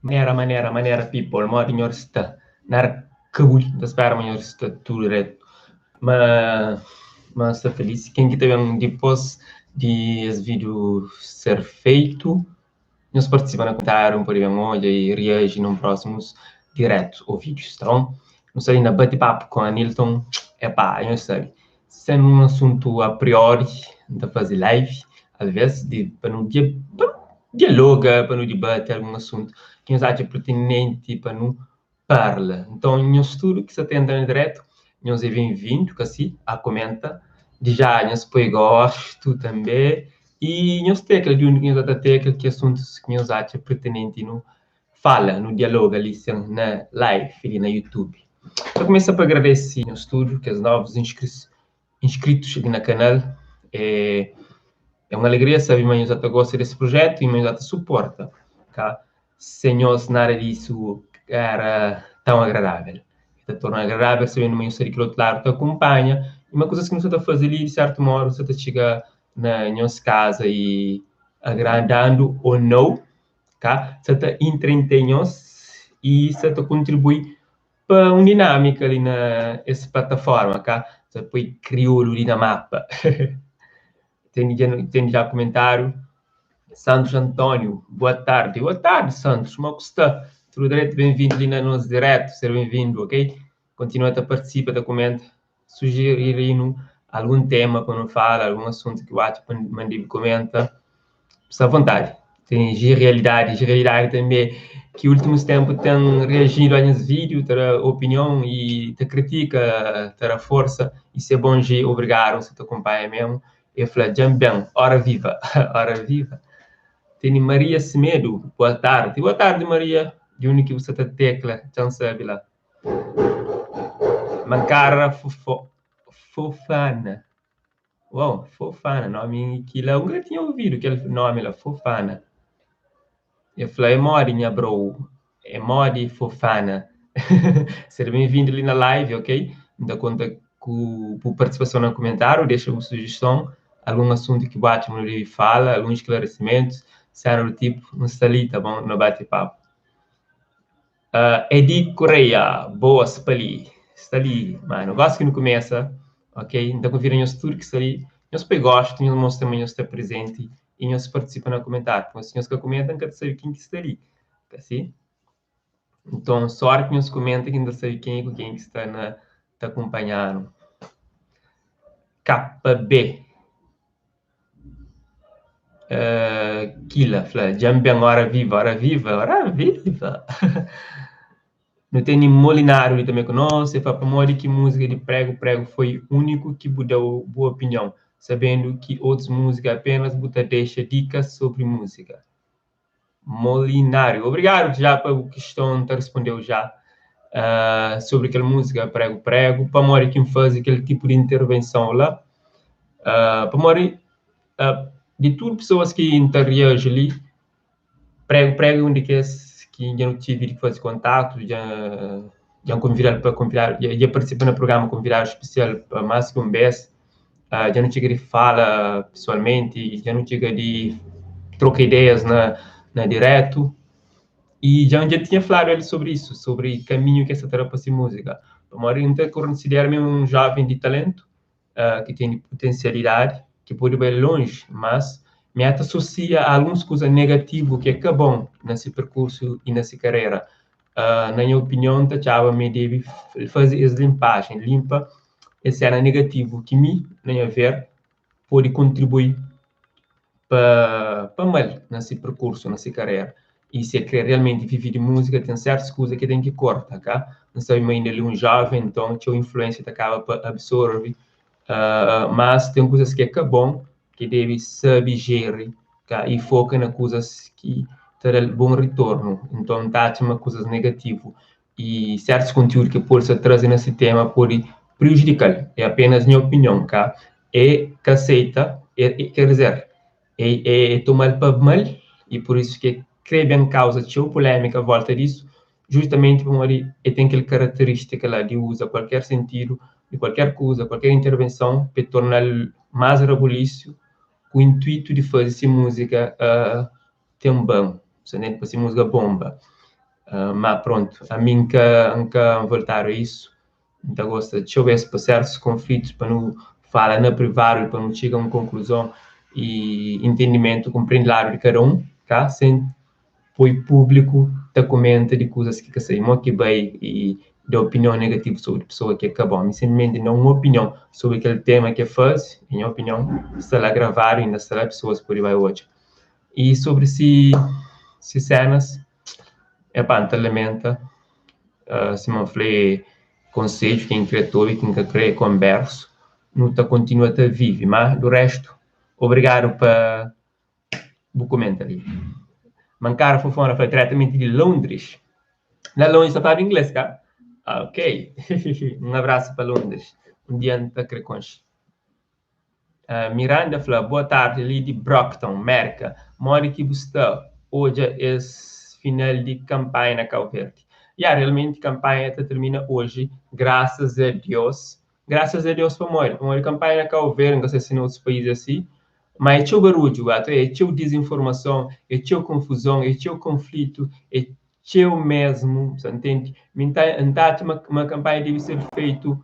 Manera manera manera people modi nhor sta na arkabuj nta spera ma nhor sta tudu dretu ma ma nsta feliz ken ki ta ben dipos di es video ser feitu nhos partisipa na komentariu n pode ben odja y riaji nun prosimus diretu o videos ta bon nu sta li na bati papu ku Anilton epa nhos sabi sen un asuntu a priori n ta fazi live alves di pa nu pa nu dialoga pa nu dibati algun asuntu ki nhos atxa pertinenti pa nu parla. Nton nhos tudu ki sta ta entra na diretu nhos é ben-vindu ka si a komenta dja nhos poi gostu tanbe y nhos tekla di undi ki nhos sta ta tekla ki asuntus ki nhos atxa pertinenti nu fala nu dialoga li sen na live li na youtube. Ta kumesa pa agradese nhos tudu kes novus inscritos li na kanal é é un alegria sabe ma nhos ta gosta desse projeto e ma nhos ta suporta ka sem nhos nada disso era tão agradável ta torna agradável sabendo ma nhos sta di kel outro lado ta acompanha e ma kuzas ki nu sta ta faze li di certo modo sta ta txiga na nhos casa e agradando ou não ka sta ta entreter nhos e sta ta contribui pa un dinâmika li na es plataforma ka ta poi kriolu li na mapa ten dja ten dja kumentáriu Santos António boa tardi boa tardi Santos kuma ku sta tudu dretu ben-vindu li na nos diretu ser ben-vindu ok kontinua ta partisipa ta kumenta sujerinu algun tema pa nu fala algun asuntu ki bu atxa pa ma nu debe kumenta sta avontadi. Ten G Realidade, G Realidade tanbe ki últimus ténpu ten reajidu a nhas vídiu, ta da opinion y ta kritika, ta da forsa. Isso é bon G, obrigadu, N sa ta kunpanha mésmu. E fla, Dja-m ben, ora viva, ora viva. Tene Maria Semedo, boa tardi. Boa tardi Maria, di undi ki bu sa ta tekla? Dja-m sabe la. Mankara fofo, fofana. Uau, Fofana, nomi ki la, nunka tinha ouvidu kel nomi la, Fofana. E fla, é modi nha bro, é modi Fofana. Seja bem-vindo li na live, ok? N ta konta ku bu partisipason na kumentáriu, dexa bu sujeston, algun asuntu ki bu atxa ma nu debe fala, algun esclarecimentu, sena du tipu, N sta li, ta bon? Nu bati papu. Uh, Edi Correia, boas pa li. Sta li, mano. Gosi ki nu kumesa, ok? N ta konvida nhos tudu ki sta li, nhos poi gostu, nhos mostra ma nhos sta prezenti i nhos partisipa na kumentáriu. Pamodi si nhos ka kumenta, N ka ta sabe ken ki sta li. Ka si? Nton, só óra ki nhos kumenta ki N ta sabe ken ku ken ki sta na ta kunpanha-nu. KB. Uh, Kila fla, dja-m ben, ora viva, ora viva, ora viva. Nu tene Molinário li tanbe ku nos, e fla pamodi ki múzika di Prego Prego foi úniku ki bu da bu opinion, sabendu ki otus múzika apenas bu ta dexa dikas sobri múzika. Molinário, obrigadu já pa bu kiston, N ta rispondeu já uh, sobri kel múzika Prego Prego, pamodi ki N faze kel tipu di intervenson la, uh, pamodi uh, di tudu pesoas ki N ta riaji li, Prego Prego é un di kes ki dja nu tive di faze kontatu, dja dja N konvidal pa konvidadu, dja partisipa na prugrama konvidadu spesial pa más ki un bes, uh, dja nu txiga di fala pesoalmenti, dja nu txiga di troka ideias na, na diretu, e dja dja tinha fladu el sobri isu, sobri kaminhu ki el sta ta da pa si múzika, pamodi N ta konsidera mi un joven di talentu, uh, ki tene potensialidadi, ki pode bai lonji, mas mi ta asosia a alguns kuza negativu ki é ka bon na si perkursu i na si karera. Uh, na nha opinion, N ta atxaba ma el debe faze es linpajen, linpa es sena negativu ki mi, na nha ver, pode kontribui pa, pa mal na si perkursu, na si karera. I si el kre realmenti vive di múzika, ten sertus kuza ki el ten ki korta, ka? N sabe ma inda el é un joven, nton txeu influénsia ta kaba pa absorve, uh, mas ten kuzas ki é ka bon, ki debe sabe jeri, ka? I foka na kuzas ki ta da-l bon ritornu. Nton, N ta atxa ma kuzas negativu i sertus kontiúdu ki pode sta traze na si tema pode prejudika-l. É apenas nha opinion, ka? É ka aceita, é, é, quer dizer, é, é, é toma-l pa mal i por isso ki é kre ben kauza txeu polémika à volta disso, justamenti pamodi el ten kel característica la di uza kualker sentidu di kualker kuza, kualker intervenson pa el torna-l más rabulísiu ku intuitu di faze si múzika uh, ten ban, pa si múzika bonba. Ma prontu, ami N ka N ka voltadu a isu. N ta gosta txeu bes pa sertus konflitus pa nu fala na privadu pa nu txiga un konkluzon i entendimentu, konprende ladu di kada un, ka? Sen poi públiku ta kumenta di kuzas ki ka sabe mo ki bai i da opinion negativu sobri pesoa ki é ka bon. Mi sinplimenti N da un opinion sobri kel tema ki el faze, i nha opinion sta la gravadu inda sta la pesoas pode bai odja. I sobri si si senas, epá N ta lamenta, sima N fla é konsedju, ken kre ta obi, ken ka kre é konbersu, nu ta kontinua ta vive, má du restu obrigadu pa Bu kumenta li. Mankara Fofona fla diretamenti di Londres. La lonji ta fladu ingles, ka? Ah, ok. Un abrasu pa Londres. Un dia N ta kre konxe. Uh, Miranda fla, boa tardi li di Brockton, Merka. Modi ki bu sta odja es final di kampanha na Cabo Verde? Ya, realmenti kampanha ta termina oji, grasas a Dios. Grasas a Deus pamodi? Pamodi kampanha na Cabo Verde, N ka sai si na otus país é asi, ma é txeu barudju, ato é txeu dizinformason, é txeu konfuzon, é txeu konflitu, é txeu mesmu, sa ntende? Mi N ta N ta atxa ma ma kampanha debe ser feitu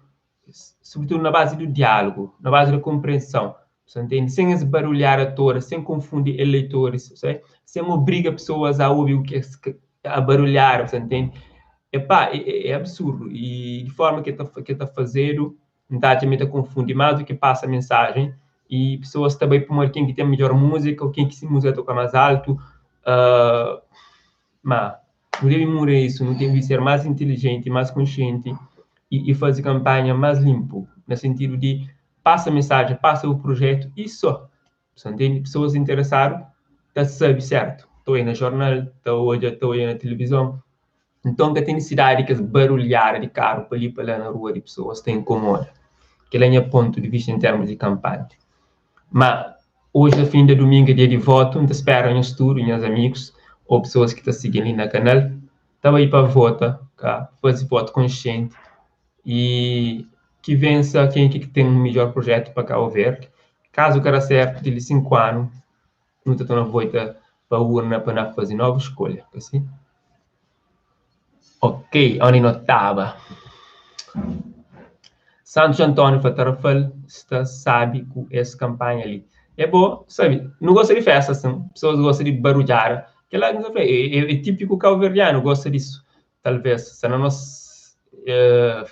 sobritudu na bazi di diálogu, na bazi di konprenson, sa ntende? Sen es barulhada toda, sen konfundi eleitoris, sa sen obriga pesoas a obi u ki es a barulhada, sa ntende? Epá, é é absurdu i di forma ki ta ki ta fazedu N ta atxa ma e ta konfundi más du ki pasa mensajen i pesoas ta bai pamodi ken ki ten midjór múzika ô ken ki se múzika toka más altu. Má, nu debe muda isu, nu debe ser más intilijenti, más konsienti i faze kanpanha más linpu, na sentidu di pasa mensajen, pasa bu prujétu i sô. Sa ntende? Pesoas interesadu ta sabe sértu, ta oia na jornal, ta odja ta oia na tilivizon. Nton ka ten nisidadi di kes barulhada di karu pa li pa la na rua di pesoas ta inkomoda. Kel-la é nha pontu di vista en termus di kanpanha. Má, oji na fin di dumingu é dia di votu, N ta spera nhos tudu, nhas amigus ô pesoas ki ta sigi-m li na kanal, ta bai pa vota, ka faze votu konsienti i ki vensa ken ki ten midjór prujétu pa Kabu Verdi. Kazu ka da sértu, di li 5 anu nu ta torna volta pa urna pa na faze novu skolha, ka si? Ok, oni no taba. Santos António fla Tarrafal sta sabi ku es kampanha li. É bo, sabe, nu gosta di festa sin, pessoas gosta di barudjada. Kel-la ki nu ta fla, é, é, é típiku kauverdianu gosta disso. Talvez, sta na nos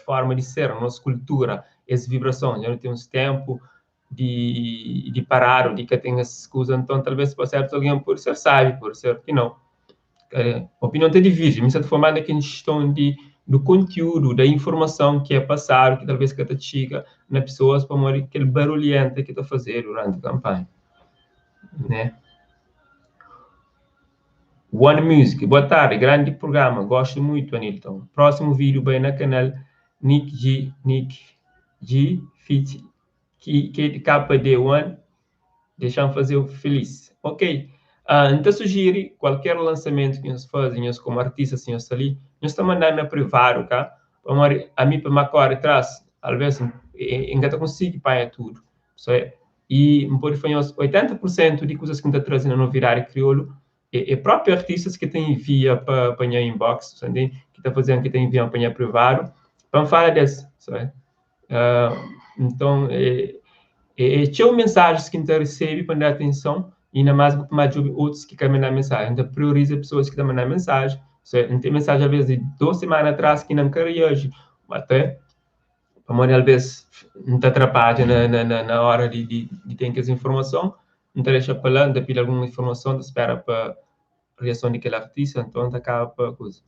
forma di ser, na nos kultura, es vibrason. Dja nu ten uns ténpu di, di paradu, di ka ten es kuza, nton talvez pa sertus algen pode ser sabi, pode ser ki nau. Opinion ta dividi, mi sa ta fla ma na kiston di du kontiúdu, da informason ki é pasadu, ki talvez ka ta txiga na pesoas pamodi kel barulhenta ki ta fazedu duranti kanpanha, né? One Music, boa tarde, grande programa, gosto muito Anilton. Próximo vídeo bai na canal Nick G, Nick G feat KD One, deixa-m fazer-o feliz. Ok, N ta sugiri kualker lansamentu ki nhos faze, nhos komu artista, si nhos sta li, nhos ta manda-m na privadu, ka? Pamodi ami pa ma kore tras, alvês N ka ta konsigi panha tudu. So, i N pode fla nhos, 80 pur sentu di kuzas ki N ta traze na Novidadi Kriolu é própi artistas ki ta envia pa pa nha inbox, sa ntende? Ki ta faze-m, ki ta envia-m pa nha privadu pa N fala des, sabe? Nton, é txeu mensajens ki N ta resebe pa N da atenson, inda más ma djobe otus ki ka manda mensajen. N ta prioriza pesoas ki ta manda mensajen. N ten mensajen alvês di dos semana atras ki inda N ka reaji, até pamodi alvês N ta trapadja na óra di ten kes informason, N ta dexa pa la, N ta pidi algun informason, N ta spera pa reason di kel artista, nton N ta kaba pa kuza.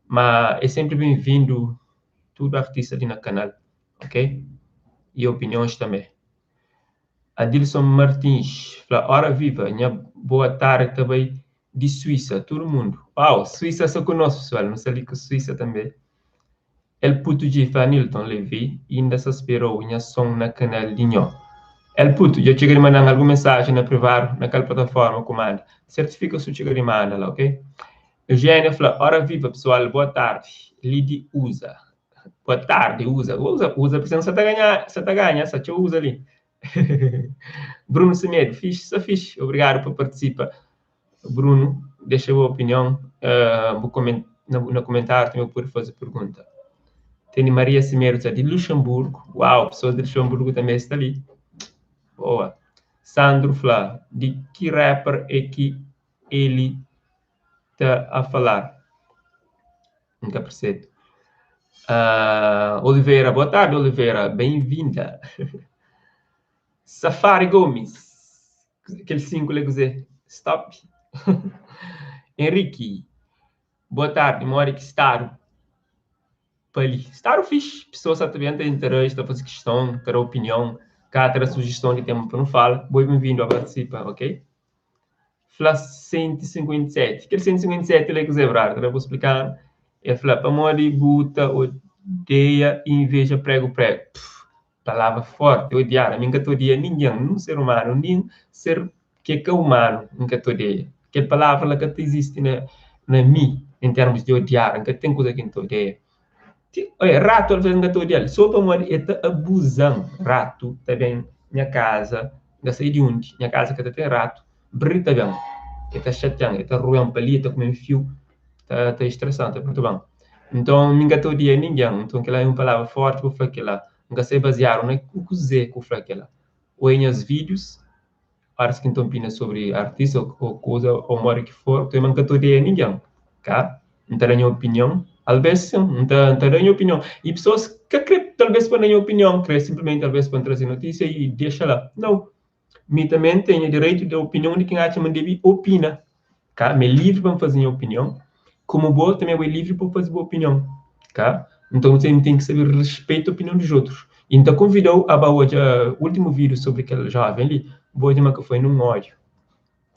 Ma é senpri ben-vindu tudu artista li na kanal, ok? I opinions tanbe. Adilson Martins fla, Ora viva, nha boa tardi ta bai di Suísa, tudu mundu. Uau, Suísa sta ku nos pesual, nu sta li ku Suísa tanbe. El putu dji fla Anilton Levy inda sa sperou nha son na kanal di nho. El putu dja txiga di mandan algun mensajen na privadu na kal plataforma ku manda. Sertifika su txiga di manda la ok. Eugénia fla ora viva pesual boa tardi li di usa. Boa tardi usa usa usa pisen sa ta ganha sa ta ganha sa txeu usa li. Bruno Semedo fixi sta fixi obrigadu pa partisipa. Bruno dexa bu opinion bu. Na komentáriu tanbê bu pode faze pergunta. Tene Maria Semedo sta di Luxemburgo. Uau, pesoas di Luxemburgo tanbê sta li. Boa. Sandro fla, di ki rapper é ki ele ta a falar? N ka persebe. Oliveira, boa tarde, Oliveira. Bem-vinda. Safari Gomes. Kel 5 lá é kuzê? Stop. Henrique, boa tarde. Modi ki stadu pa li? Stadu fixe. Pessoas sta ta ben, ta interage, ta faze kiston, ta da opinion, ka ta da sujeston di tema pa nu fala. Bo é ben-vindu a partisipa, ok? Fla 157. Kel 157 la é kuzê, brother? Ta ben bu splika-nu. El fla, pamodi bu ta odeia i inveja pregu pregu? Pff, palavra forti, odiar. Ami N ka ta odia ningen, nin ser umanu, nin ser ki é ka umanu, N ka ta odeia. Kel palavra la ka ta izisti na na mi, en termus di odiar. N ka ten kuza ki N ta odeia. Ti, oia, ratu alvês N ka ta odia-l, sô pamodi el ta abuza-m. Ratu ta ben nha kaza, N ka sabe di undi, nha kaza ka ta ten ratu, bri ta ben, el ta xatia-m, el ta rue-m pa li, el ta kume-m fiu, ta ta stresa-m, ta perturba-m. Nton, mi N ka ta odia ningen. Nton, kel-la é un palavra fórti pa fla kel-la. N ka sabe baziadu na kuzê ku fla kel-la. Oia nhas vídius, óras ki N ta opina sobri artista ô kuza ô modi ki for, ma N ka ta odeia ningen, ka? N ta da nha opinion, alvês sin, N ta N ta da nha opinion. I pesoas ka krê talvês pa N da nha opinion, krê sinplimenti alvês pa N traze notísia i dexa la. Nau, mi tanbê N ten nha direitu di da opinion di ki N atxa ma N debe opina, ka? Mi é livri pa N faze nha opinion, komu bo tanbê bo é livri pa bu faze bu opinion, ka? Nton nu ten ki sabe respeita opinion di otus. I N ta konvida-u a ba odja últimu vídiu sobri kel jóven li, bu odja ma ka foi nun ódiu.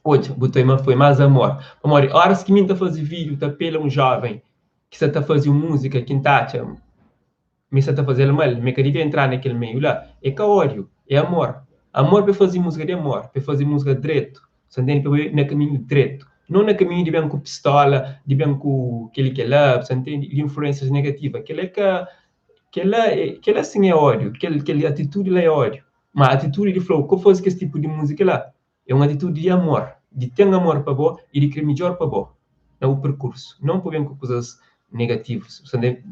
Odja, bu ta ma foi más amor. Pamodi óras ki mi N ta faze vídiu ta apela un jóven ki sta ta faze un múzika ki N ta atxa ma el sta ta faze-l mal, ma el ka devia entra na kel meiu la, é ka ódiu, é amor. Amor pa el faze múzika di amor, pa el faze múzika dretu, sa ntende? Pa el bai na kaminhu dretu, non na kaminhu di ben ku pistola, di ben ku kel-li kel-la, sa ntende? Di influénsias negativa. Kel-la é ka, kel-la é, kel-la sin é ódiu, kel kel atitudi la é ódiu. Má atitudi di fla-u ka faze kes tipu di múzika la, É un atitudi di amor, di ten amor pa bo i di kre midjór pa bo na bu perkursu, non pa ben ku kuzas negativus. Bu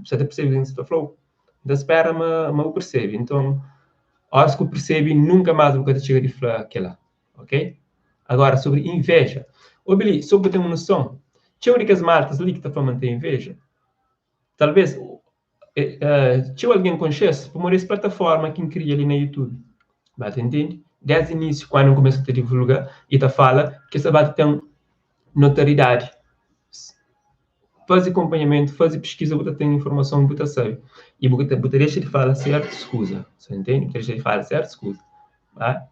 sa ta persebe kuzê ki N sta fla-u? N ta spera ma ma bu persebe. Nton, óras ki bu persebe, nunka más bu ka ta txiga di fla kel-la, ok? Agora, sobri inveja. Obi li, sô pa bu ten un noson, txeu di kes maltas li ki ta fla ma N ten inveja, talvês Txeu algen konxe-s pamodi es plataforma ki N kria li na YouTube. Ba ta intende? Desdi inísiu, kandu N kumesa ta divulga i ta fala ki es ta ba ta ten notoriedadi. Faze konpanhamentu, faze piskiza, bu ta ten informason, bu ta sabe. I bu ta bu ta dexa di fala sertus kuza. Sa intende? Bu ta dexa di fala sertus kuza. Ba?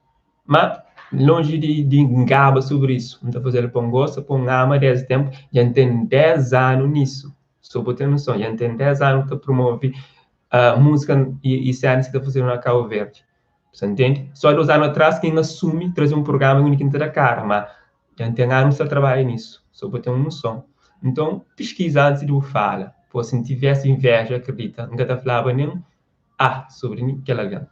Ma, lonji di di ngaba sobri isu, N ta faze-l pa N gosta, pa N ama desdi tenpu. Dja N ten 10 anu nisu. So bu ten noson, dja N ten 10 anu ta promove múzika i sénas ki ta fazedu na Kabu Verdi. Sa ntende? Só 2 anu atrás ki N asumi traze un prugrama undi ki N ta da kara, má dja N ten anus ta trabadja nisu. So bu ten un noson. Nton, piskiza antis di bu fala. Pô, si N tivesi inveja, akredita, N ka ta flaba nen A sobri kel algen.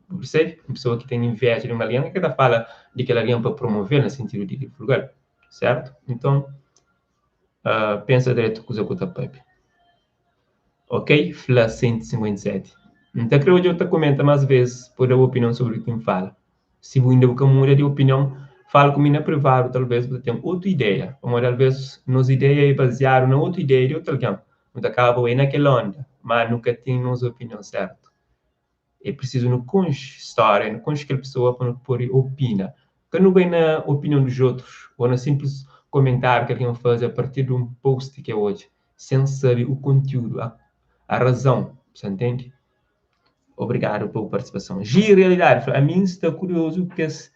Bu persebe? Un pesoa ki ten inveja di un algen, el ka ta fala di kel algen pa promove-l na sentidu di divulga-l, sertu? Nton, Pensa dretu kuza ku ta papia. Ok, fla 157. N ta kre odja-u ta komenta mas ves pa da bu opinion sobri ki N fala. Si bu inda bu ka muda di opinion, fala ku mi na privadu talves bu ta ten otu ideia, pamodi alves nos ideia e baziadu na otu ideia di otu algen. Nu ta kaba pa bai na kel onda, ma nu ka ten nos opinion sertu. É prisizu nu konxe stória, nu konxe kel pesoa pa nu pode opina. Ka nu bai na opinion dos otus ô na sinplis komentáriu ki algen faze a partir di un post ki el odja, sen sabe u kontiúdu, a razon. Sa ntende? Obrigadu pa bu partisipason. Gi Realidadi fla, Ami N sta kuriozu ku kes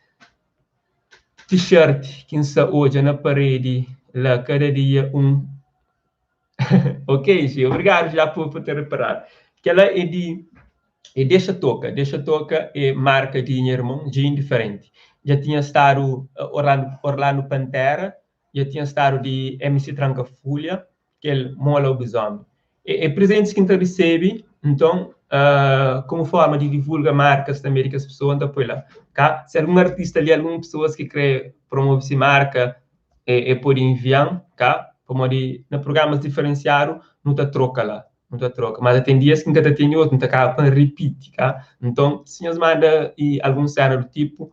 t-shirt ki N sta odja na paredi la kada dia un Ok, Gi, obrigadu já por por ter reparadu. Kel-la é di é Dexa Toka. Dexa Toka é marka di nha irmon, Gi Indiferenti. Dja tinha stadu Orlando Orlando Pantera, dja tinha stadu di MC Tranka Fulha, kel Mola Lobisomem. É é prezentis ki N ta resebe, nton komu forma di divulga markas tanbe di kes pesoa, N ta poi la, ka? Si algun artista li, algun pesoas ki kre promove si marka, e pode envia-m, ka? Pamodi na prugramas diferensiadu nu ta troka la, nu ta troka. Mas ten dias ki N ka ta tene otu, N ta kaba pa N ripiti, ka? Nton, si nhos manda algun sena du tipu,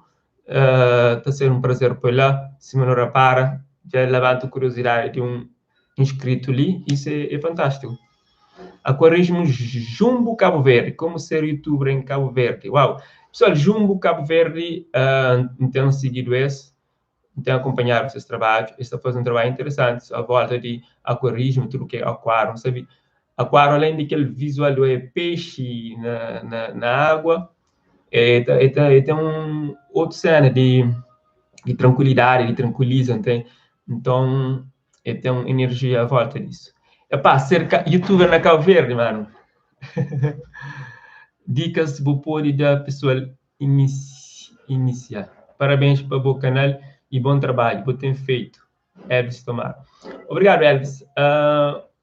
ta ser un prazer poi la. Sima nu rapara, dja labanta kuriozidadi di un inscrito li, isso é fantástico. Aquarismo Jumbo Cabo Verde, como ser youtuber em Cabo Verde. Uau! Pessoal, Jumbo Cabo Verde, N ten sigidu es, N ten akonpanhadu ses trabadju, es ta faze un trabadju interesanti a volta di akuarismu, tudu ki é akuáriu, N sabe akuáriu alén di kel vizual di oia pexi na na na agua, e ta e ta e ten un otu sena di di trankuilidadi, di trankuiliza, nten? Nton e ten un enerjia a volta disu. Epá, ser ka youtuber na Cabo Verde, manu dikas bu pode da pesoal inisia. Parabéns pa bo kanal e bom trabadju bo tem feito. Elvis Tomar. Obrigado Elvis.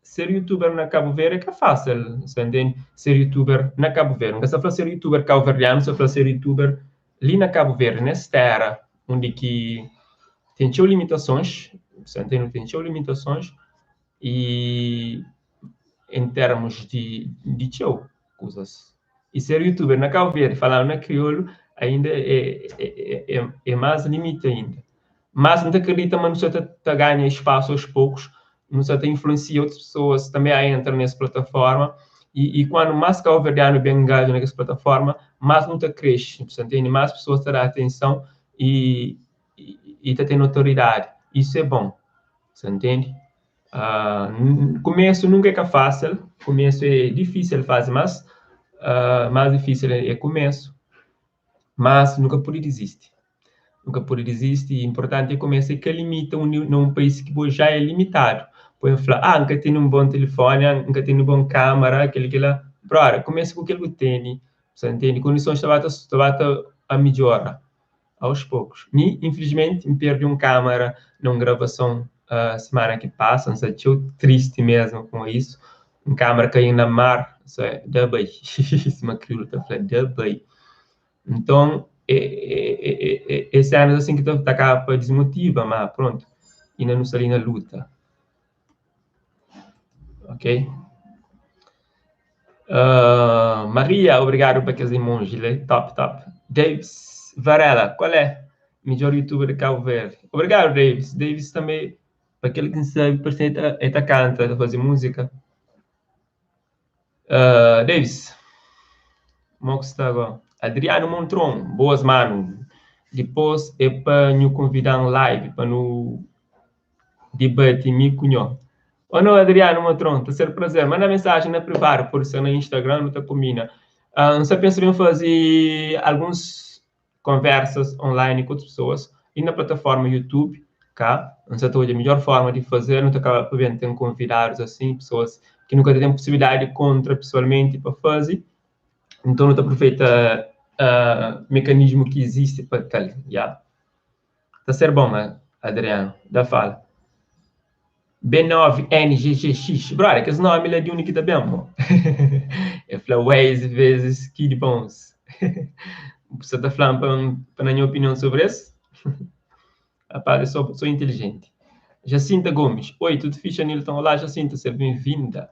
Ser youtuber na Cabo Verde é ka fácil, sa ntende? Ser youtuber na Cabo Verde. N ka sta fla ser youtuber cabo-verdiano, sta fla ser youtuber li na Cabo Verde, nes tera undi ki ten txeu limitasons, sa ntende? Ten txeu limitasons e em termos di di txeu kuzas. E ser youtuber na Cabo Verde falando na kriolu ainda é é é é más limite ainda. Mas N ta akredita ma nu sa ta ta ganha espasu aos poucos, nu sa ta influensia otus pesoas tanbe a entra nes plataforma e e kuandu más kabuverdianu ben engaja na kes plataforma, más nu ta kresce, bu sa ntende? Más pesoas ta da atenson e e ta ten notoriedadi. Isu é bon, sa ntende? Kumesu nunka é ka fásil, kumesu é difísil faze mas más difísil é kumesu, mas nu ka pode dizisti, nu ka pode dizisti, inportanti é kumesa i ka limita na un país ki bo já é limitadu, poi N fla, ah N ka tene un bon tilifoni, ah N ka tene un bon kamara, kel-li kel-la, brother kumesa ku kel ku tene, sa ntende? Kondisons ta ba ta ta ba ta amidjora. Aos poucos. Mi, infelizmente, N perde un câmara na un gravason semana ki pasa, N sta txeu tristi mesmo com isso. Un câmara kai na mar, sa da bai, sima kriolu ta fla, da bai. Nton, é é é é cenas assim ki ta ta kaba pa desmotiva, ma pronto, inda nu sta li na luta. Ok? Maria, obrigado pa kes emoji li, top, top. Davis Varela, qual é? Midjor youtuber de Cabo Verde. Obrigado, Davis. Davis também, pa kel ki N sabe, parse el ta, el ta kanta, ta faze múzika. Davis, mo ki sta go? Adriano Montron, boas mano. Dipôs é pa nhu konvida-m live pa nu dibati mi ku nho. Oh no Adriano Motron, ta ser prazer. Manda mensagem na privado, pode ser na Instagram, nu ta combina. N sta pensa ben faze alguns conversas online ku otus pessoas e na plataforma YouTube, ka? N sta ta odja midjor forma di fazer, nu ta kaba pa ben ten convidados assim, pessoas ki nu ka ta ten possibilidade di encontra pessoalmente pa faze. Nton nu ta aproveita mecanismo ki existe pa tal, ya. Ta ser bon, Adriano. Da fala. B9NGGX. Brother, kes nomi la di undi ki ta ben, mo? E fla Waze vezes Kid Bones. Bu sa ta fla-m pa pa na nha opinion sobri es? Rapaz, eu sou, sou inteligente. Jacinta Gomes. Oi, tudo fixe, Nilton? Olá, Jacinta, seja bem-vinda.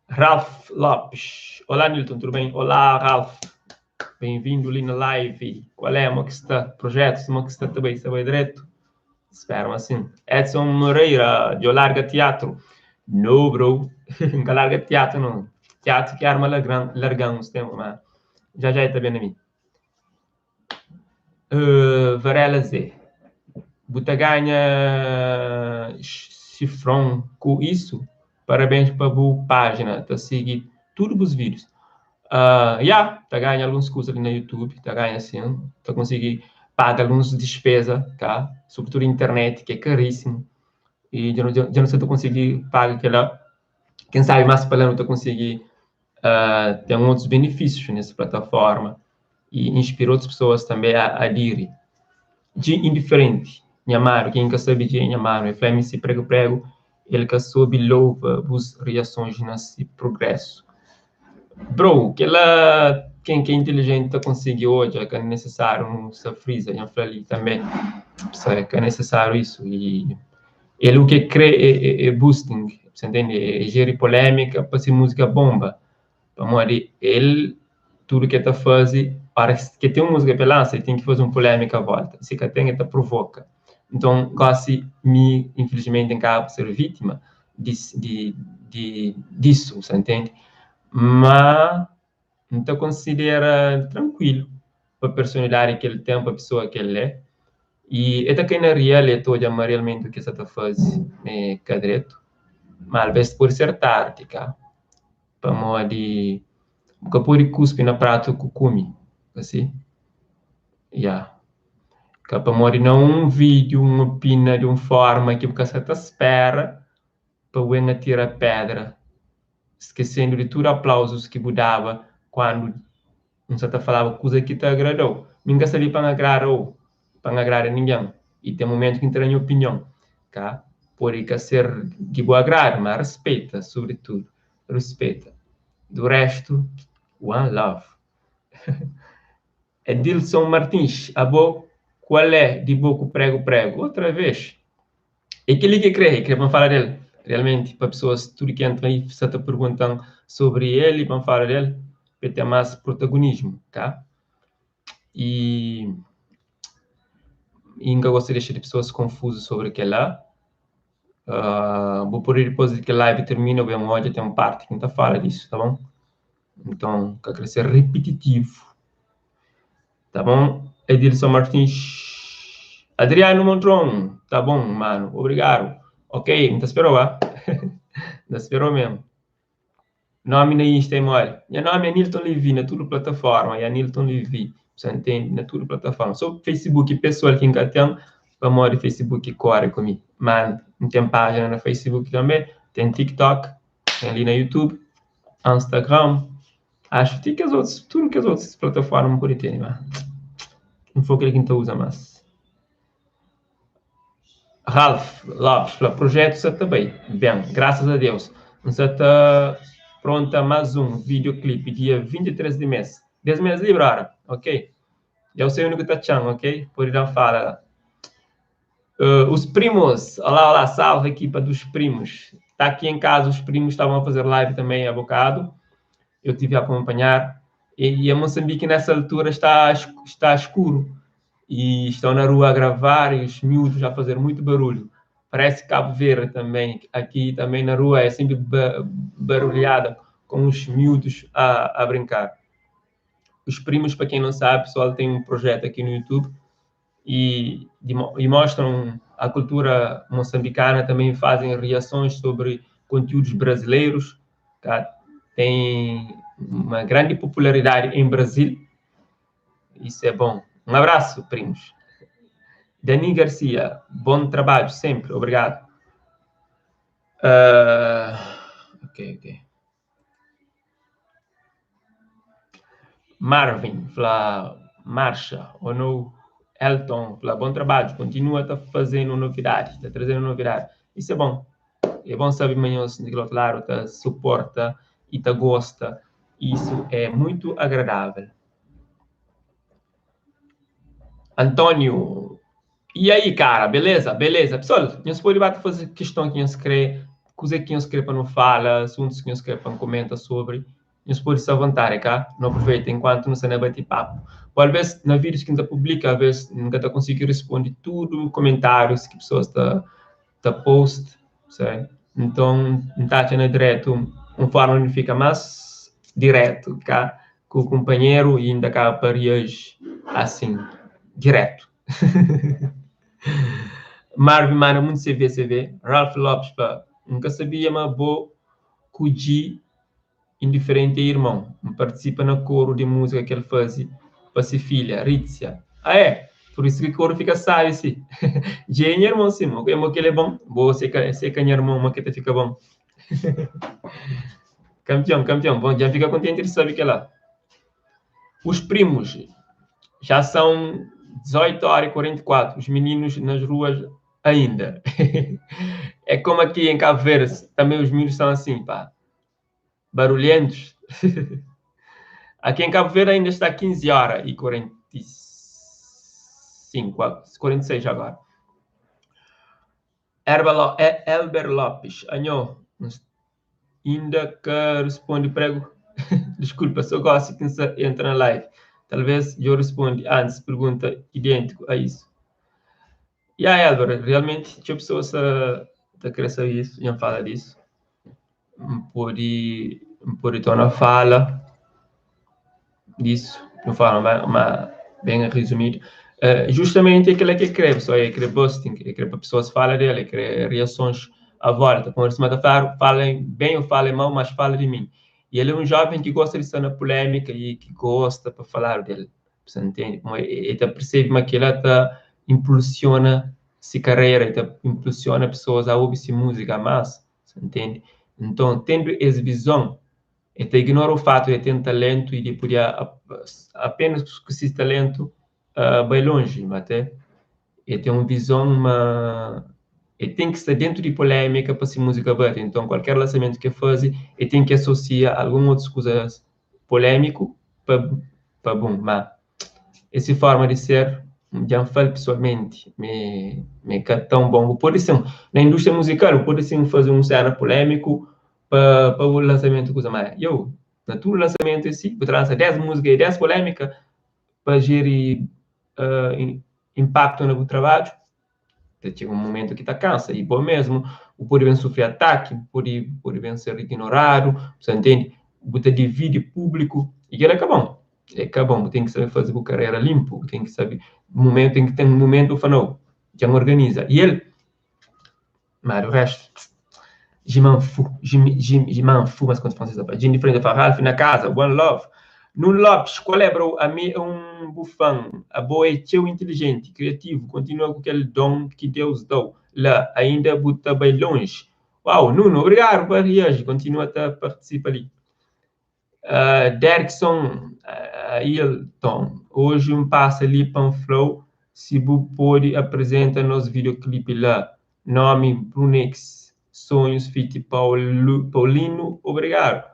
Ralph Lopes. Olá, Nilton, tudo bem? Olá, Ralph. Bem-vindo ali na live. Qual é, mo que está? Projetos, mo que está também? Está bem direto? Espero assim. Edson Moreira, de Larga Teatro. No, bro. Nunca larga teatro, não. Teatro que arma largão, largão uns tempos, mas já já está bem na mim. Varela Z. Bu ta ganha chifrão ku isso? Parabéns pa bu página, ta sigui tudo bus vídeos. Ya, ta ganha alguns kuza li na YouTube, ta ganha sim, ta consegui paga alguns despesa, tá? Sobretudo internet, que é caríssimo. E dja dja nu sa ta consegui paga kela. Quem sabe mais pa la nu ta consegui ten otus benefísius nessa plataforma e inspira outras pessoas também a adiri. Dji indiferenti, nha manu, quem ka sabe dji é nha manu, el fla MC Prego Prego, el ka sobe louva bus reações na si progressu. Bro, kela quem que é inteligente ta consegui odja, ka necessário nu sa frisa, nha fla li também, ka necessário isso e. El u ke kre é, é, é boosting, você entende? É geri polémica pa se música bomba. Pamodi el tudo ke ta faze, ora ke ten un música pe lansa, el ten ki faze un polémica à volta. Se ka ten, el ta provoka. Nton, gosi mi, infelizmenti, N kaba pa ser vítima di, di, di disso, você entende? Ma N ta konsidera trankuilu pa personalidadi ki el ten, pa pesoa ki el é. I el ta kai na real, el ta odja ma realmenti u ki el sa ta faze é ka dretu. Ma alvês pode ser tardi, ka? Pamodi bu ka pode kuspi na pratu ku kume, asi? Ya. Ka pamodi na un vídiu N opina di un forma ki bu ka sa ta spera pa bu ben atira pedra, skesendu di tudu aplauzus ki bu daba kuandu N sa ta falaba kuza ki ta agrada-u. Mi N ka sta li pa N agrada-u, pa N agrada ningen. I ten mumentu ki N ta da nha opinion, ka? Pode ka ser di bu agradu, ma respeita, sobritudu, respeita. Du restu, one love. Edilson Martins, abo kual é di bo ku pregu pregu? Otra vez. É kel-li ki el krê, el krê pa N fala del. Realmenti, pa pesoas tudu ki entra i sa ta pergunta-m sobri el i pa N fala del, pa el ten más protagonismu, ka? I i N ka gosta di dexa di pesoas konfuzu sobri kel-la. Uh, bu pode dipôs di kel live termina, bu ben odja, ten un parti ki N ta fala disu, ta bon? Nton, ka kre ser ripititivu. Tá bom? Edilson Martins. Adriano Montrond. Tá bom, mano. Obrigado. Ok, N ta spera-u, ah? N ta spera-u mesmo. Nome na Insta é mole. Nha nome é Nilton Levy na tudu plataforma. É Nilton Levy. Você entende? Na tudu plataforma. Só Facebook pessoal ki N ka ten, pamodi Facebook kore ku mi. Mas N ten página na Facebook também, ten TikTok, ten li na YouTube, Instagram, Acho ti kes otus, tudu kes otus plataforma pode tene, ma N fla kel ki N ta uza más. Ralph Lopes fla, projetu sa ta bai ben, grasas a Deus. N sa ta pronta más un videoclip dia 23 di mes. Des mes li, brother, ok? Dja bu sabe undi ku ta txan, ok? Pode da-m fala la. Os primos, olá, olá, salve equipa dos primos. Tá aqui em casa, os primos estavam a fazer live também há bocado. Eu tive a acompanhar. E a Moçambique nessa altura está escuro. E estão na rua a gravar e os miúdos a fazer muito barulho. Parece Cabo Verde também. Aqui também na rua é sempre barulhada com os miúdos a brincar. Os primos, para quem não sabe, pessoal, tem um projeto aqui no YouTube e mostram a cultura moçambicana, também fazem reações sobre conteúdos brasileiros, tá? Tem uma grande popularidade em Brasil, isso é bom. Um abraço, primos. Dani Garcia, bom trabalho sempre, obrigado. Ok. Marvin fla marcha ou no Elton fla bom trabalho, continua ta fazendo novidades, ta trazendo novidades. Isso é bom. É bom saber ma nhos di kel outro lado ta suporta e ta gosta. Isso é muito agradável. António, e aí, cara, beleza? Beleza. Pessoal, nhos pode ba ta fazer questão que nhos crê, coisa que nhos crê para não fala, assuntos que nhos crê para não comenta sobre. Nhos pode se vontade, cá? Não aproveita enquanto não está na bate papo. Ou às vezes, na vídeos que a gente publica, às vezes nunca tá conseguindo responder tudo comentários que pessoas tá post, sabe? Então, não tá achando direto, um forma onde fica mais direto, cá? Com o companheiro e ainda cá para reagir assim, direto. Marvin manda muito CV, CV. Ralph Lopes fala, nunca sabia, mas vou com G indiferente é irmão. Participa na coro de música que ele faz para sua filha, Ritzia. Ah, é? Por isso que o coro fica sábio, sim. G é irmão, sim. O que ele é bom. Boa, sei que é irmão, mas que fica bom. Campeão, campeão. Bom, já fica contente de saber que é lá. Os primos já são 18 horas e 44. Os meninos nas ruas ainda. É como aqui em Cabo Verde, também os meninos são assim, pá. Barulhentos. Aqui em Cabo Verde ainda está 15 horas e 45, 46 agora. Elber Lopes, anho, inda ka responde prego. Desculpa, só gosto que entra na live. Talvez eu responde antes, pergunta idêntico a isso. E aí, Elber, realmente, tinha pessoas tá querendo saber isso, já fala disso. Pode, pode tornar fala disso, de forma uma, bem resumida. Justamente aquilo que quer, só é querer busting, é querer para pessoas falar dele, é querer reações à volta. Como se mata falem bem ou falem mal, mas fala de mim. E ele é um jovem que gosta de estar na polêmica e que gosta para falar dele. Você entende? Como ele percebe que ele tá impulsiona sua carreira, ele impulsiona pessoas a ouvir música mais, você entende? Então, tendo essa visão, ele ignora o fato de ter talento e de poder apenas com esse talento vai longe, mas até ele tem uma visão, uma ele tem que estar dentro de polêmica para se música bate. Então, qualquer lançamento que faz, ele tem que associar alguma outra coisa polêmico para bom. Mas essa forma de ser, já falo pessoalmente, me é tão bom. Pode ser, na indústria musical, pode ser fazer um cena polêmico para o lançamento, coisa mais. Eu, na todo lançamento, assim, vou lançar 10 músicas e 10 polêmicas para gerir impacto no trabalho. Chega um momento que tá cansa, e bom mesmo, o pode bem sofrer ataque, pode bem ser ignorado, você entende? Você divide público, e aquilo é bom. É bom, tem que saber fazer a carreira limpo, tem que saber, momento, tem que ter um momento, não, já organiza. E ele, mas o resto, je m'en fous, je m'en fous, mas quando francês, de diferente, Ralph na casa, one love. Nuno Lopes, qual é, bro? A mim é um bufão. A boa é teu inteligente, criativo, continua com aquele dom que Deus deu. Lá, ainda buta bem longe. Uau, Nuno, obrigado por reagir. Continua a participar ali. Derkson, Ailton, hoje um passa ali para um flow. Se bu pode apresenta nos videoclipe lá. Nome Brunex, Sonhos Fit Paulino, obrigado.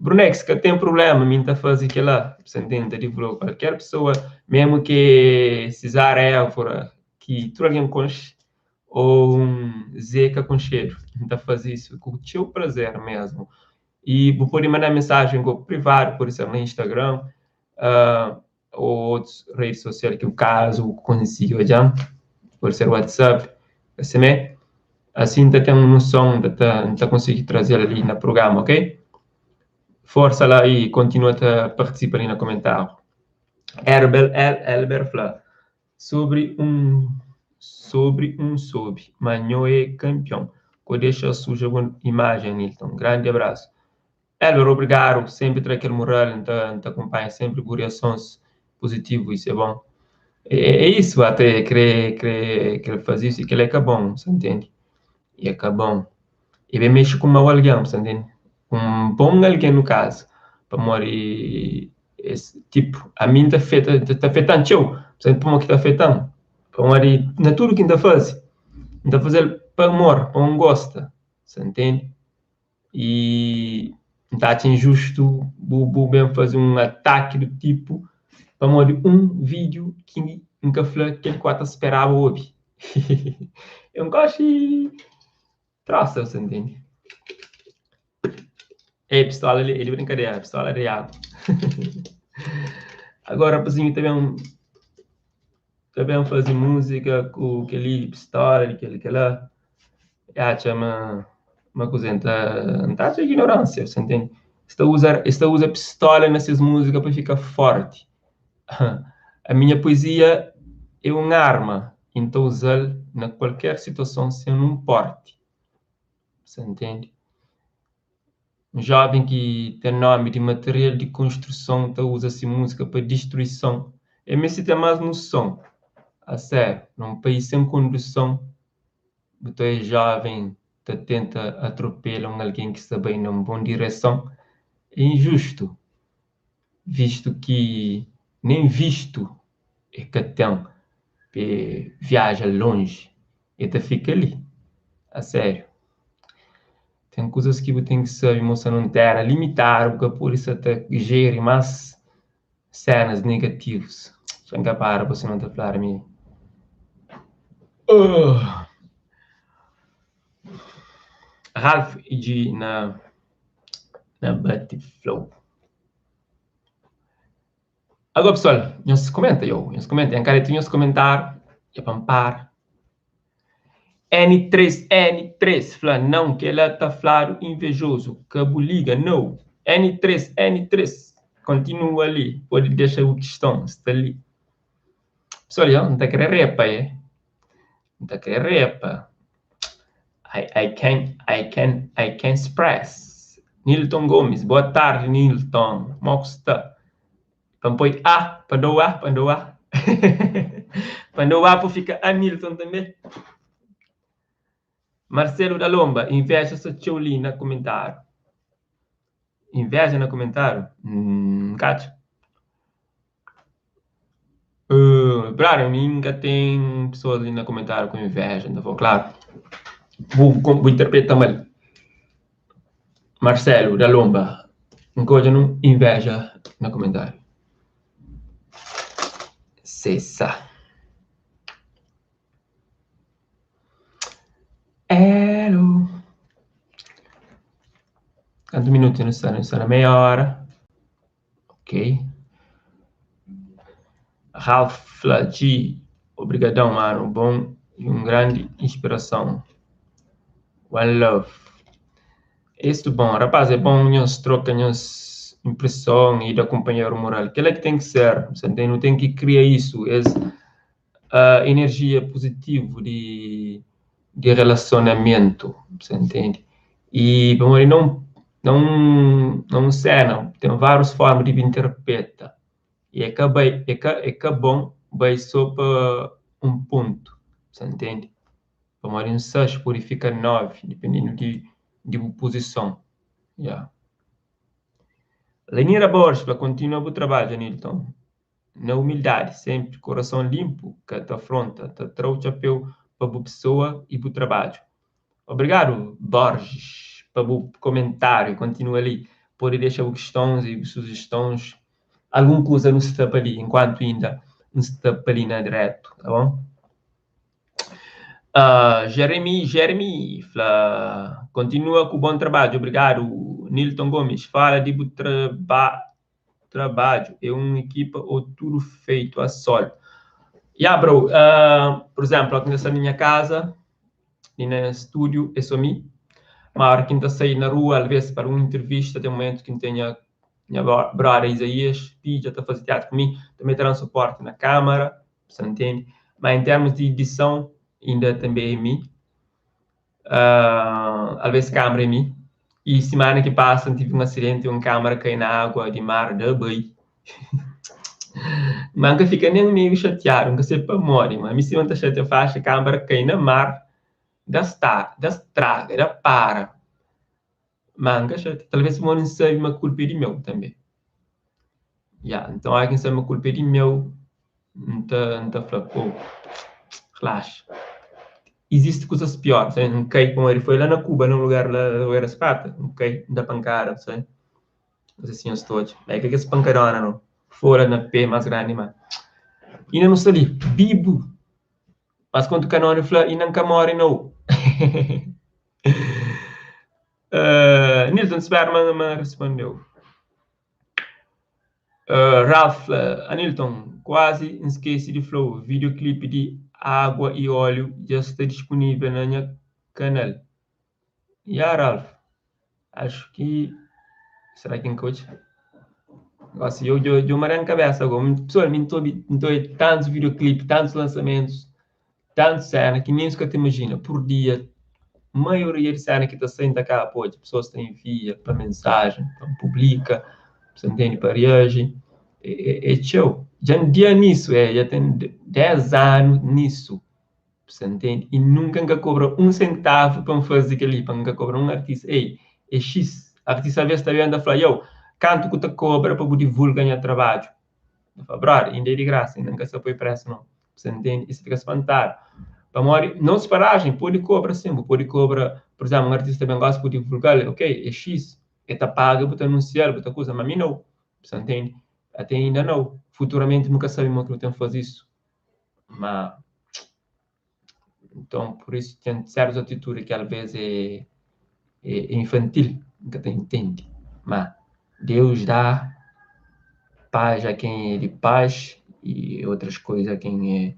Brunex, que tem problema, mim tá fazendo aquilo lá, você entende? Divulga qualquer pessoa, mesmo que Cesar Évora, que tu alguém conhece, ou um Zeca Concheiro, tá fazendo isso com o teu prazer mesmo. E vou poder mandar mensagem com privado, por exemplo, no Instagram, ou outras redes sociais que o caso consigo já, pode ser WhatsApp, assim, né? Assim tá tendo noção, tá conseguindo trazer ali no programa, ok? Força lá e continua a participar ali no comentário. Elber Fla, sobre um sob, mas não é campeão. Que deixa suja boa imagem, Nilton. Grande abraço. Elber, obrigado. Sempre traz aquele moral, então, te acompanha sempre por reações positivas, isso é bom. É isso, até querer fazer isso, e que ele é bom, você entende? E é bom. E bem mexe com mau alguém, você entende? Um bom alguém no caso, para morrer esse tipo, a mim tá afetando eu, você entende como que tá afetando? Para morrer na tudo que tá fazendo, tá fazendo para amor, para um gosta, você entende? E tá injusto, bu bem fazer um ataque do tipo para morrer um vídeo que nunca falei que ele quase esperava ouvir. Eu não gosto de troça, você entende? Ei, pistola, ele brincadeira, pistola de água. Agora, rapazinho, também fazer música com aquele pistola, aquele lá. Acha uma coisa, tá de ignorância, você entende? Está usa pistola nessas músicas para ficar forte. A minha poesia é uma arma, então usá-la na qualquer situação sem um porte. Você entende? Um jovem que tem nome de material de construção, tá usa essa música para destruição. É mesmo ter mais noção. A sério, num país sem condução, você é jovem, tá tenta atropelar um alguém que está bem numa boa direção. É injusto, visto que nem visto é que tem, que viaja longe, e te fica ali. A sério. Tem coisas que você tem que saber, moça, não terra, limitar, porque por isso até gere mais cenas negativas. Só que para, você não tá falando a mim. Ralph G na na bate flow. Agora pessoal, nhos comenta yo, nhos comenta, em cada nhos comentar, é pa par. N3 N3 fla não que ela tá flado invejoso, ka bu liga não. N3 N3 continua ali, pode deixar o questão, está ali. Pessoal, eu não tá querendo repa, é? Não tá querendo repa. I, I can I can I can express. Nilton Gomes, boa tarde, Nilton. Como está? Pa poi A, pa do A, pa do A. Pa do A, pa fica A Nilton também. Marcelo da Lomba, inveja sta txeu li na comentário. Inveja na comentário? Cacha. Claro, nunca tem pessoas ali na comentário com inveja, não vou, claro. Vou interpretar mal. Marcelo da Lomba, encoja não inveja na comentário. Cessa. Hello. Quantos minutos não está? Não está na meia hora. Ok. Ralph G. Obrigadão, mano. Bom e um grande inspiração. One love. Isso bom, rapaz, é bom nós troca nós impressão e da companheiro moral. Aquilo é que tem que ser, você tem, não tem que criar isso, essa energia positiva de relacionamento, você entende? E, bom, ele não cena, tem várias formas de interpretar. E é que é que bom vai só para um ponto, você entende? Para um 6 purifica 9, dependendo de posição. Yeah. Lenira Borges, para continuar o trabalho, Nilton. Na humildade, sempre, coração limpo, que te afronta, te traz o chapéu para a pessoa e para o trabalho. Obrigado, Borges, para o comentário. Continua ali. Pode deixar questões e sugestões. Alguma coisa não está ali, enquanto ainda não está ali na direto, tá bom? Jeremy, fala, continua com o bom trabalho, obrigado. Nilton Gomes, fala de trabalho, é uma equipa ou tudo feito a solo. Yeah, bro, por exemplo, aqui nessa minha casa, e no estúdio, é só mim. Mas a hora que a sair na rua, às vezes para uma entrevista, tem um momento que tenho minha brother Isaías, Pija, está fazendo teatro comigo, também terá um suporte na câmara, você entende? Mas em termos de edição, ainda também é mim. Às vezes câmera é mim. E semana que passa tive um acidente, uma câmera caiu na água de mar da Bahia. Mas nunca fica nem meio chateado, nunca sei para morrer. Mas me se não chateado, faz a câmera cai na mar, da star, da estraga, da para. Mas nunca chateado. Talvez o não sabe uma culpa é de meu também. Yeah, então alguém sabe uma culpa é de meu, não tá falando, pô, relaxa. Existe coisas piores, sabe? Não cai como ele foi lá na Cuba, num lugar lá, era espada, não cai da pancada, sabe? Não sei se todos. É que esse pancadona, não. Fora na pé mais grande, mano. E não sei ali, bibo. Mas quando o canônico fala, e não morre, não. Nilton Sperman me respondeu. Ralph, Anilton, quase esqueci de flow. Videoclipe de Água e Óleo já está disponível na minha canal. Yeah, Ralph. Acho que. Será que coach? Nossa, eu marei na cabeça agora. Pessoal, me estou tantos videoclipes, tantos lançamentos, tantos cena que nem se te imagina. Por dia, a maioria de cena que está saindo da cá, pô, pessoas te envia para mensagem, então publica, você entende, para reagir. É show. Já um dia nisso, já tem 10 anos nisso. Você entende? E nunca nunca cobra um centavo para fazer aquilo ali, para nunca cobrar um artista. Ei, é X. Artista às vezes está vendo e fala, eu, canto que te cobra para divulgar meu trabalho. Eu falo, brother, ainda é de graça, ainda nunca se apoia preço, não. Você entende? Isso fica espantado. Para morrer, não se paragem, pode cobrar sim, pode cobrar, por exemplo, um artista bem gosta de divulgar, ok, é X, é tá paga, vou te anunciar, vou te coisa, mas a mim não. Você entende? Até ainda não. Futuramente nunca sabemos que eu tenho que fazer isso. Mas, então, por isso, tem certas atitudes que às vezes É infantil, N ka ta intende. Ma Deus dá paz a quem é de paz e outras coisas a quem é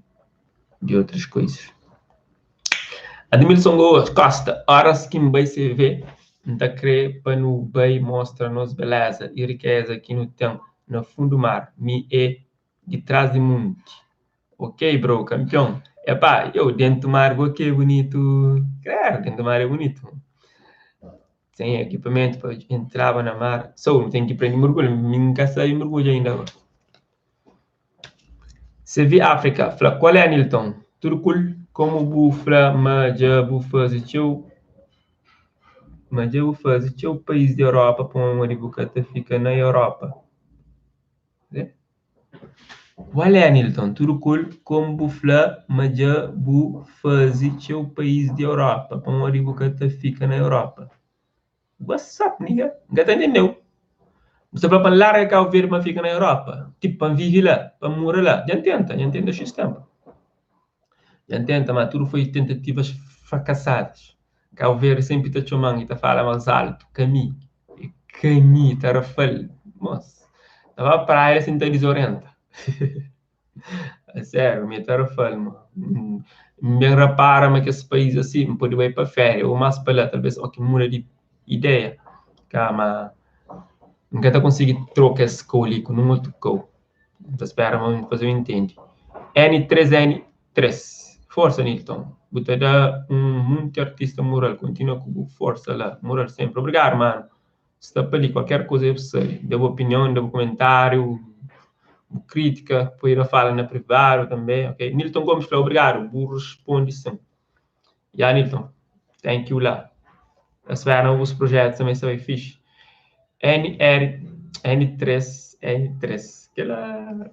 de outras coisas. Admilson Costa, horas ki N bai CV, N ta kre pa nu bai mostra nos beleza e rikeza ki nu ten na fundu mar. Mi é di trás di munti. Ok bro, kampion. Epá, yo, dentu mar go ki é bunitu. Credo, dentu mar é bunitu. Sem ekipamentu pa entraba na mar. So, nu ten ki prende mergulha. Mi N ka sabe mergudja inda go. CV África fla, Qual é, Nilton? Tudo cool? Como bu fla ma dja bu faze txeu ma dja bu faze txeu país di Europa, pamodi bu ka ta fika na Europa? Qual é, Nilton? Tudo cool? Como bu fla ma dja bu faze txeu país di Europa, pamodi bu ka ta fika na Europa? What's up, nigga? N ka ta ntendeu. Bu sta fla pa N larga Cabo Verde pa N fika na Europa? Tipo, pa N vive la, pa N mora la? Dja N tenta, dja N tenta xis tempu. Dja N tenta, ma tudu foi tentativas frakasadas. Cabo Verde sempri ta txoman i ta fala mas altu, ka mi. É ka mi, Tarrafal. Mos, ta ba praia sin ta dizorienta. A sério, mi é Tarrafal, mo. N ben rapara ma kes país asi, N pode bai pa féria ou más pa la, talvez o ki muda di ideia. Ka, ma N ka ta konsigi troka es kau li ku nun otu kau. N ta spera ma N faze-u intende. N3N3 Forsa, Nilton. Bu ta da un munti artista mural. Kontinua ku bu forsa la. Mural senpri. Obrigadu, manu. Sta pa li. Kualker kuza eu sabe. Da bu opinion, da bu kumentáriu, bu krítika. Pode da fala na privadu tanbe, ok? Nilton Gomes fla, obrigadu. Bu responde sin. Ya, Nilton. Thank you la. Ta spera ma bus projetus tanbe sta bai fixi. NR, N3, N3. Kela.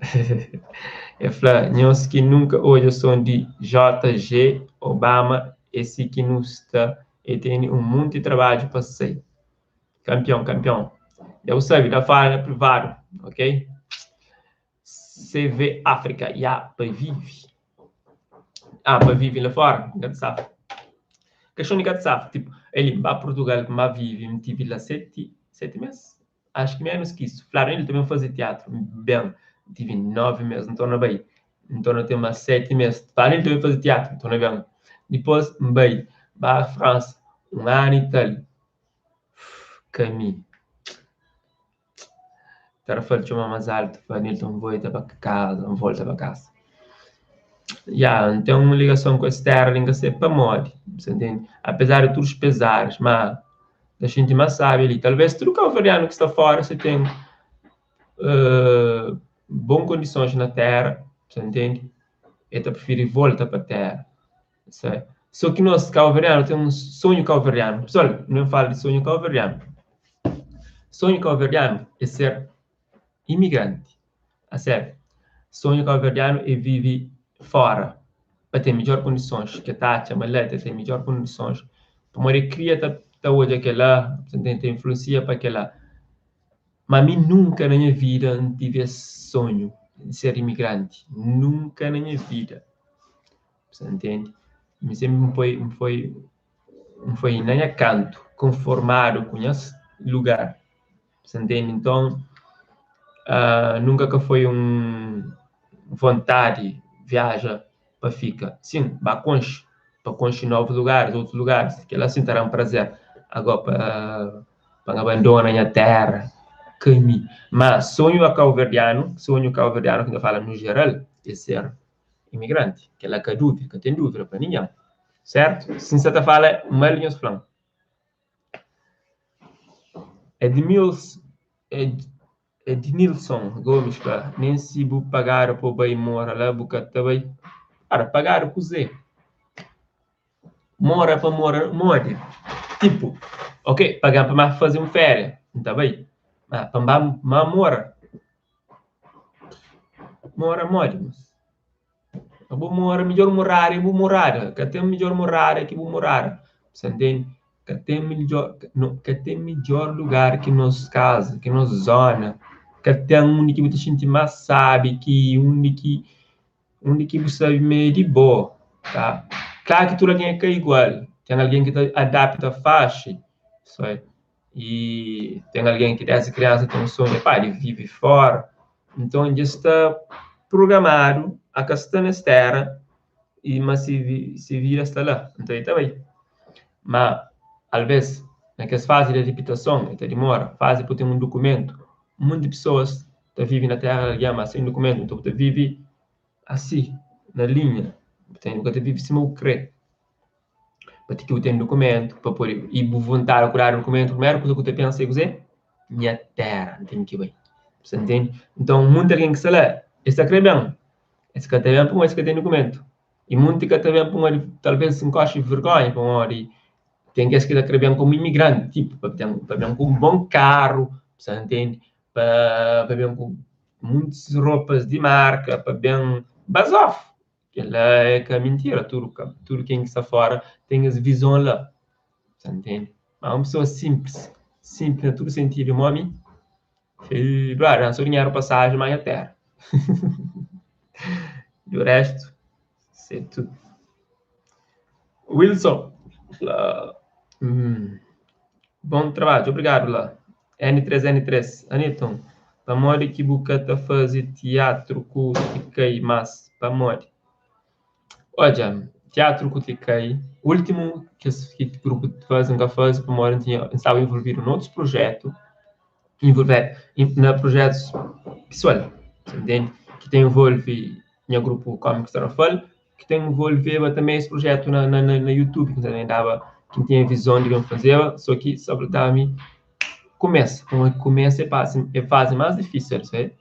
E fla, nhos ki nunka odja son di JG Obama, é si ki nu sta, e tene un munti trabadju pa sai. Kampion, kampion. Dja bu sabe, da fala na privadu, ok? CV África, ya, pa vive. Ah, pa vive la fora, N ka ta sabe. Kexon di ka ta sabe, tipo, eli, N ba Portugal, N ba vive, N tive la seti, seti mes? Acho ki menos ki isu. Fladu, el ta ben faze teatru. Ben, N tive 9 mes, N torna bai. N torna ten mas 7 mes. Fladu, el ta ben faze teatru, N torna ben. Dipôs, N bai, ba Fransa, un anu i tal. Ka mi. Tarrafal txoma más altu, fla Nilton volta pa kaza, N volta pa kasa. Ya, N ten un ligason ku es téra li, N ka sabe pamodi, sa ntende? Apezar di tudu os pezares, ma N ta xinti más sábi li. Talvês tudu kabuverdianu ki sta fora si ten bon kondisons na téra, sa ntende? E ta prifiri volta pa téra. Sabe? So ki nos kabuverdianu ten un sonhu kabuverdianu. Pessoal, nu ben fala di sonhu kabuverdianu. Sonhu kabuverdianu é ser imigranti. A sério. Sonhu kabuverdianu é vive fora pa ten midjor kondisons, ke ta atxa ma la ta ten midjor kondisons. Pamodi e kria ta ta odja kela, ta influensia pa kela. Ma mi nunka na nha vida N tive es sonhu di ser imigranti. Nunka na nha vida. Sa ntende? Mi senpri N foi, N foi, N foi na nha kantu, konformadu ku nha lugar. Sa ntende? Nton, nunka ka foi un vontadi viaja pa fika. Sin, ba konxe, pa konxe novus lugaris, otus lugaris, kel-la sin ta da-m prazer. Agó pa pa N abandona nha téra, ka mi. Ma sonhu a kauverdianu, sonhu kauverdianu ki N ta fala nu jeral, é ser imigranti. Kel-la ka dúvida, ka ten dúvida pa ningen. Sertu? Si N sa ta fala mal, nhos fla-m. Edmils, Ed, Ednilson Gomes fla, nen si bu pagadu pa bu bai mora la, bu ka ta bai. Ora, pagadu kuzê? Mora pa mora modi? Tipu, ok, paga-m pa N ba faze un féria, N ta bai. Ma pa N ba ma mora? Mora modi mos? Pa bu mora, midjor morada é bu morada. Ka ten midjor morada ki bu morada. Sa ntende? Ka ten midjor, no, ka ten midjor lugar ki nos kaza, ki nos zona. Ka ten undi ki bu ta xinti más sábi ki undi ki undi ki bu sabe ma é di bo, tá? Klaru ki tudu algen é ka igual. Ten algen ki ta adapta faxi. Sabe? I ten algen ki desdi kriansa ten un sonhu pa di vive fora. Nton dja sta programadu a ka sta nes tera i ma si si vida sta la, nton el ta bai. Ma alvês na kes fazi di adaptason el ta dimora, fazi pa ten un dukumentu. Munti pesoas ta vive na tera di algen ma sen dukumentu, nton bu ta vive asi, na linha, bu ka ta vive sima bu kre. Pa ti ki bu ten dukumentu pa pode i bu vontadi ku dadu dukumentu, primeru kuza ku ta pensa é kuzê? Nha tera, N ten ki bai. Bu sta ntende? Nton munti algen ki sta la, es ta kre ben, es ka ta ben pamodi es ka ten dukumentu. I munti ka ta ben pamodi talvês nkoxa di vergonha, pamodi ten kes ki ta kre ben komu imigranti, tipu pa ten pa ben ku un bon karu, bu sta ntende? Pa pa ben ku muntis ropas di marka, pa ben bazof. Kel-la é ka mintira, tudu ka tudu ken ki sta fora ten es vizon la, sa ntende? Ma un pesoa sinplis, sinplis na tudu sentidu, mo mi, brother, so dinheru pasaji ma nha tera. Du restu, se tu. Wilson fla, Bon trabadju, obrigadu la. N3 N3, Aniton, pamodi ki bu ka ta faze tiatru ku Tikai más? Pamodi? Odja, tiatru ku Tikai, últimu kes ki grupu faze, N ka faze pamodi N tinha, N staba involvidu na otus projetu, involve na projetus pesoal, sa ntende? Ki ta involve nha grupu Kómiku Tarrafal, ki ta involveba tanbe es projetu na na na youtube ki N ta ben daba, ki N tinha vizon di ben fazeba, so ki sa faltaba mi kumesa, pamodi kumesa é fasi é fazi más difísil, sabe?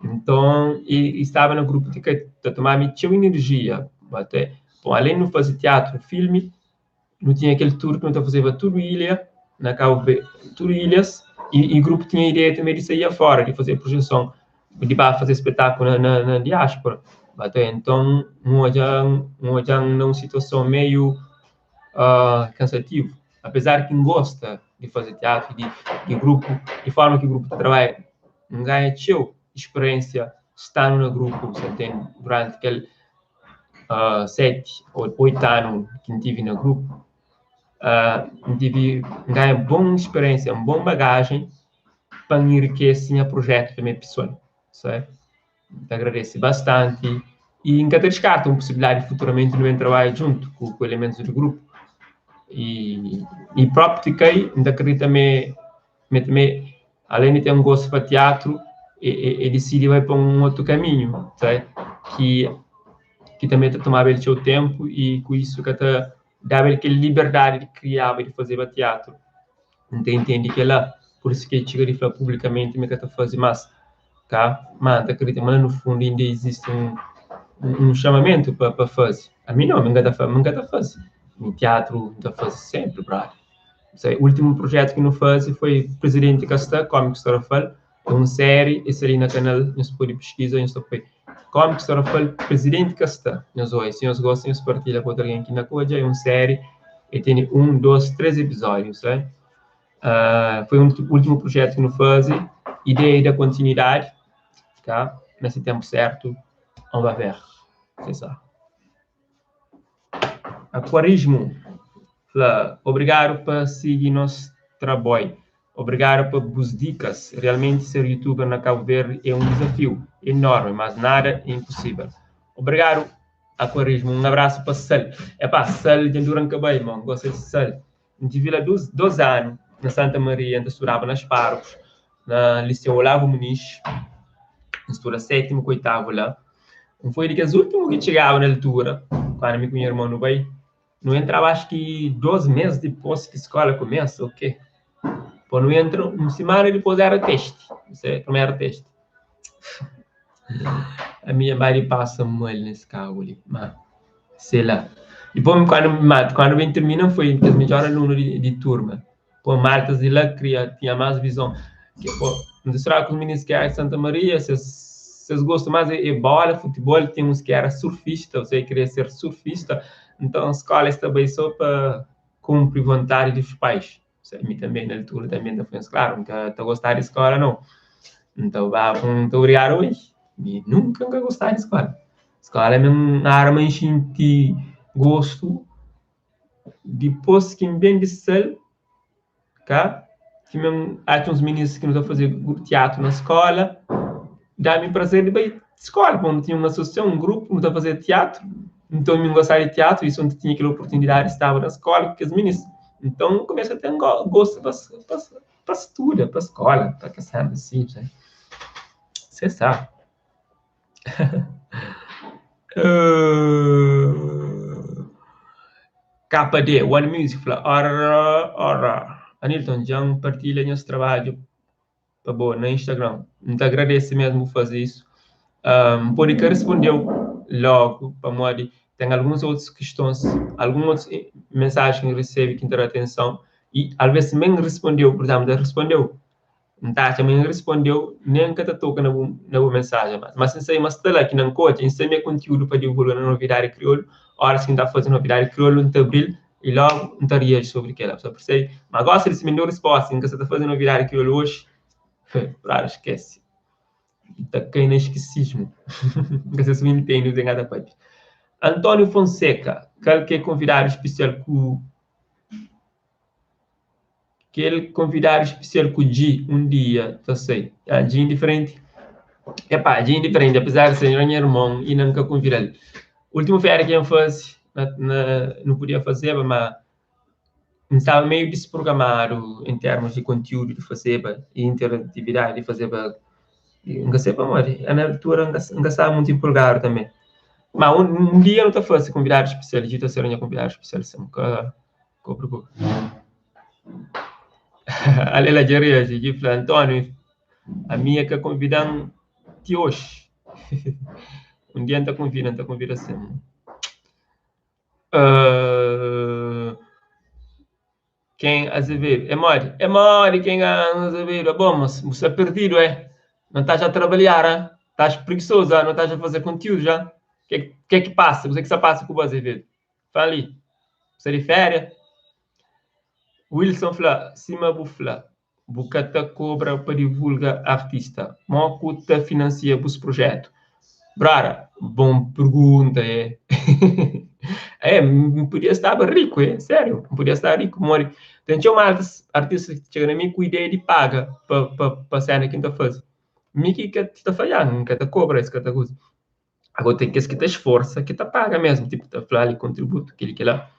Nton, i staba na grupu ki ka ta tomaba mi txeu inerjia, ate, bon, alén di nu faze tiatru, filmi, Nu tinha kel tur ki nu ta fazeba tudu ilha na Cabo Verde, tudu ilhas, e, e grupu tinha ideia também di saía fora, di fazer projeção, di ba fazer espetáculo na, na, na diáspora. Até então, N odja, N odja na un situason meio uh, cansativo. Apesar ki N gosta di fazer teatro, di, di grupu, di forma ki grupu ta trabalha, N ganha txeu experiência stando na grupu, sa ntende, durante kel 7 ô 8 anu ki N tive na grupu, N tive, N ganha bon speriénsia, un bon bagajen pa N enrikese nha prujétu tanbe pesoal, sabe? N ta agradese bastanti y N ka ta diskarta un posibilidadi di futuramenti nu ben trabadja djuntu ku ku elementus di grupu. Y y própi Tikai N ta kridita ma ma tanbe alén di ten gostu pa tiatru, e e disidi bai pa un otu kaminhu, sabe? Ki ki tanbe ta tomaba el txeu tenpu y ku isu ka ta daba el kel liberdadi di kriaba, di fazeba tiatru. N ta intendi kela, pur isu ki el txiga di fla publikamenti ma el ka ta faze mas, ka? Ma N ta kridita ma la nu fundu inda izisti un un xamamentu pa pa faze. Ami nau, mi N ka ta fla ma N ka ta faze. Mi tiatru N ta faze senpri, brother. Últimu projetu ki nu faze foi Presidenti Ka Sta, Kómikus Tarrafal. É un série, e sta li na kanal, nhos pode piskiza, nhos ta poi Kómikus Tarrafal, Presidenti Ka Sta. Nhos oi, si nhos gosta, nhos partilha ku otu algen ki na ka odja. É un série, e tene 1, 2, 3 episódiu, sabe? Uh, foi un últimu projetu ki nu faze, ideia é da kontinuidadi, tá? Na se tempu sertu, on va ver. C'est ça. Aquarismo fla, obrigadu pa sigi nos traboi. Obrigadu pa bus dikas. Realmenti ser youtuber na Cabo Verde é um desafiu enorme, mas nada é impossível. Obrigadu Aquarismo, um abraço pa Sal. Epá, Sal dja dura N ka bai, irmon, N gosta di Sal. N tive la dus, dos anu na Santa Maria, N ta studaba na Espargos, na Liceu Olavo Muniz. N studa sétimu ku oitavu la. N foi di kes últimu ki txigaba na altura, kandu mi ku nha irmon nu bai. Nu entraba acho ki dos mês dipôs ki skóla kumesa ô kê. Pô, nu entra, un simana dipôs éra testi, primeru testi. Ami dja ba di pasa mal nes kabu li, ma sei la. Dipôs kandu ma kandu ben tirmina N foi kes midjor alunu di di turma. Pô, maltas di la kria tinha más vizon. Ke pô, N ta sturaba ku minis ki éra di Santa Maria, ses ses gostu más é é bola, futibol, tinha uns ki éra surfista, ou seja, kria ser surfista. Nton, skóla es ta bai sô pa kunpri vontadi di pais. Mi tanbe na altura tanbe N ta fla-s, klaru, N ka ta gostaba di skóla nau. N ta ba N ta obrigadu bai. Mi nunka N ka gostaba di skóla. Skóla mi N ara ma N xinti gostu dipôs ki N ben di sal. Ka? Ti mesmu atxa uns minis ki nu ta faze tiatru na skola, da-mi prazer di bai skola, pamodi nu tinha un asosiason, un grupu, nu ta faze tiatru, nton mi N gostaba di tiatru i so N ta tinha kel oportunidadi di staba na skola ku kes minis. Nton N kumesa ten gostu pa pa studa, pa skola, pa kes séna si, sê sa. KD, One Music fla, Ora, ora. Anilton, dja-m partilha nhas trabadju pa bo na Instagram. N ta agradese mesmu bu faze isu. N pode ka responde-u logu pamodi ten alguns otus kistons, algun otus mensajen ki N resebe ki N ta da atenson i alves si mi N responde-u, pur izénplu, N ta responde-u N ta atxa ma N responde-u, nen N ka ta toka na bu na bu mensajen más. Má si N sabe ma sta la ki na N ka odja, N sabe ma é kontiúdu pa divulga na Novidadi Kriolu, óras ki N ta faze Novidadi Kriolu, N ta abri-l i lógu N ta reaji sobri kel-la. Bu sta persebe? Má gósi li, si mi N da-u respósta i N ka sta ta faze Novidadi Kriolu oji, brada, skese. N ta kai na eskisismu. N ka sabe si bu intende kuzê ki N ka ta papia. António Fonseca, kal ki é konvidadu spesial ku. Kel konvidadu spesial ku Dji un dia ta sai. Ah, Dji indiferenti. Epá, Dji indiferenti, apezar di ser nha irmon, inda N ka konvida-l. Últimu féria ki N faze, na, na, nu podia fazeba, ma N staba meiu disprogramadu en termus di kontiúdu di fazeba i interatividadi di fazeba. N ka sai pamodi, na altura N ka, N ka staba mutu empolgadu tanbe. Ma un, un dia nu ta faze konvidadu spesial, Dji ta ser nha konvidadu spesial, sin ka. Ka preokupa. Ale la dja reaji, dja fla, António, ami e ka konvida-m ti oxi. Un dia N ta konvida, N ta konvida sin. Uh, ken Azevedo? É modi? É modi ken Azevedo? Bom, mas bu sta perdido, é? Não estás a trabalhar, ah? Estás preguiçoso, ah? Não estás a fazer conteúdo já? Que que que passa? O que que se passa com o Azevedo? Fla li, bu sta di féria? Wilson fla, sima bu fla, bu ka ta kobra pa divulga artista. Mo ku ta finansia bus projetu? Brother, bon pergunta, é. É, N podia staba riku, é, sériu, N podia sta riku, pamodi ten txeu maltas, artistas ki txega na mi ku ideia di paga pa, pa, pa sena ki N ta faze. Mi ki ka ta fla, ya, N ka ta kobra, es ka ta kuza. Agora ten kes ki ta esforsa, ki ta paga mesmu, tipo ta fla ali kontributu, kili kila,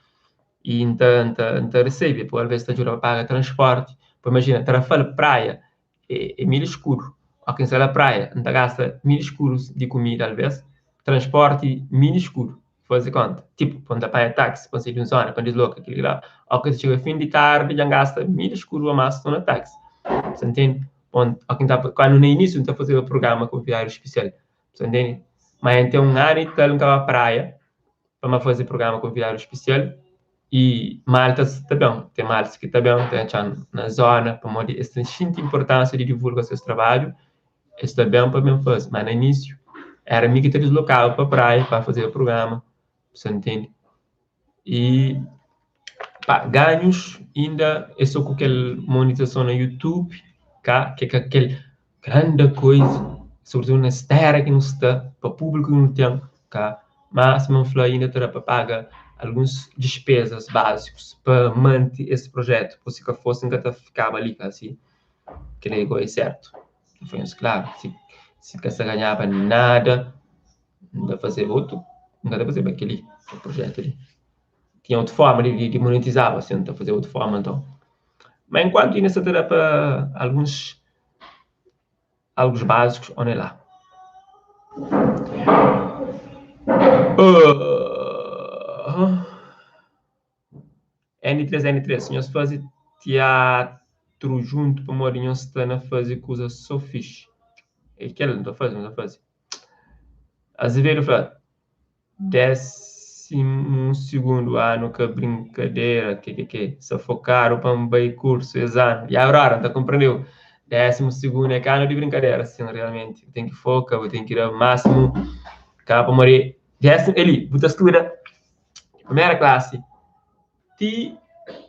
i N ta N ta N ta resebe, pô alvês ta djuda pa paga transporti, pô imajina Tarrafal Praia é é 1000 eskudu, óki N sta la Praia N ta gasta 1000 eskudus di kumida alvês, transporti 1000 eskudu, faze konta, tipo pa N ta panha taxi pa N sai di un zona pa N disloka kili kila, óki ta txiga fin di tardi dja N gasta 1000 eskudu a mas so na taxi, sa ntende? Pô óki N ta kandu na inísiu N ta fazeba prugrama konvidadu spesial. Sa ntende? Ma N ten un anu i tal N ka ba praia pa ma faze prugrama konvidadu spesial i maltas ta ben, ten maltas ki ta ben ta atxa-nu na zona pamodi es ta xinti inpurtansia di divulga ses trabadju, es ta ben pa ben faze. Ma na inisiu era mi ki ta dislokaba pa praia pa fazeba prugrama, sa ntende? I pa ganhus inda é so ku kel monetizason na YouTube, ka ke ka kel grande koiza, sobretudu nes tera ki nu sta, pa públiku ki nu ten, ka. Ma sima N fla inda ta da pa paga alguns dispezas básikus pa manti es projetu, po si ka fosi N ka ta fikaba li ka si. Kel-li é go é sertu, N fla nhos klaru, si si ka sta ganhaba nada N ta fazeba otu, N ka ta fazeba kel-li, kel projetu li. Tinha otu forma di di monetizaba, si N ta fazeba otu forma nton. Ma enkuantu inda sta ta da pa alguns algus básikus, onde lá. Uh, N3 N3, nhos faze tiatru juntu pamodi nhos sta na faze kuzas so fixi. É kel nu ta faze, nu ta faze. Azevedo fla, Désimu sigundu anu ka brinkadera, kekeke, sta fokadu pa N bai kursu es anu. Ya brother, N ta konprende-u. Désimu sigundu é ka anu di brinkadera, sin, realmenti. Bu ten ki foka, bu ten ki da másimu, ka pamodi désimu, eli, bu ta studa primera klasi ti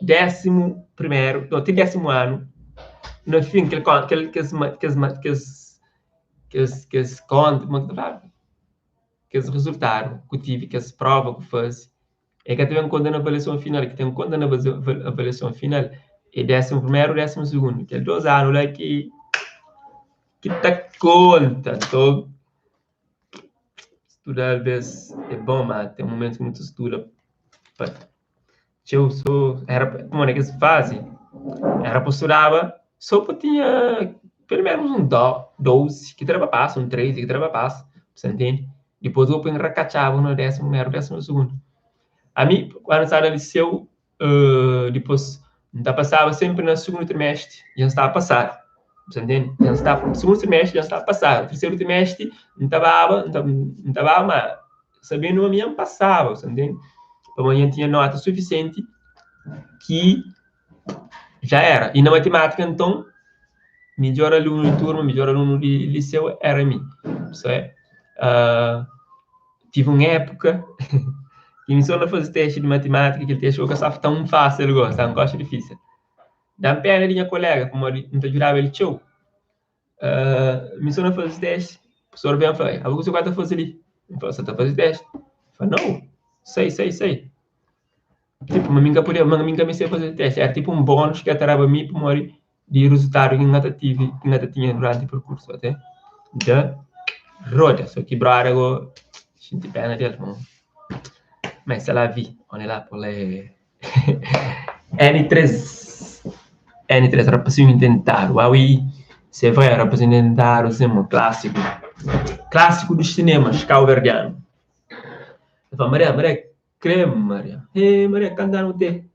désimu primeru, no, ti désimu anu, na fin, kel, kel, kes, kes, kes, kes, kes konta, kuma ki ta fladu? Kes rezultadu ku tivi, kes prova ku faze, e ka ta ben konta na avaliason final. Ki ten konta na avaliason final É désimu primeru, désimu sugundu. Kel 2 anu la ki ki ta konta. Nton, studa alvês é bon, ma ten momentus ki nu ta studa pa txeu so era pamodi na kes fazi era pa studaba so pa tinha pelu menus un 12 ki ta daba pasa, un 13 ki ta daba pasa, sa ntende? Dipôs bo poi rakatxaba na désimu primeru, désimu sugundu. Ami, kandu N staba na liseu, dipôs N ta pasaba sénpri na sugundu trimestri, dja N staba pasadu, bu sa ntende? Dja N staba, sugundu trimestri dja N staba pasadu, terseru trimestri N ta baba, N ta baba ma sabendu ma mi dja N pasaba, bu sa ntende? Pamodi dja N tinha nóta sufisienti ki dja éra. I na matimátika nton, midjór alunu di turma, midjór alunu di liseu éra mi, bu sabe? Tive un épuka ki mi so na faze testi di matimátika, kel testi ka staba tãu fásil gosi, staba un koxa difísil. Da-m péna di nha koléga pamodi N ta djudaba el txeu. Mi so na faze testi, profesor ben fla, abo kuzê ku bu ta faze li? N fla, sa ta faze testi. El fla, nau, sai, sai, sai. Tipu, ma mi N ka podia, ma mi N ka meste faze testi, éra tipu un bónus ki el ta daba mi pamodi di rezultadu ki N ka ta tive, ki N ka ta tinha duranti perkursu ate da roda. So ki broda go xinti pena del, mo mais c'est la vie, on est là pour les N3 N3 rapazinho intentadu, ah oui, c'est vrai, rapazinho intentadu, sim, um clássico, clássico dos cinemas cabo-verdiano. El fala, Maria, Maria, crê Maria, eh Maria, canta no te.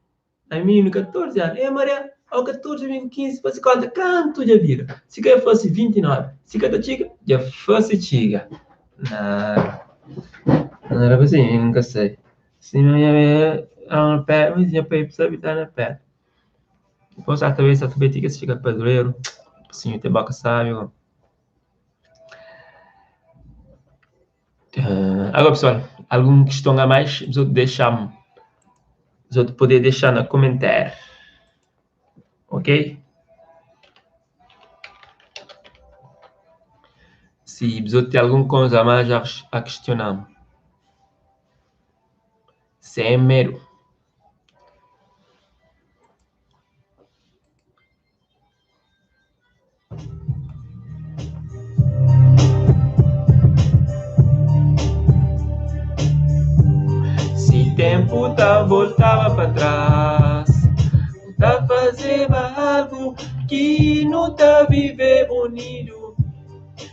Ami nu 14 anu, eh Maria, ao 14 mi ku 15, fasi konta kantu dja bira? Si ka fasi 29, si ka ta txiga, dja fasi txiga. Na, na rapazinho, N ka sai. Si nha pé, nha pai sabe ta na pé. Depois sa ta bai, sa ta bai ti ki txiga padreru, rapazinho ten boka sabi go. Agora pessoal, algun kiston a mais, bzot dexa-m, bzot pode dexa na komentáriu, ok? Si bzot ten algun koza a mais a kistiona-m, sen medu. Si ténpu ta voltaba pa tras Nu ta fazeba algu ki nu ta viveba unidu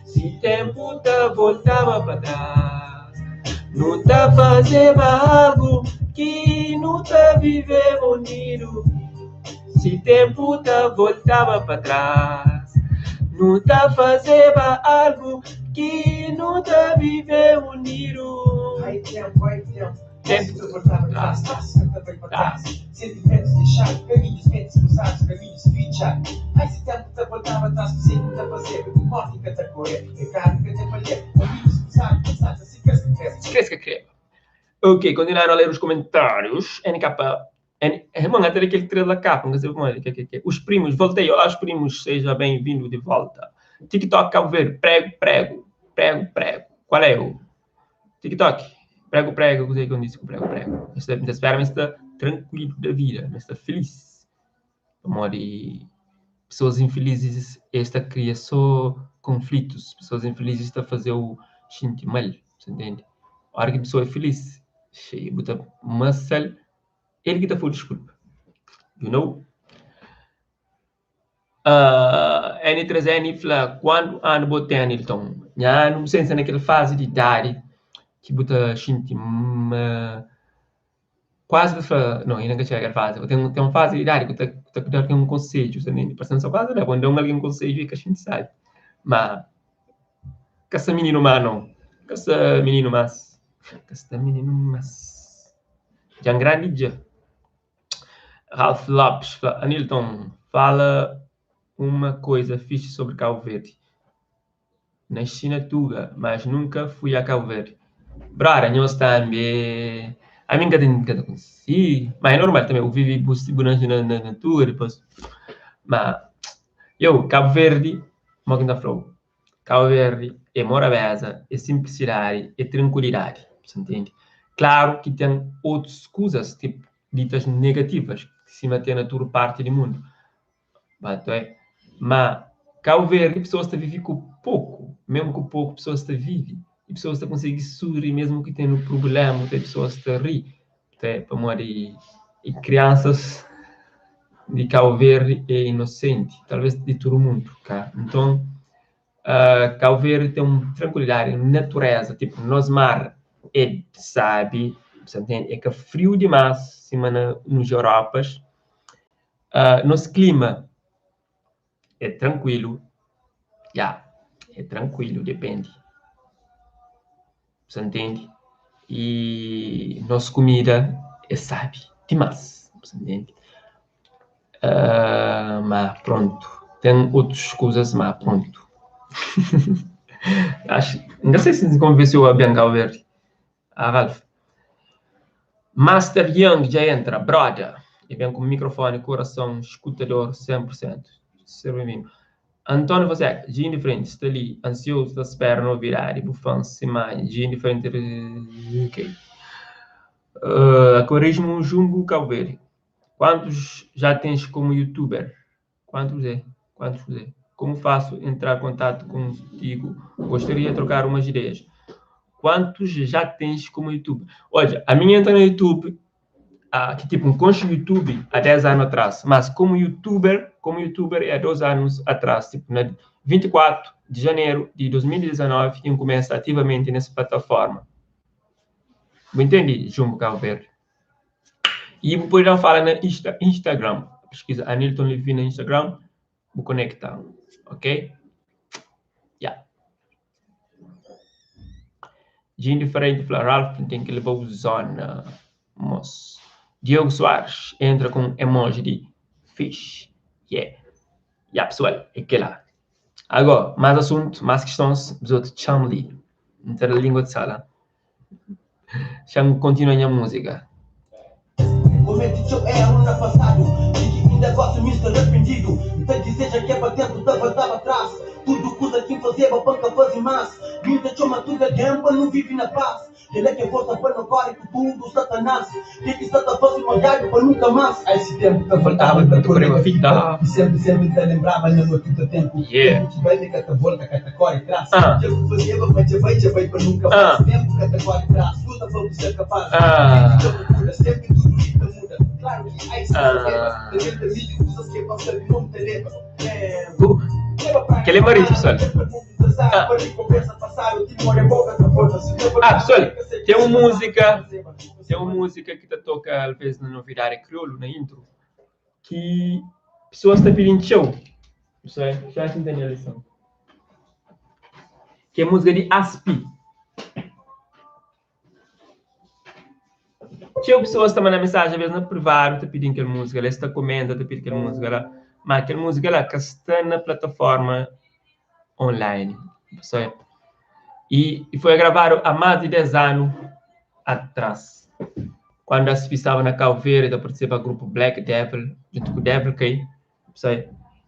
Si ténpu ta voltaba pa tras Nu ta fazeba algu ki nu ta viveba unidu Si ténpu ta voltaba pa tras Nu ta fazeba algu ki nu ta vive unidu Ai tempo, ai tempo, Tempo tempo ta voltaba tras, passos ka ta bai pa tras, sentimentos deixados, caminhos, mentes cruzados, caminhos fitxadu. Ai si tempo ta voltaba tras, kuzê ki nu ta fazeba? Di morti ka ta corre, pecado ka ten valer, caminhos cruzados, passados, si kres ka kreba. Si kres ka kreba. Ok, continuando a ler os comentários. NK N, irmão, até daquele 3 da capa, não sei como é, que, Os primos, voltei, olá os primos, seja bem-vindo de volta. TikTok Cabo Verde, prego, prego, prego, prego. Qual é o TikTok? Prego, prego, não sei o que eu disse com prego, prego. Espero, mas está tranquilo da vida, mas está feliz. Pamodi pessoas infelizes esta cria só conflitos, pessoas infelizes está fazer o xinti mal, você entende? A hora que a pessoa é feliz, cheio, bota masal, ele que tá foi desculpa. You know? N3N fla, quando ano bo tem, Anilton? Nha ano, sem ser naquela fase de idade que bota xinti ma quase fla, não, ainda não chega aquela fase. Tem uma fase de idade que tá tá dar alguém um conselho, sabe? Parece só quase, né? Quando dá um alguém um conselho, e que a gente sabe. Mas, que essa menino mas não. Que essa menino mas. Que essa menino mas. Já um grande dia. Ralph Lopes fla, Anilton, fala uma coisa fixe sobre Cabo Verde. Nasci na Tuga, mas nunca fui a Cabo Verde. Brother, nós também. A mim nunca tem nunca conheci. Mas é normal também. Eu vivi nasci na Tuga depois. Mas eu, Cabo Verde, como que tá falou? Cabo Verde é morabeza, é simplicidade, é tranquilidade. Você entende? Claro que tem outras coisas, tipo, ditas negativas, que se mantém na toda parte do mundo. Ba é. Ma Cabo Verde pessoas ta vive ku pouco, mesmo ku pouco pessoas ta vive. E pessoas ta consegue sorrir mesmo que tendo problema, tem pessoas ta ri. Até pamodi e crianças de Cabo Verde é inocente, talvez de todo mundo, cá. Então, Cabo Verde tem uma tranquilidade, natureza, tipo, nos mar é sabe, você entende? É que é frio demais, cima nos Europas. Nosso clima é tranquilo, yeah, é tranquilo, depende. Você entende? E nossa comida é sabe demais, você entende? Mas pronto, tem outras coisas, mas pronto. Acho, não sei se convenceu a Bianca Verde. A Ralph. Master Young já entra, brother. E vem com microfone, coração, escutador, 100%. Seja bem-vindo. Antônio Fonseca, G indiferente, está ali, ansioso, está espera novidade, bufão, semana, G indiferente, ok. Aquarismo Jumbo Cabo Verde. Quantos já tens como youtuber? Quantos é? Quantos é? Como faço entrar em contato contigo? Gostaria de trocar umas ideias. Quantos já tens como youtuber? Olha, a minha entra no YouTube, que tipo, um concho YouTube há 10 anos atrás, mas como youtuber é há 2 anos atrás, tipo, na 24 de janeiro de 2019, eu começo ativamente nessa plataforma. Me entende, Jumbo Cabo Verde? E depois já fala na Instagram. Pesquisa Anilton Levi no Instagram, vou conectar, ok? Yeah. De indiferente, fala, Ralph tem que levar o zona, moço. Diogo Soares entra com emoji de fish. Yeah. Yeah, pessoal, é que lá. Agora, mais assunto, mais questões, os outros chamam ali. Entra na língua de sala. Já continua a minha música. Comete seu erro no passado, e que ainda gosta me estar arrependido. Então deseja que é para tempo, tava atrás. Tudo coisa que fazia, a banca fazia mais. Muita chama tudo a gamba, não vive na paz. Ele é que força para não corre com tudo, Satanás. Tem que estar fazendo malhado para nunca mais. A esse tempo que faltava para correr a fita. E sempre, sempre te lembrava na noite do tempo. Yeah. Que vai, que te volta, que te corre atrás. Que fazia, mas já vai para nunca mais. Tempo que te corre atrás. Luta para ser capaz. Sempre tudo muda. Claro que há esse Que ele é marido, pessoal. Pessoal, tem uma música que tá toca às vezes na novidade crioulo, na intro, que pessoas estão pedindo show. Pessoal, já entendi a lição. Que é música de Aspi. Tinha pessoas que mandam mensagem, às vezes na privado, tá pedindo aquela música, ela está comendo, tá pedindo aquela música lá. Mas aquela música lá que está na plataforma online. Pessoal. E foi gravado há mais de 10 anos atrás. Quando a Aspi estava na Cabo Verde, participava do grupo Black Devil, junto com o Devil K. Pessoal.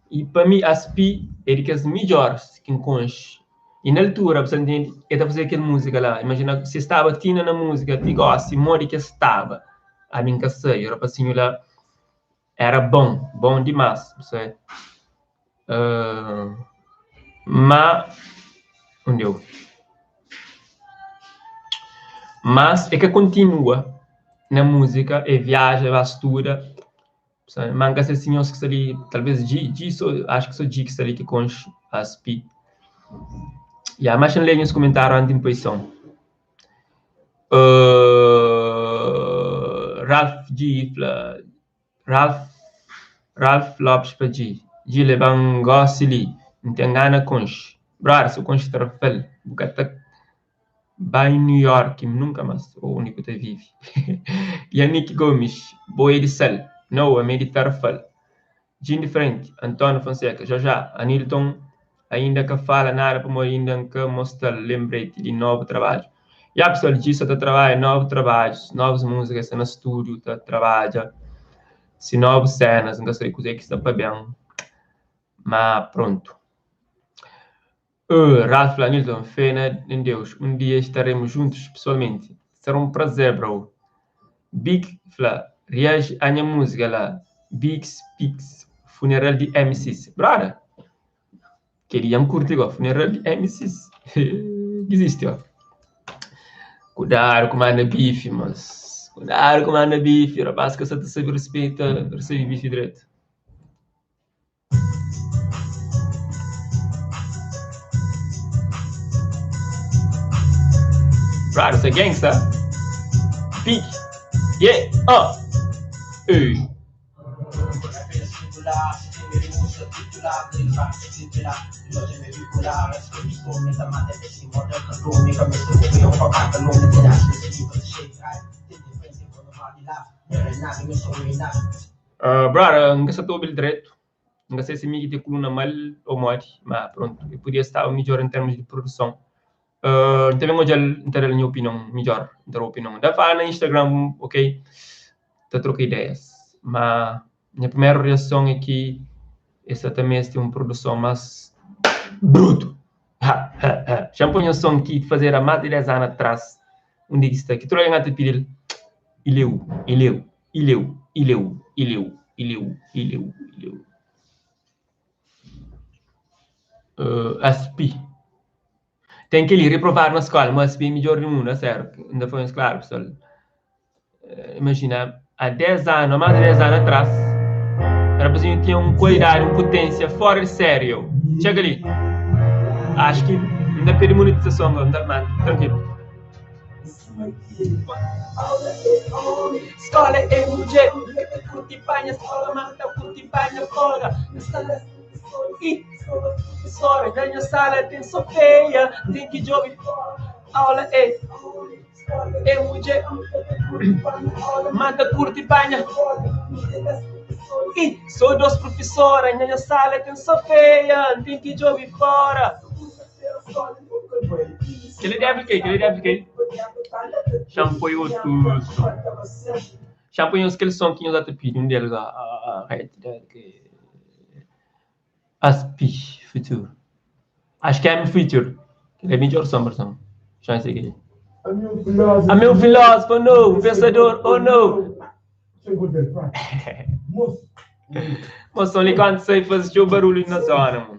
E para mim, a Aspi é das melhores que encontro. E na altura, você entende, ele está fazendo aquela música lá. Imagina, se estava tina na música, te gosta, mori que estava. A minha sei, o rapazinho lá era bom, bom demais. Você. Mas, onde eu? Mas é que continua na música, e viaja, vai estuda. Manca se senhores que está ali, talvez G, só, acho que sou G que está ali que conche as P. Yeah, mas não leio os comentários antes de posição. Ralph G. Ralph Lopes para G. G levan Gossili. Não tem gana conche. Brother, se o conche trafel, bugata vai em New York, nunca mais. O único que vive. Yannick Gomes, boi de sal. Não, a meio de tarfal. G indiferente, Antônio Fonseca, já já, Anilton. Ainda que fala nada para ainda que mostra lembrete de novo trabalho. E a pessoa diz que trabalha novos trabalhos, novas músicas, está no estúdio, está trabalha, se novas cenas, não sei o que está para bem. Mas pronto. Ralph Lanilton, fé em Deus. Um dia estaremos juntos pessoalmente. Será um prazer, bro. Big Fla, reage à minha música lá. Big Speaks. Funeral di MCs. Brother, kel-li dja N kurti go. Funeral di MCs. Izisti, ó. Kudadu ku manda bifi, mas. Kudadu ku manda bifi. Rapaz ka sa ta sabe respeita, resebe bifi dretu. Brother, sa gangsta. Big. Yeah, Ei. Brother, N ka sa ta obi-l dretu. N ka sai si mi ki ten kuluna mal ô modi, má prontu, e podia staba midjór en termus di produson. N ta ben odja-l, N ta da-l nha opinion midjór, N ta da opinion. Da fala na Instagram, ok, ta troka ideias. Má nha primeru riason é ki e sa ta meste un produson más brutu. Ha, ha, ha. Xa-m poi nha son ki fazedu há más di 10 anu atras, undi ki sta, ki tudu algen ata pidi-l, Ileu, ileu. Ileu, ileu, ileu, ileu, ileu, ileu. SP. Ten kel-li, reprovadu na skóla, ma SP é midjór di mundu, a sériu. N ta fla nhos klaru, pesoal. Imajina, há 10 anu, há más di 10 anu atrás, rapazinhu tinha un kualidadi, un puténsia fóra di sériu. Txega li. Axu ki N ta perde monetizason, N ta, ma trankilu. Skola é mudjer Ka ta kurti panha skola Ma ta kurti panha folga Na sala i Profesora na nha sala ten so feia Ten ki djobe Aula é É mudjer Ma ta kurti panha I So dos profesora na nha sala ten so feia Ten ki djobe fora. Kel-li debe kai, kel-li debe kai. Xa-m poi otu son. Xa-m poi nhos kel son ki nhos ata pidi, un del Aspi Future. Acho ki é M Future. Kel-li é midjor son, parse-m. Xa-m sigi li. Ami é un filósofo, oh no, un pensador, oh no. Moson li kantu sai faze txeu barulhu na zona, mon.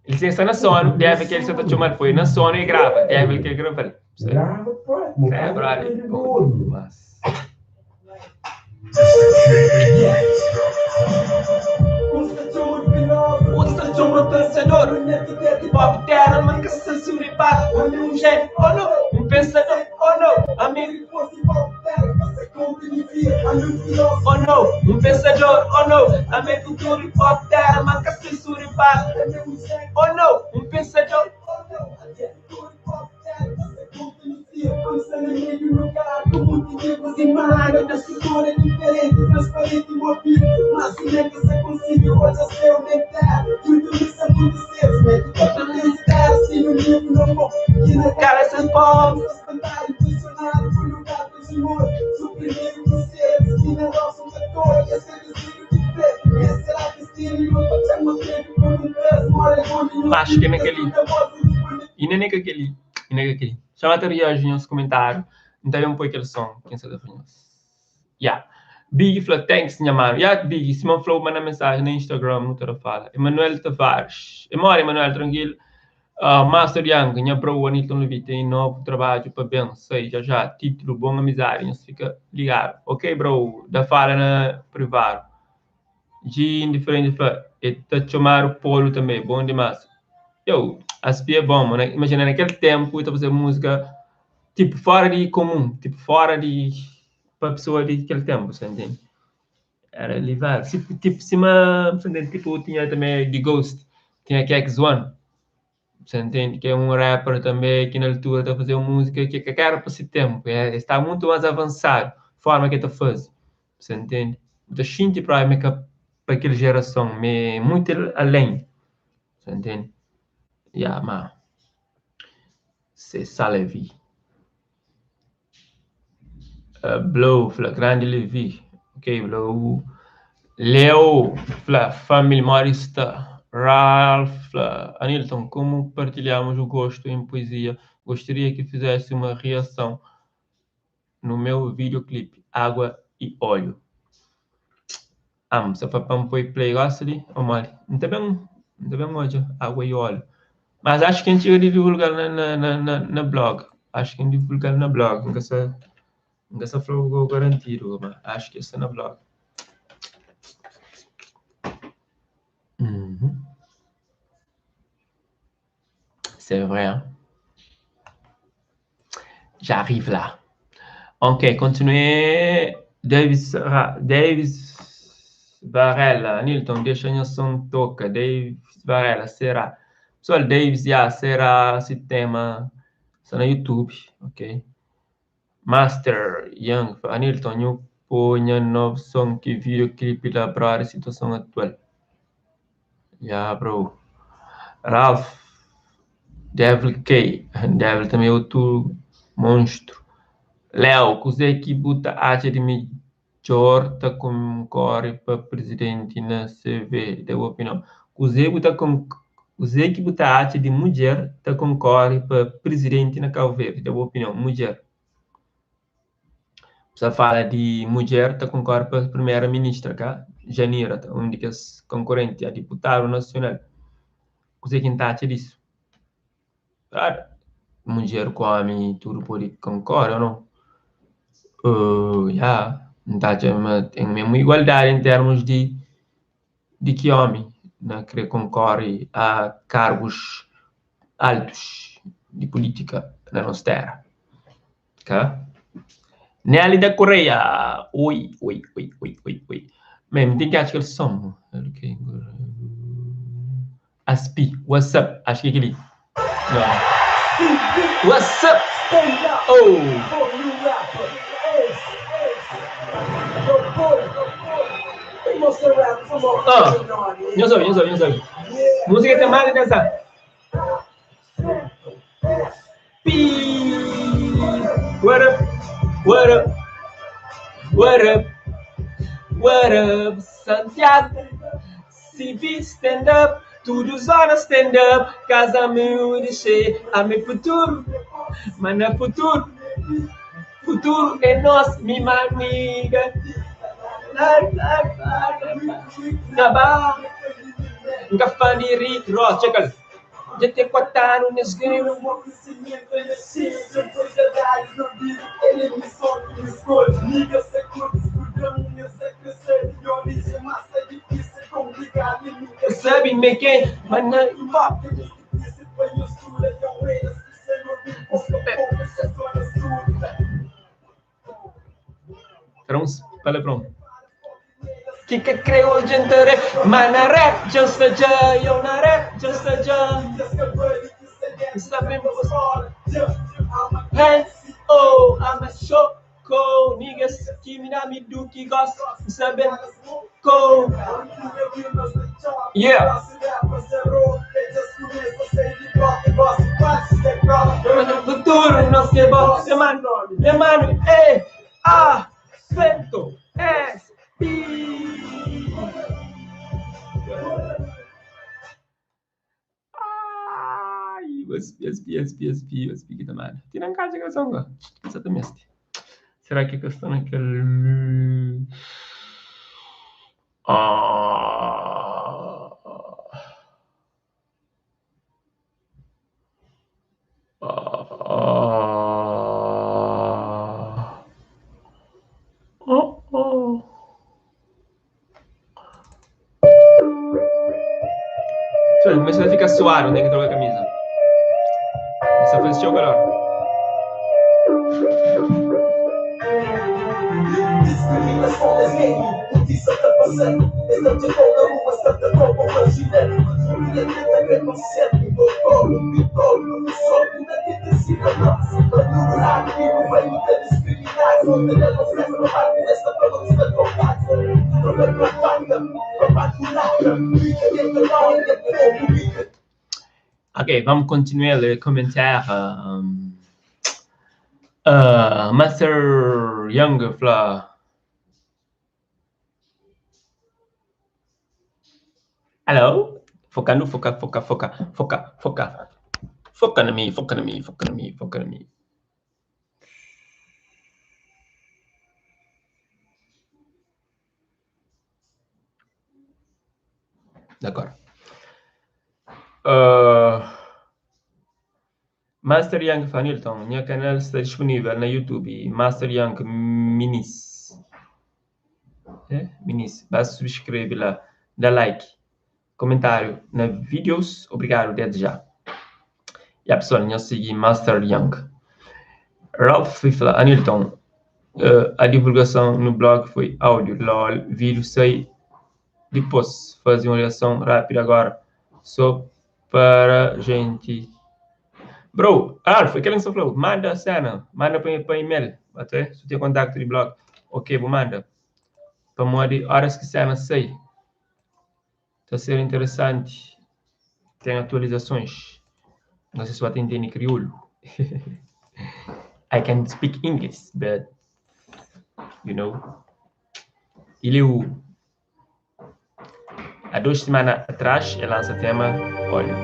El sen sta na sonu, deve kel sa ta txomal foi na sonu e grava, deve kel graval. É, brother, bom dimas. Otus ta txoma pensador Pop terra ma ka sa suripar Ami un jéniu, oh no Un pensador, oh no Ami Oh no Un pensador, oh no Ami futuru Pop terra ma ka sa suripar Oh no Un pensador, oh no Acho que é naquele. E nem é aquele. E nem é aquele. Xa ta reaji nhos komentáriu. N ta ben poi kel son ki N sa ta fla nhos. Ya. Biggy fla thanks nha manu. Ya Biggy, sima N fla-u manda mensajen na Instagram nu ta da fala. Emanuel Tavares. E mori Emanuel, trankilu. Master Young, nha bro Anilton Levy ten novu trabadju pa ben sai já já. Titulu Bon Amizadi. Nhos fika ligadu. Ok bro, da fala na privadu. G indiferenti fla, e ta txomadu Polu tanbe, bon dimas. Yo, Aspi é bon, mano. Imajina na kel ténpu e ta fazeba múzika tipo fora di komun, tipo fora di pa pesoa di kel ténpu, sa ntende? Era livadu, tipo sima, sa ntende? Tipo tinha tanbe di Ghost, tinha KX1. Sa ntende? Ki é un rapper tanbe ki na altura ta faze un múzika ki ka era pa se ténpu, e staba mutu más avansadu forma ki el ta faze, sa ntende? Bu ta xinti propi ma é ka pa kel jerason, ma é mutu alén, sa ntende? Ya, ma c'est ça la vie. Blow fla grande Levi, ok Blow. Leo fla family modi sta. Ralph fla, Anilton, como partilhamos o gosto em poesia, gostaria que fizesse uma reação no meu videoclipe Água e Óleo. Ah, sa fla pa N poi play gosi li? Ô modi? N ta ben, N ta ben odja Água e Óleo. Mas acho ki N txiga di divulga-l na, na, na, na, na blog. Acho ki N divulga-l na blog. N ka sa, N ka sa fla-u go garantidu, ma acho ki sta na blog. Uhum. C'est vrai, hein? J'arrive là. Ok, continuez. Davis, Davis Varela. Nilton, deixa nha som toca. Davis Varela, será? Pessoal, Davis, já, será esse tema está no YouTube, ok? Master Young, Anilton, nhu pô nha novo som ki videoclipe la brother situação atual. Ya, bro. Ralph, Devil K, Devil também é outro monstro. Léo, kuzê ki bu ta atxa di midjor ta konkorre pa presidenti na CV? Da bu opinião. Kuzê bu ta kuzê ki bu ta atxa di mudjer ta konkorre pa presidenti na Cabo Verde? Da bu opinião. Mudjer. Bu sta fala di mudjer ta konkorre pa primera ministra, ka? Janira, un di kes konkorrenti a diputadu nasional. Kuzê ki N ta atxa disu? Claro, mudjer ku omi tudu pode konkorre ou não? Ya, N ta atxa ma ten mesmu igualdadi en termus di di ki omi na kre konkorre a kargus altus di pulitika na nos tera. Ka? Nélida Correia, oi, oi, oi, oi, oi, oi. Man, N ten ki atxa kel som. Aspi, what's up? Acho que é aquele. What's up? Oh! Ah, nhos obi, nhos obi, nhos obi. Música tem mais de 10 anos. Pi! What up? What up? What up? What up, Santiago? CV stand up, tudo zona stand up. Casa meu deixei, a meu futuro, mas na futuro, futuro é nosso, minha amiga. Na bar, nunca fã de Rick Ross, checa Já tem 4 anos nesse game. Sabe me quem? Mas não hip hop. Era uns palavrão. Que que creu gente rap, mas na rap just a ja, eu na rap just a ja. Sabe Hey, oh, I'm a choco, niggas que me dá me do que gosta, sabe? Co. Yeah. Mas no futuro não se bom, mano, mano, E, A, vento, S, P. Ai, S, S, S, P, S, P, S, P, que tá mano. Tira um cara de gravação, Exatamente. Será que eu estou naquele. Ah. Ah. Oh, oh. Começou a ficar suado, tem que trocar a camisa. Essa foi o calor. Ok, vamos continuar les commentaires. Master Young fla. Hello? Focando, foca, foca, foca, foca, foca. Foca na mi, foca na mi, foca na mi, foca na mi. D'accord. Uh, Master Young Fanilton, nha canal sta disponível na YouTube, Master Young Minis. É, Minis. Basta subscreve lá, dá like, comentário na vídeos. Obrigado desde já. E a pessoal, nhos sigui Master Young. Ralph fla, Anilton, a divulgação no blog foi áudio, lol, vídeo sai dipôs. Faze un reação rápida agora, só para gente. Bro, Ralph, aquele que você falou, manda a cena, manda para e-mail, até, se tem contacto de blog, ok, vou manda. Pamodi horas que cena sai, tá ser interessante, tem atualizações. Não sei se vai entender crioulo. I can speak English, but you know. Ele há 2 semanas atrás, ele lança tema Óleo.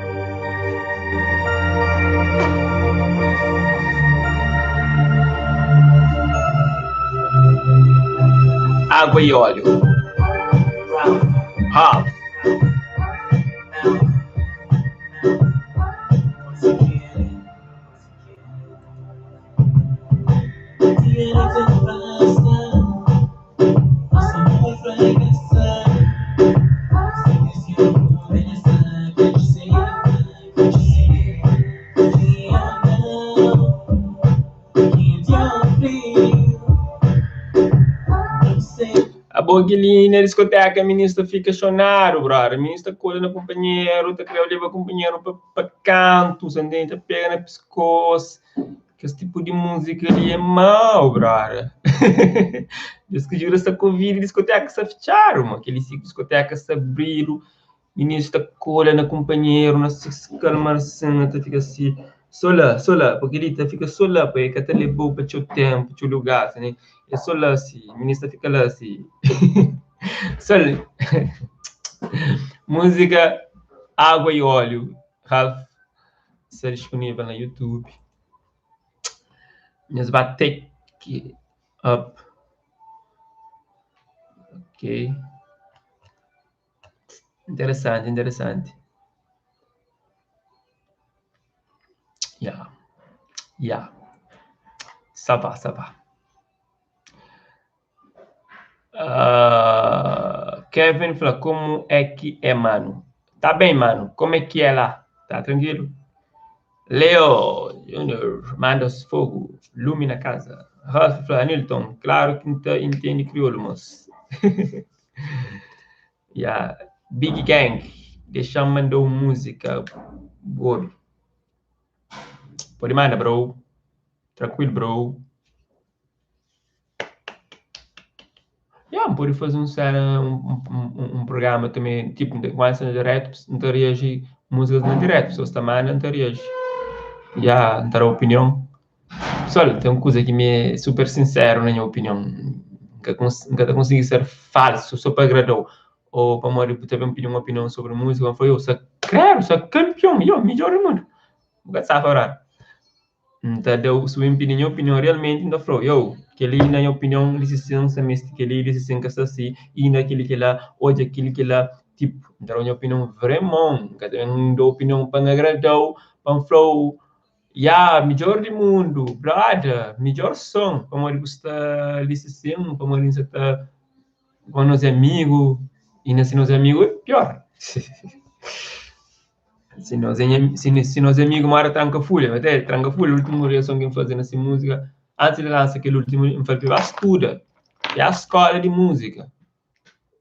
Água e óleo. Ralph. A boquilina, discoteca, ministra fica chonado, brother. Ministra cola no companheiro, tá querendo levar companheiro para canto, você entende? Tá pega na pescoço. Que esse tipo de música ali é mau, brother. Diz que jura essa Covid, discoteca se fecharam, mano. Aquele ciclo discoteca se abriram. Ministra cola na companheiro, na se calmar assim, tá fica assim. Só lá, só lá, porque ele tá fica só lá, porque até levou para o tempo, para o lugar, assim, é só lá, assim, ministra fica lá, assim. Só lá. Música Água e Óleo, Ralph, está disponível no YouTube. Nós vai take up. Ok. Interessante, interessante. Yeah. Yeah. Ça va, ça va. Kevin fala, como é que é, mano? Tá bem, mano. Como é que é lá? Tá tranquilo? Leo Junior, manda fogo, lume na casa. Ralph fala, Nilton, claro que não entende crioulo, moço. Yeah. Big Gang, deixa mandou música. Boa. Pode mandar, bro. Tranquilo, bro. Yeah, pode fazer um, um programa também, tipo, quando na direto, não reagir músicas na direto, pessoas também não reagir. Yeah, não opinião. Pessoal, tem uma coisa que me é super sincero na minha opinião. Nunca, nunca consegui ser falso só para agradar. Ou para morrer, também pedir uma opinião sobre música. Foi eu, sou claro, sou campeão, eu, melhor do mundo. Nunca sabe falar. Então, se eu pedir minha opinião realmente, ainda falou, eu, que ali, na minha opinião, licença, se que ali, licença, que assim, e naquele que lá, hoje aquele que lá, tipo, então, minha opinião vraiment, que eu dou opinião para agradar, para flow, yeah, melhor do mundo, brother, melhor som, para morrer gostar licença, para morrer estar com nos amigos, e nesse nos amigos é pior. Se nós amigos mora tranca folha, até tranca folha, a última reação que eu fazer nessa música, antes de lançar aquele último, eu falei, vai estuda, é a escola de música.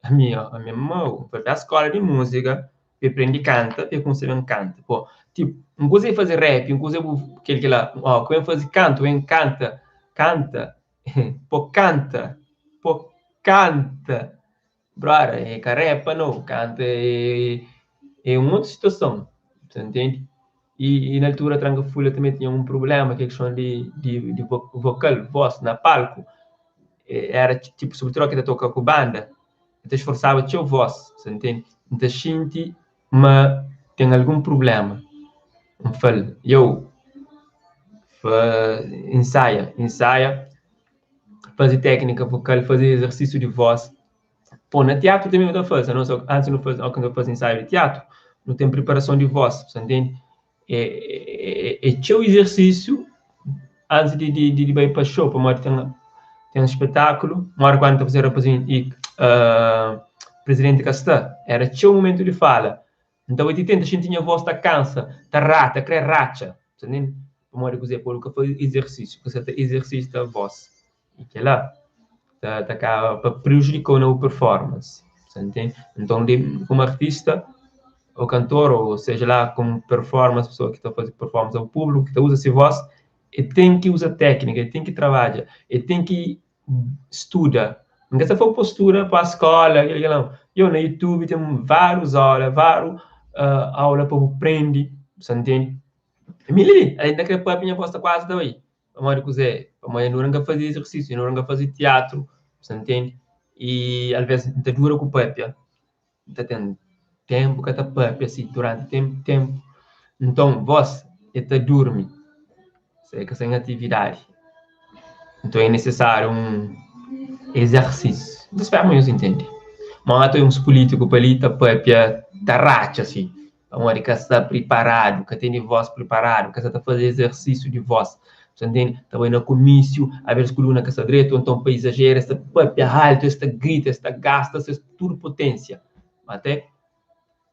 A minha mão, foi para a escola de música, eu aprendi canta, eu comecei a canta. Pô, tipo, não coisa é fazer rap, não coisa é aquele que lá, ó, que eu fazer canto, eu canta, canta, pô, canta, pô, canta. Brother, é carepa, não, canta é uma outra situação, você entende? E na altura, Tranca Folha também tinha um problema, que é a questão de vocal, voz, na palco. Era tipo, sobretudo que toca com banda, então esforçava a voz, você entende? Então, senti ma ten algun prubléma. N fla-l, Yo, insaia, insaia, faze téknika vokal, faze izersísiu di vós. Pô, na tiatru tanbê nu ta faze, anos antis nu faze, óki nu ta faze insaiu di tiatru, nu ten priparason di vós, bu sta ntende? É txeu izersísiu antis di bai pa xou, pamodi ten spetákulu, modi kantu ta faze rapazinhu i prizidenti ka sta, éra txeu mumentu di fala. N ta bai ti tenta xinti nha vós ta kansa, ta ta krê ratxa, bu sta ntende? Pamodi kuzê? Pamodi bu ka faze izersísiu, bu ka sta ta izersita vós. I kel-la ta kaba pa prejudika-u na bu performance, bu sta ntende? Nton, komu artista ô kantor ô seja la komu performance, pesoa ki ta faze performance pa públiku, ki ta uza se vós, el ten ki uza téknika, el ten ki trabadja, el ten ki studa. N ka sta fla pa studa pa skóla, kel-li kel-la, nau. Yo, na YouTube ten várius aula, várius aula pa bu prende, bu sta ntende? Mi li, ainda krê papia nha vós ta kuazi ta bai. Pamodi kuzê? Pamodi N dura N ka faze izersísiu, N dura N ka faze tiatru, bu sta ntende? I alvês N ta dura ku pâpia, N ta ten ténpu ka ta pâpia si duranti ténpu. Nton, vós el ta durmi si el ka sta en atividadi. Nton é nisisáriu un izersísiu. N ta spera ma nhos ntende. Má ten uns pulítiku pa li ta pâpia ta ratxa si. Pamodi ka sta priparadu, ka tene vós priparadu, ka sta ta faze izersísiu di vós. Bu ta ntende? Ta bai na kumísiu, alvês kuluna ka sta dretu, ô nton pa izajera, es ta pâpia altu, es ta grita, es ta gasta ses tudu puténsia. Má até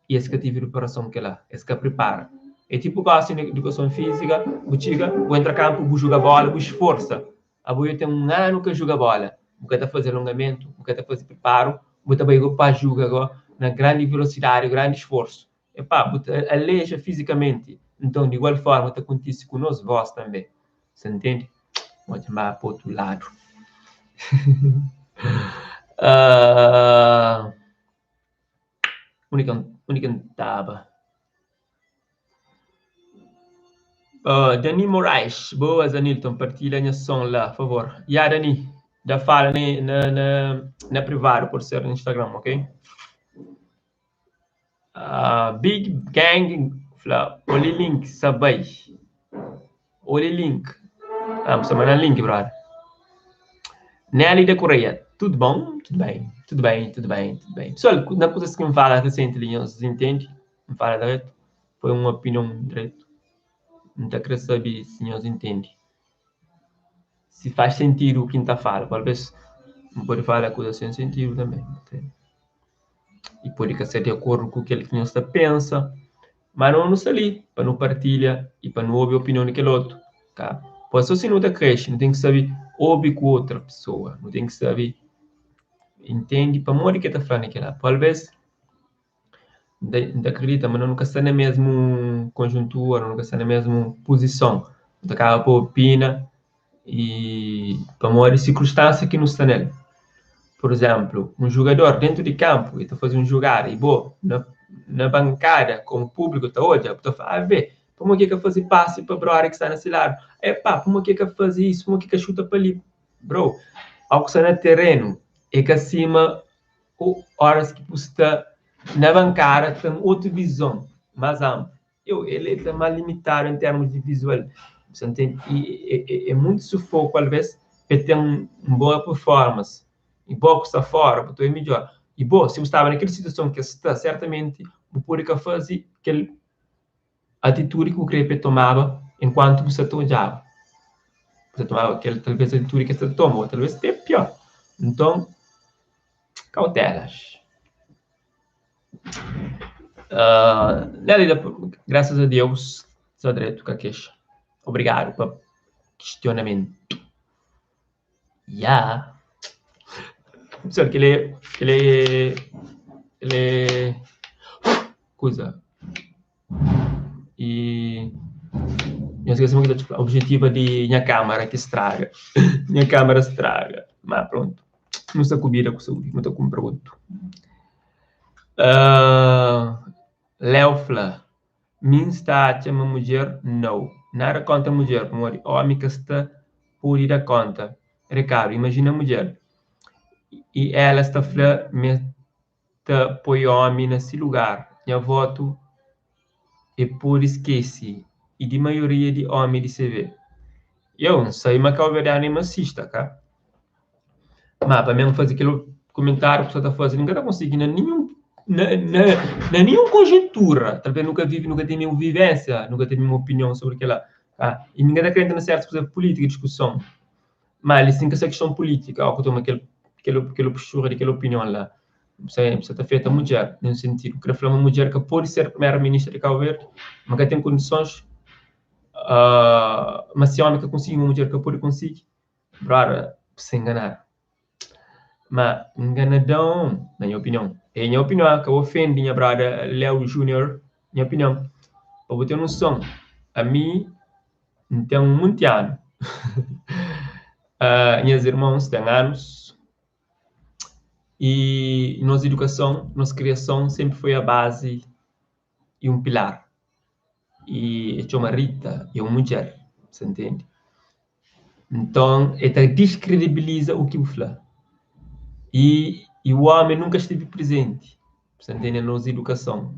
i es ka tevi priparason kel-la, es ka pripara. É tipu gósi na idukason fízika, bu txiga, bu entra kanpu, bu juga bóla, bu sforsa. Abo dja ten un anu ka juga bóla, bu ka ta faze alongamentu, bu ka ta faze priparu, bu ta bai go pa juga go na grandi velosidadi, grandi sforsu. Epá, bu ta aleja fizikamenti. Nton, di igual forma ta kontise ku nos vós tanbe. Sa ntende? Bo dja ba pa otu ladu. Undi ki undi ki N taba? Dani Morais, boas Anilton, partilha nha son la, favor. Ya Dani, da fala na na na privadu, pode ser na Instagram, ok? Big Gang fla, oli link sa bai. Oli link. Ah, bu sta manda link, brother. Nelly da Correia, tudo bom? Tudo bem, tudo bem, tudo bem, tudo bem. Pessoal, na kuzas ki N fala recente li, nhos intende? N fala dretu? Foi un opinion dretu? N ta kre sabe si nhos intende. Si faz sentidu u ki N ta fala. Talvez N pode fala kuzas sen sentidu tanbe. I pode ka ser di akordu ku kel ki nhos ta pensa. Má no nu sta li pa nu partilha i pa nu obi opinion di kel otu, ka? Poi sô si nu ta krexe, nu ten ki sabe obi ku otra pesoa, nu ten ki sabe intende pamodi ki el ta fla na kel-la. Talvês, N ta kridita ma no nu ka sta na mésmu konjuntura, nu ka sta na mésmu puzison. Nu ta kaba pa opina i pamodi sirkunstansia ki nu sta nel. Pur izénplu, un jugador déntu di kanpu, el ta faze un jugada i bo na bankada komu públiku ta odja, bu ta fla, Ave, pamodi ki el ka faze pasi pa brother ki sta na se ladu? Epá, pamodi ki el ka faze isu? Pamodi ki el ka xuta pa li? Bro, óki bu sta na terenu é ka sima óras ki bu sta na bankada, ten otu vizon más anplu. Eu, el é ta más limitadu en termus di vizual, bu sa ntende? I é muntu sufoku alves pa el ten un boa performance. I bo ku sta fora, bu ta oi midjor. I bo, si bu staba na kel situason ki el sta, sertamenti bu pode ka faze kel atitudi ki bu kre pa el tomaba enkuantu bu sta ta odjaba. Bu ta tomaba kel talves atitudi ki el sta ta toma, o talves te pior. Nton, kautelas. Uh, graças a Deus, sta dretu, ka kexa. Obrigadu pa kistionamentu. Ya. Pessoal, kel é, kel é, kel é kuza. E nhos skese ma ki ta fla objetiva di nha kamera ki straga. Nha kamera straga. Ma prontu. Nu sta ku bida ku saúdi, nu ta kunpra otu. Leo fla, Mi N sta atxa ma mudjer nau. Nada kontra mudjer, pamodi omi ka sta pode da konta rekadu. Imajina mudjer i ela sta fla ma el ta poi omi na si lugar. Nha votu e pode skese e di maioria di omi di CV. Eu N sai ma kauverdianu e masista, ka? Ma pa mi N faze kel kumentariu ku sa ta faze li, N ka ta konsigi na ninhun na na na ninhun konjentura. Talvez nu ka vive, nu ka ten ninhun vivensia, nu ka ten ninhun opinion sobri kila, ka? I mi N ka ta kre entra na sertus kuza pulítika, diskuson. Ma li sin ka sta kiston pulítika, ó ku toma kel kel kel postura di kel opinion la. Bu sa bu sa ta afeta mudjer na un sentidu. Kre fla ma mudjer ka pode ser primera ministra di Cabo Verde, ma ka ten kondisons, ma si omi ka konsigi, ma mudjer ka pode konsigi. Brother, bu sta enganadu. Ma nganadon, na nha opinion, é nha opinion, ka ofende nha brother Leo Junior, nha opinion. Pa bu ten noson, ami N ten munti anu, nhas irmons ten anus. I nos idukason, nos kriason senpri foi a bazi i un pilar. I e txoma Rita, e un mudjer, sa ntende? Nton, e ta diskredibiliza u ki bu fla. I i u omi nunka stivi prizenti, sa ntende, na nos idukason.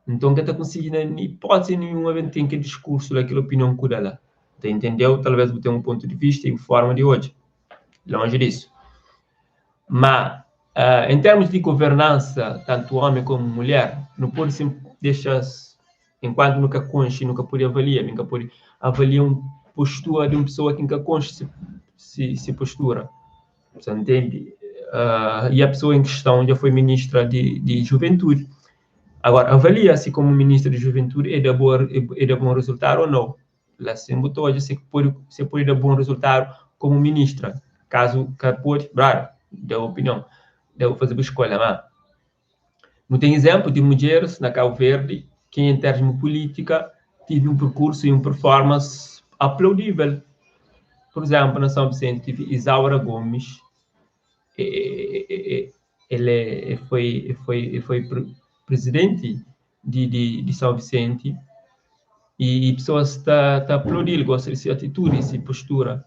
Nton, ka ta konsigi na ipótisi ninhuma ben ten kel diskursu la, kel opinion ku da la. Ta intendeu, talvez bu ten un pontu di vista i bu forma di odja. Lonji disu. Ma, en termus di governansa, tantu omi komu mulher, nu pode sin dexa-s, enkuantu nu ka konxe, nu ka pode avalia. Mi N ka pode avalia un postura di un pesoa ki N ka konxe si si postura. Sa ntende? I a pesoa en kiston dja foi ministra di di juventudi. Agora, avalia si komu ministra di juventudi e da bo e da bon rezultadu o nau. La sin bu ta odja si pode si pode da bon rezultadu komu ministra. Kazu ka pode, brother, da opinion, da bu faze bu skolha. Ma nu ten izenplu di mudjeris na Kabu Verdi ki en termu pulítika tive un perkursu i un performance aplaudivel. Pur izenplu, na São Vicente tive Isaura Gomes, el é foi foi foi prizidenti di di di São Vicente i pesoas ta ta aplaudi-l, gosta di se atitudi, se postura.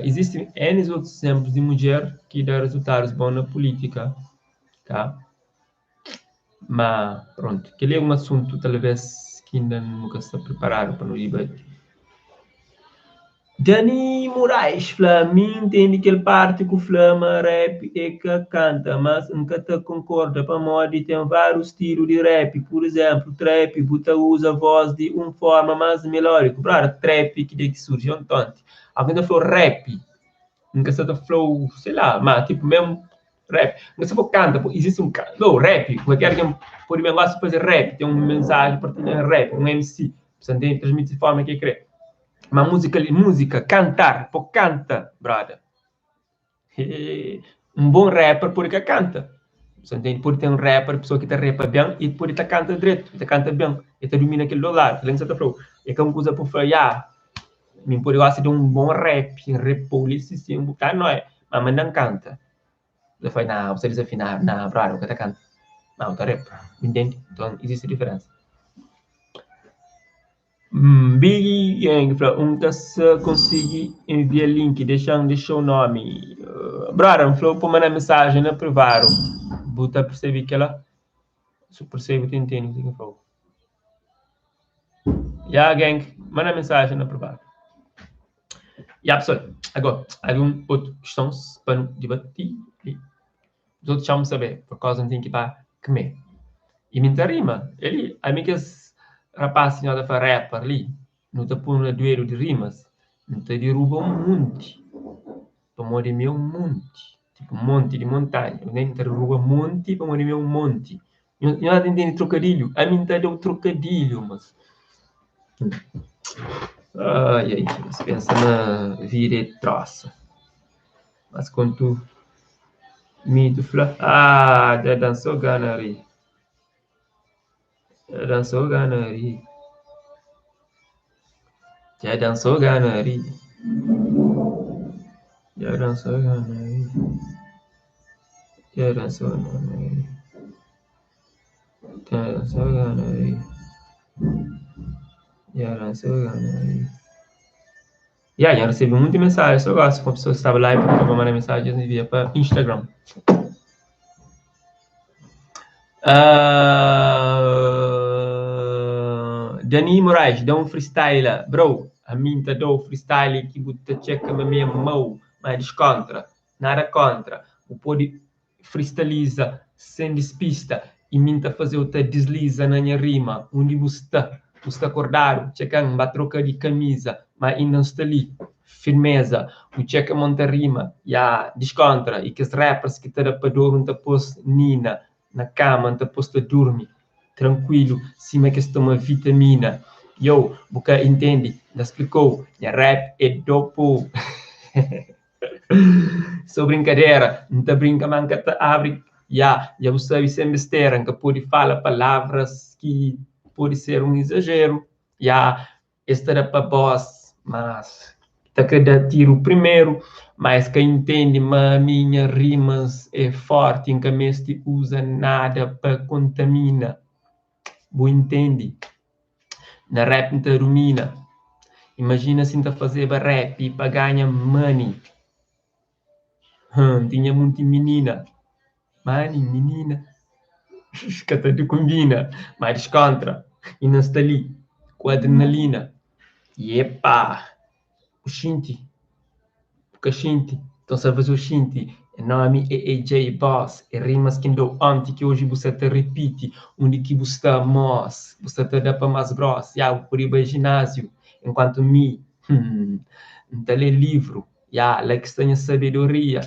Izisti N otus izenplus di mudjer ki da rezultadus bon na pulitika, ta? Ma prontu, kel-li é un asuntu talves ki inda nu ka sta priparadu pa nu dibati. Dany Morais fla, Mi ntende kel parti ku fla ma rap é ka kanta, mas N ka ta konkorda pamodi ten várius stilu di rap, pur izénplu trap bu ta uza vós di un forma más melódiku. Brother, trap ki de ki surji ontonti. Algen ta fla-u rap, N ka sa ta fla-u, sei la, ma tipu mesmu rap, N ka sa fla-u kanta, izisti un no rap, kualker algen pode ben gosi faze rap, ten un mensaji partilha rap, un MC, sa ntende, transmiti di forma ki el kre. Ma múzika li, múzika, kantar, po kanta, brother. Un bon rapper pode ka kanta. Sa ntende? Pode ten un rapper, pessoa ki ta repa ben e pode ta kanta dretu, ta kanta ben, e ta dumina kel do ladu. Kel-la ki N sa ta fla-u. É ka un kuza pa bu fla, ya, mi N pode gosta di un bon rap, N repa-u li si si, bu ka noi, ma manda-m kanta. Bu ta fla, nah, bu sta dizafinadu, nah, brother, bu ka ta kanta, ma bu ta repa. Bu ntende? Nton, izisti diferensa. Big Gang fla, un ka sa konsigi envia link, dexa-m dexa-u nomi. Brother, N fla-u pa manda mensajen na privadu, bu ta persebe kela? Si bu persebe, bu ta intende kuzê ki N fla-u. Ya gang, manda mensajen na privadu. Ya pessoal, agora, algun otu kistons pa nu dibati li? Os otus txama-m sabe, por kauza N ten ki ba kme. I mi N ta rima. El li, ami kes rapaz ki nho ta fla rapper li, nu ta pô-nu na duelu di rimas, N ta diruba un munti, pamodi mi é un munti, tipu monti di montanha, N ta diruba monti pamodi mi é un monti. Nho ta intende trokadilhu? Ami N ta da-u trokadilhu, mas. Ai ai, nhos pensa ma vida é trosa. Mas kontu mito fla, ah, dja da-m so gana ri. Dja da-m so gana ri. Dja da-m so gana ri. Dja da-m so gana ri. Dja da-m so gana ri. Dja da-m so gana ri. Dja da-m so gana ri. Ya, dja N resebe munti mensajen, so gosi kuma pesoas staba la i pa manda mensajen es envia pa Instagram. Dani Moraes, da un freestyle la. Bro, ami N ta da-u freestyle ki bu ta txeka ma mi é mau, ma diskontra, nada kontra. Bu pode freestyliza sen dispista i mi N ta faze-u ta disliza na nha rima. Undi bu sta? Bu sta kordadu? Txeka-m, N ba troka di kamiza, ma inda N sta li. Firmeza, bu txeka ma N ta rima, ya, diskontra. I kes rappers ki ta da pa doru N ta pô-s nina. Na kama N ta pô-s ta durmi trankuilu sima ki es toma vitamina. Yo, bu ka intende? N ta splika-u, nha rap é dopu. So brinkadera, N ta brinka ma N ka ta abri. Ya, dja bu sabe, sen bestera, N ka pode fala palavras ki pode ser un izajeru. Ya, Es ta da pa bos, mas ta kre da tiru primeru. Ma es ka intende ma ami nha rimas é forti, N ka meste uza nada pa kontamina. Bu intende? Na rap N ta dumina. Imajina si N ta fazeba rap pa ganha money. N tinha munti minina. Mani, minina, ka ta konbina. Ma diskontra, inda N sta li ku adrenalina. Iepa! Bu xinti? Bu ka xinti? Nton sa faze-u xinti. Nha nomi é AJ Boss. É rimas ki N da-u onti ki oji bu sa ta ripiti. Undi ki bu sta, mos? Bu sa ta da pa más gros. Ya, bu pode bai jináziu. Enkuantu mi, hum, N ta lé livru. Ya, la ki sta nha sabedoria.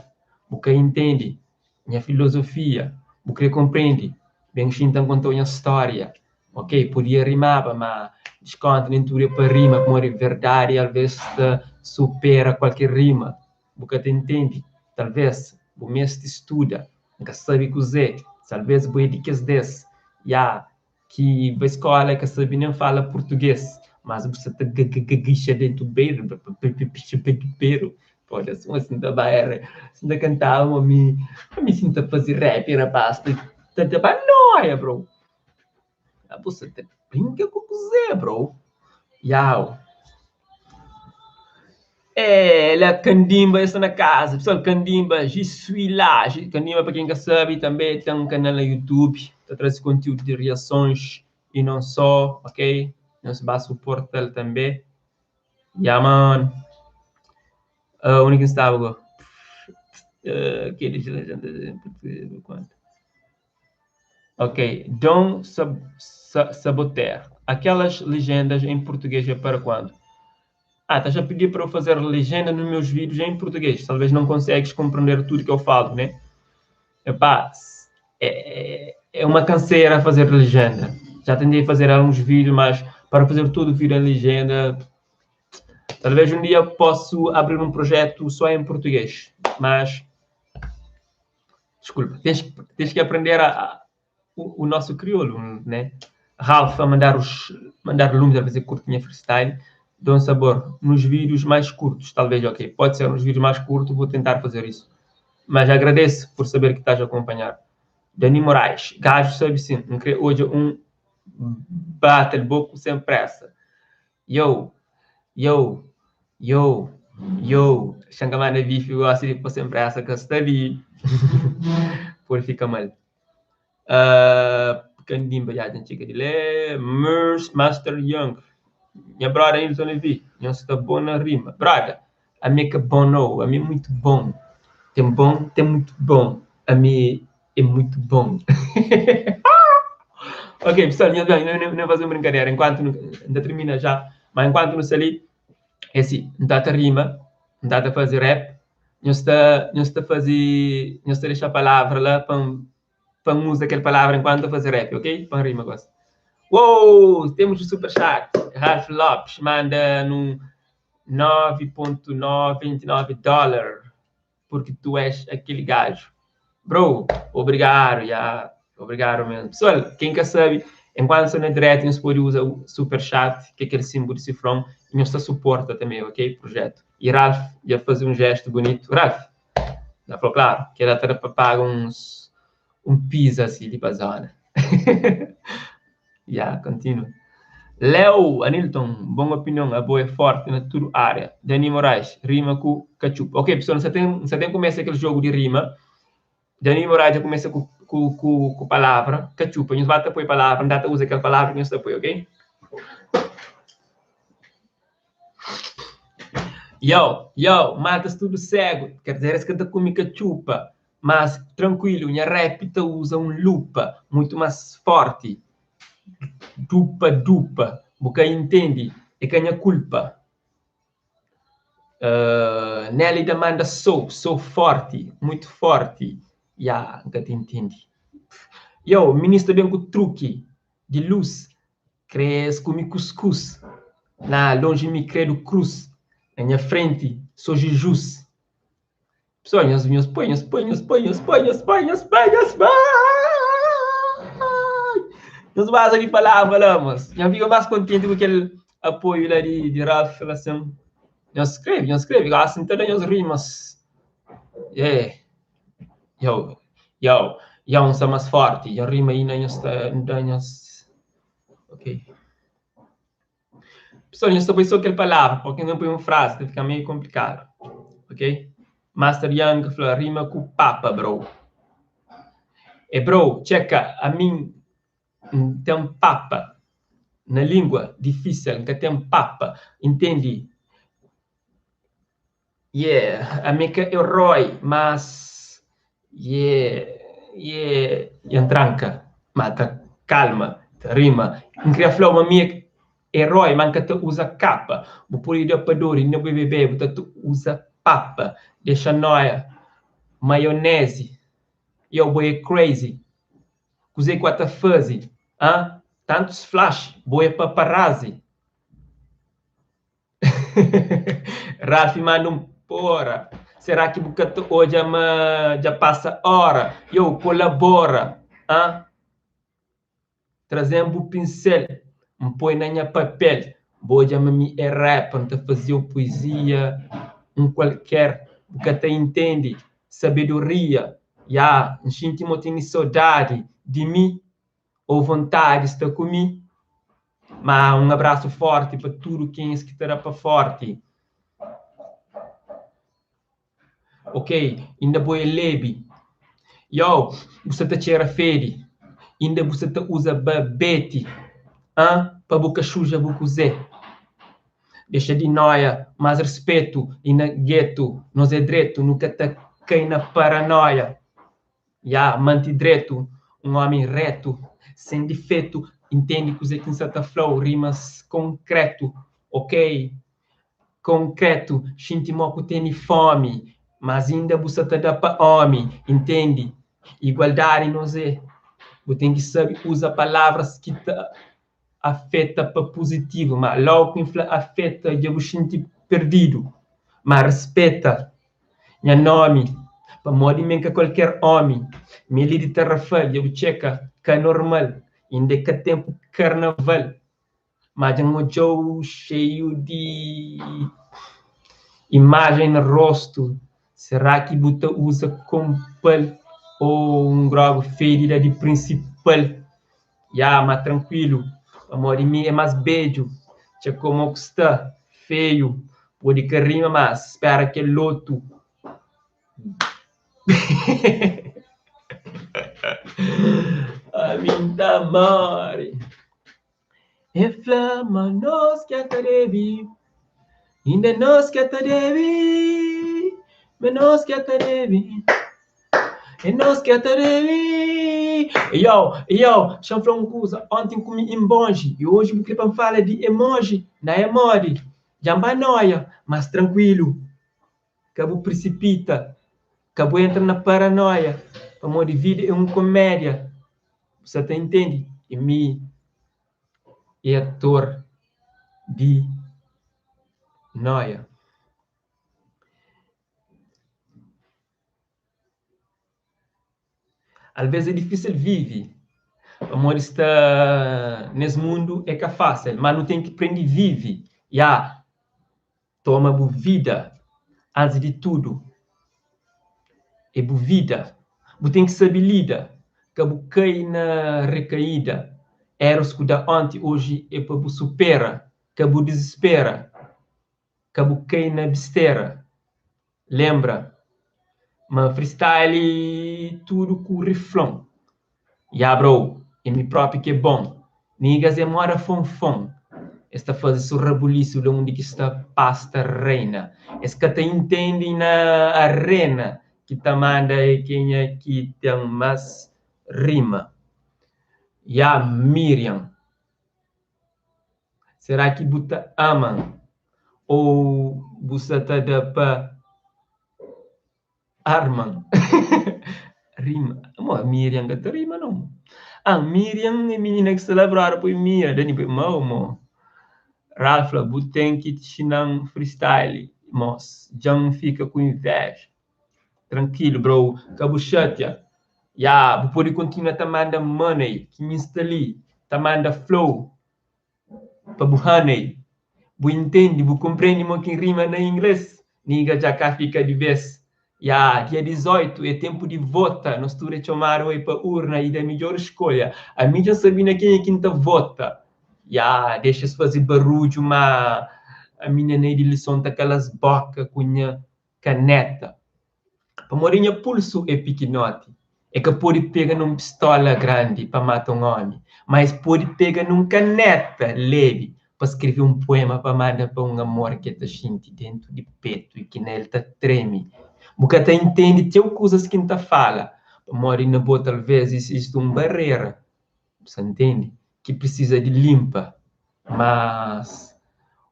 Bu ka intende nha filozofia. Bu kre konprende? Ben xinta N konta-u nha stória. Ok, podia rimaba, ma diskonta nen tudu é pa rima, pamodi verdadi alvês ta supera kualker rima. Bu ka ta intende? Talvês bu meste studa. N ka sabe kuzê. Talvês bu é di kes des. Ya, ki bai skola ka sabe nen fala purtuges, mas bu sa ta gagagagixa dentu beru, beru. Foda-se, ma si N ta ba era, si N ta kantaba ma mi, ma mi si N ta faze rap, rapaz ta ta ta ba noia, bro. Bu sa ta brinka ku kuzê, bro? Iau. É la Candimba esta na casa. Pessoal, Candimba, je suis là. Candimba, para quem ka sabe, também tem um canal na YouTube, ta trazer conteúdo de reações e não só, ok? Nós vai suportar também. Yeah, man. Onde que estava agora? Aquele Ok, Dom Saboter. Aquelas legendas em português é para quando? Ah, estás a pedir para eu fazer legenda nos meus vídeos em português. Talvez não consegues compreender tudo que eu falo, né? Epá, é uma canseira fazer legenda. Já tentei fazer alguns vídeos, mas para fazer todo o vídeo em legenda, talvez um dia posso abrir um projeto só em português. Mas, desculpa, tens que aprender o nosso crioulo, né? Ralph a mandar lumes a fazer curtinha freestyle. Dom Sabor, nos vídeos mais curtos, talvez, ok. Pode ser nos vídeos mais curtos, vou tentar fazer isso. Mas agradeço por saber que estás a acompanhar. Dani Moraes, gajo sabe sim, não queria hoje um battle boco sem pressa. Yo, yo, yo, yo. Xangamana bife gosta de pôr sem pressa, que está ali. Por fica mal. Candimba já tem chica de lê. Mers Master Young. Minha brother Nilson Levi. Nós está bom na rima. Brother, a mim é que é bom não. A mim é muito bom. Tem bom, tem muito bom. A mim é muito bom. Ok, pessoal, não fazer uma brincadeira. Enquanto não, ainda termina já. Mas enquanto não ali, é assim, não está a rima, não está a fazer rap, não está a fazer, não está a deixar a palavra lá para usar aquela palavra enquanto a fazer rap, ok? Para rima gosta. Uou, temos o super chat. Ralph Lopes manda num 9.99 dólar porque tu és aquele gajo. Bro, obrigado, já. Obrigado mesmo. Pessoal, quem quer sabe, enquanto está na direto, nós pode usar o super chat, que é aquele símbolo de cifrão, e nós suporta também, ok? Projeto. E Ralph ia fazer um gesto bonito. Ralph, já falou claro, que era para pagar um pizza assim de zona. Já, continua. Léo Anilton, boa opinião, a boa é forte na tua área. Dani Moraes, rima com cachupa. Ok, pessoal, você tem começa aquele jogo de rima. Dani Moraes já começa com, ku ku ku palavra katxupa. Nhos ba ta poi palavra, N ta uza kel palavra ki nhos ta poi, ok? Yo, yo, matas tudu segu, ker dizer es ka ta kume katxupa. Mas trankuilu, nha rap ta uza un lupa mutu más forti, dupa dupa, bu ka intendi, é ka nha kulpa. Nélida manda sou, sou forti, mutu forti, ya, N ka ta intendi. Yo, minis ta ben ku truki di lus, kre es kume kuskus, na lonji mi kredu krus, na nha frenti so jijus. Pessoal, nhos, nhos põe, nhos põe, nhos põe, nhos põe, nhos põe, nhos põe, nhos põe! Nhos baza di palavra lá, mas nhos fica mais contente com aquele apoio lá de Ralph, lá assim. Nhos escreve, nhos escreve, assim tá nhos rimas. Yeah. Yo, yo, yo, um mais forte, nhos rima aí, nhos tá, nhos... Ok. Pessoal, nhos ta poi só kel palavra, porque não põe um frase, ta fica meio complicado. Ok? Master Young fla, rima ku papa, bro. E bro, checa, a mim tem papa. Na língua, difícil, nunca tem papa. Entende? Yeah, a mim que herói, mas... Yeah, yeah, entranca, mata, calma, rima. N queria falar uma minha herói, mas nunca te usa capa. Bu pode dar pa dor e não bebê, bu ta usa papa. Deixa noia, maionese. Yo, boy é crazy. Kuzê que ta faze? Hã? Tantos flash, boy é paparazzi. Ralph manda um porra. Será que bu ka ta odja ma dja passa hora? Yo, colabora. Hã? Trazem bu pincel, N põe na nha papel. Bu odja ma mi é rapper, N ta fazia poesia, um qualquer. Bu ka ta entende, sabedoria. Ya, N xinti mo tene saudade de mi, ou vontade sta ku mi. Mas um abraço forte para tudo quem que ta pa forte. Ok, inda bo é lebi. Yo, você ta txera fedi. Inda você ta usa babete. Hã? Pa bu ka suja bu kuzê. Deixa de noia, mais respeito. E na gueto, nós é dreto, nunca ta cai na paranoia. Ya, manti dreto, um homem reto, sem defeito. Entende kuzê ki N sa ta flau, rimas concreto, ok? Concreto, xinti mo ku tene fome, mas inda bu sa ta da pa homem, entende? Igualdade nós é. Bu tem que saber usa palavras que ta afeta pa positivo, mas logo que fla afeta, dja bu xinti perdido. Mas respeita nha nome, pamodi men ka qualquer homem. Mi li di Tarrafal, dja bu txeka, ka normal, inda é ka tempo carnaval. Mas dja N odjou cheio de imagem na rosto. Será que bu ta usa compal ou um grogo fedida de principal? Ya, mas tranquilo, pamodi mi é mais bedjo. Txa como que sta, feio, pode que rima, mas espera aquele outro. A mim tá more. E fla nós que ta debe, ainda nós que ta debe, mas nós que ta debe, e nós que ta debe. Yo, yo, deixa eu falar uma coisa. Ontem comi embonje e hoje vou querer falar de emoji, na emoji. Jamba noia, mas tranquilo. Cabo precipita, cabo entra na paranoia. Pamodi vida é uma comédia. Você tá entende? E mi é ator de noia. Às vezes é difícil viver. Pamodi sta nesse mundo é que é fácil, mas não tem que aprender a viver. Ya, toma bu vida antes de tudo. É bu vida. Bu tem que saber lida. Que bu cai na recaída. Erros que da ontem, hoje é para bu supera. Que bu desespera. Que bu cai na besteira. Lembra, ma freestyle tudo com reflão. Ya bro, é mi propi ki é bon. Niggas é moda fonfon. Es ta faze su rabulisu la undi ki sta paz ta reina. Es ka ta intende na arena ki ta manda é kenha ki ten más rima. Ya Miriam, será ki bu ta ama-m ou bu sa ta da pa arma-m? Rima, mo Miriam ka ta rima nau. Ah, Miriam é minina ki sta la brother, poi Mira, Dani poi mau mo. Ralph fla, bu ten ki txina-m freestyle, mos, dja-m fika ku inveja. Trankilu bro, ka bu xatia. Ya, bu pode kontinua ta manda money, ki mi sta li, ta manda flow pa bu honey. Bu intendi, bu konprendi mo ki N rima na ingles? Nigga dja ka fika di bes. Ya, dia 18 é tenpu di vota, nos tudu é txomadu oi pa urna i da midjor skolha. Ami dja N sabe na kenha ki N ta vota. Ya, dexa es faze barudju ma ami nha Neide Lison ta kala-s boka ku nha kaneta. Pamodi nha pulsu é pikinoti, e ka pode pega nun pistola grandi pa mata un omi, ma es pode pega nun kaneta lebi pa skrebe un puema pa manda pa un amor ki el ta xinti dentu di petu i ki na el ta treme. Bu ka ta intende txeu kuzas ki N ta fala, pamodi na bo talvês izisti un barera, bu sa ntende, ki prisiza di linpa. Mas,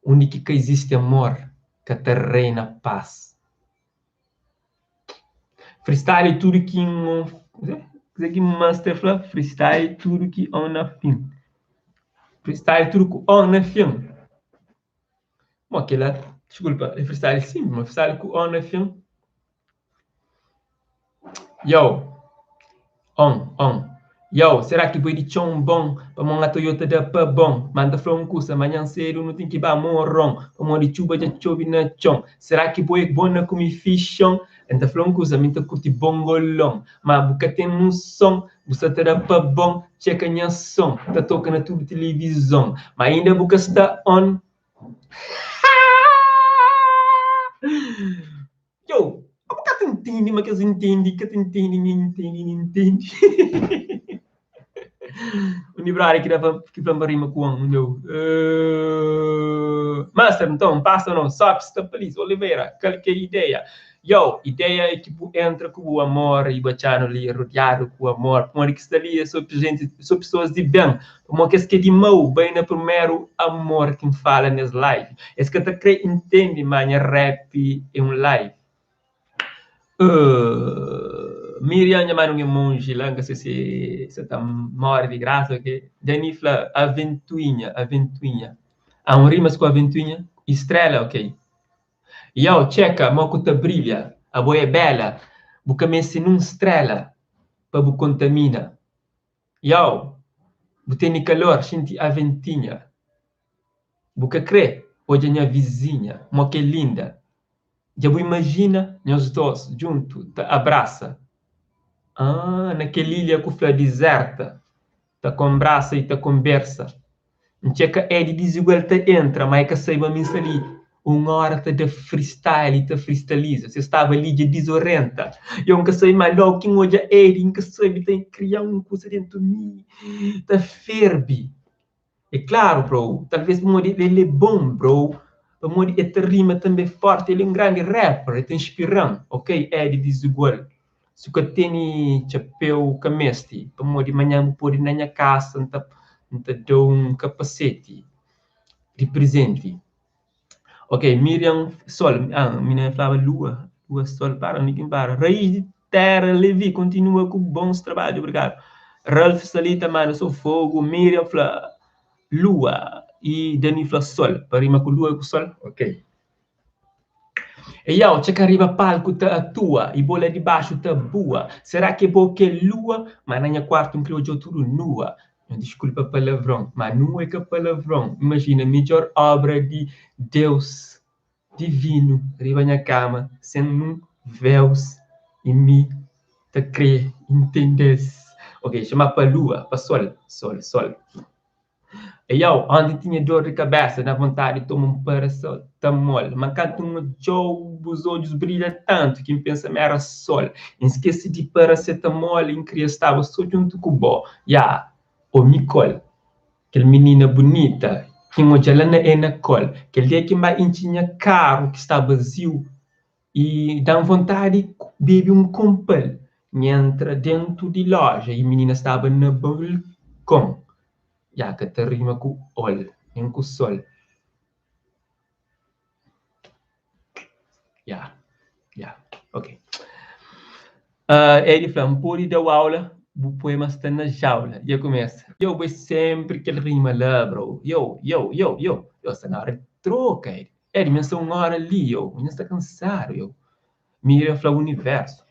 undi ki ka izisti amor, ka ta reina pas. Freestyle tudu ki N Kuzê ki Master fla? Freestyle tudu ki on na fin. Freestyle tudu ku on na fin. Mo kela, desculpa, é freestyle sim, ma freestyle ku on na fin. Yo, on, on. Yo, será ki boi di txon bon? Pamó nha Toyota da pa bon. Ma N ta fla un kusa, manhan sedu nu ten ki ba Morron, pamodi txuba dja txobe na txon. Será ki bo é bon na kume fixon? N ta fla un kusa, mi N ta kurti bongolon. Ma bu ka ten nuson, bu sa ta da pa bon. Txeka nha son, ta toka na tudu tilivizon. Ma inda bu ka sta on. Yo, bu ka ta intende ma kes intende, ka ta intende, nin intende, nin intende. Undi brother ki da pa ki fla-m pa rima ku on, undi eu. Master, nton, pasa non, Sop sta feliz. Oliveira, kal ki é ideia? Yo, ideia é ki bu entra ku bu amor i bu atxa-nu li rodeadu ku amor. Pamodi ki sta li é so jenti, so pesoas di ben. Pamodi kes ki é di mau bai na primeru amor ki N fala nes live. Es ka ta kre intende ma nha rap é un live. Miriam dja manda un emoji la, N ka sai si sa ta more di grasa o ke. Dani fla aventuinha, aventuinha. Ah, un rimas ku aventuinha? I strela, ok. Yow, txeka mo ku ta brilha, abo é bela, bu ka meste nun strela pa bu kontamina. Yow, bu tene kalor, xinti aventinha. Bu ka kre odja nha vizinha, mo k'é linda. Dja bu imajina nhos dos djuntu ta abrasa? Ah, na kel ilha ku fla dizerta, ta konbrasa i ta konbersa. N txeka Edi dizigual ta entra, ma e ka sabe ma mi N sta li un ora ta da freestyle i ta freestaliza. Si e staba li dja dizorenta. Yo N ka sabe ma logu ki N odja Edi N ka sabe ta kria un kusa dentu mi ta ferbi. É klaru bro, talvez pamodi el é bon bro, pamodi el ta rima tanbe forti, el é un grandi rapper, el ta inspira-m, ok Edi dizigual. Si bu ka tene txapéu ka meste, pamodi manhan bu pode na nha kasa N ta N ta da-u un kapaseti di prizenti. Ok, Miriam, sol, ah, minina flaba lua, lua, sol, para, undi ki N para? Raiz di tera, Levi, kontinua ku bons trabadju, obrigadu. Ralph sta li ta manda so fogu, Miriam fla lua i Dani fla sol, pa rima ku lua i ku sol, ok. Eiau, txeka riba palku ta atua i bo la di baxu ta bua. Será ki é bo ki é lua? Ma na nha kuartu N kre odja-u tudu nua. Nhu diskulpa palavron, ma nua é ka palavron. Imajina midjor obra di Deus divinu riba nha kama sen nun véus i mi ta kre intende-s. Ok, txoma pa lua, pa sol, sol, sol. Eiau, onti N tinha dor di kabesa, na vontadi di toma un paracetamol. Ma kantu N odja-u, bus odjus brilha tantu ki N pensa ma era sol. N skese di paracetamol i N kria staba so djuntu ku bo. Ya, ô Nicole, kel minina bunita ki N odja la na Enacol, kel dia ki N ba intxi nha karu ki sta baziu i da-m vontadi bebe un konpal. N entra dentu di loja i minina staba na balkon. Ya, ka ta rima ku ol, nen ku sol. Ya, ya, ok. Uh, Edi fla, N pode da-u aula, bu poema sta na jaula. Dja kumesa. Yo, bo é senpri kel rima la, bro. Yo, yo, yo, yo. Yo, sta na ora di troka, Edi. Edi, mi sta un ora li, yo. Mi sta kansadu, yo. Miriam fla universu.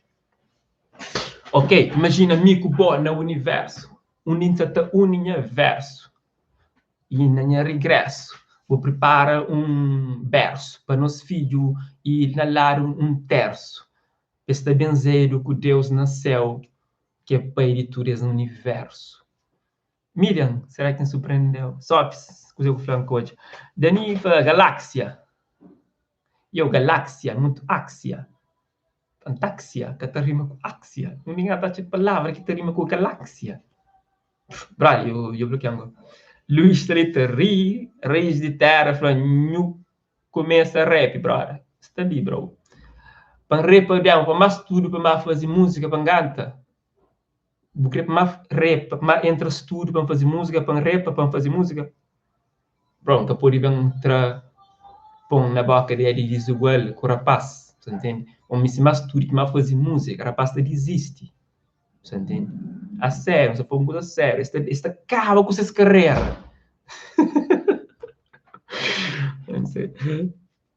Ok, imajina mi ku bo na universu. Undi N sa ta uni nha versu i na nha rigrésu Bu pripara un bersu pa nos fidju i na ladu un térsu Pa es ta benzedu ku Deus na séu ki é pai di tudu es universu Miriam, será ki N surprende-u? Sófis, kuzê ku fla N ka odja Dani fla galáksia Yo, galáksia, mutu áksia Antáksia ka ta rima ku áksia. Undi ki N ta atxa palavra ki ta rima ku galáksia? Brother, yo, yo blokian go. Luís sta li ta ri, Reis di Terra fla, nhu kumesa rap, brother. Sta li, bro. Pa N repa demo, pa N ba studu, pa N ba faze múzika, pa N kanta. Bu kre pa N ba repa, pa N ba entra studu pa N faze múzika, pa N repa, pa N faze múzika? Bro, N ka pode ben tra pon na boka di Edi Dizigual ku rapaz, sa ntende? Ô mi si más tudu ki ma faze múzika, rapaz ta dizisti, sa ntende? A sériu, N sta fla un kuza sériu, es ta es ta kaba ku ses karera.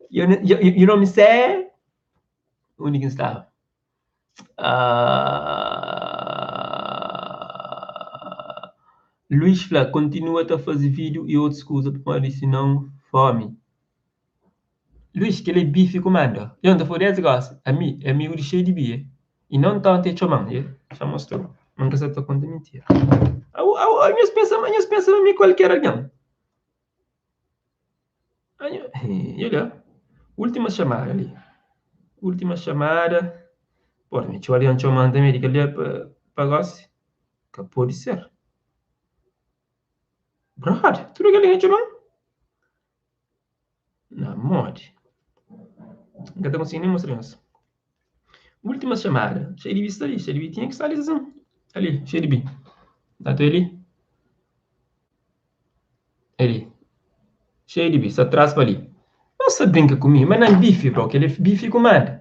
You know me say? Undi ki N staba? Luís fla, kontinua ta faze vídiu i otus kuza pamodi sinon fómi. Luís, kel é bifi ku manda. Yo, N ta fla-u désdi gósi, ami é amigu di xeiu di Bia i non tonti e txoma-m. Ye, xa mostra-u ma N ka sa ta konta mintira. Au, au, au, nhos pensa ma nhos pensa ma mi é kualker algen? Olha, última chamada li. Última chamada. Pô, mi txeu algen txoma-m tanbê di kel dia pa, pa gósi. Ka pode ser. Brother, tudu kel algen txoma-m? Na modi? N ka ta konsigi nen mostra nhos. Última chamada. Xei di bi sta li, xei di bi tinha ki sta li sin. Ali, xei di bi. Ata li. Ali. Xei di bi, sta tras pa li. Nhos sta brinka ku mi, ma nan bifi bro, kel é bifi ku manda.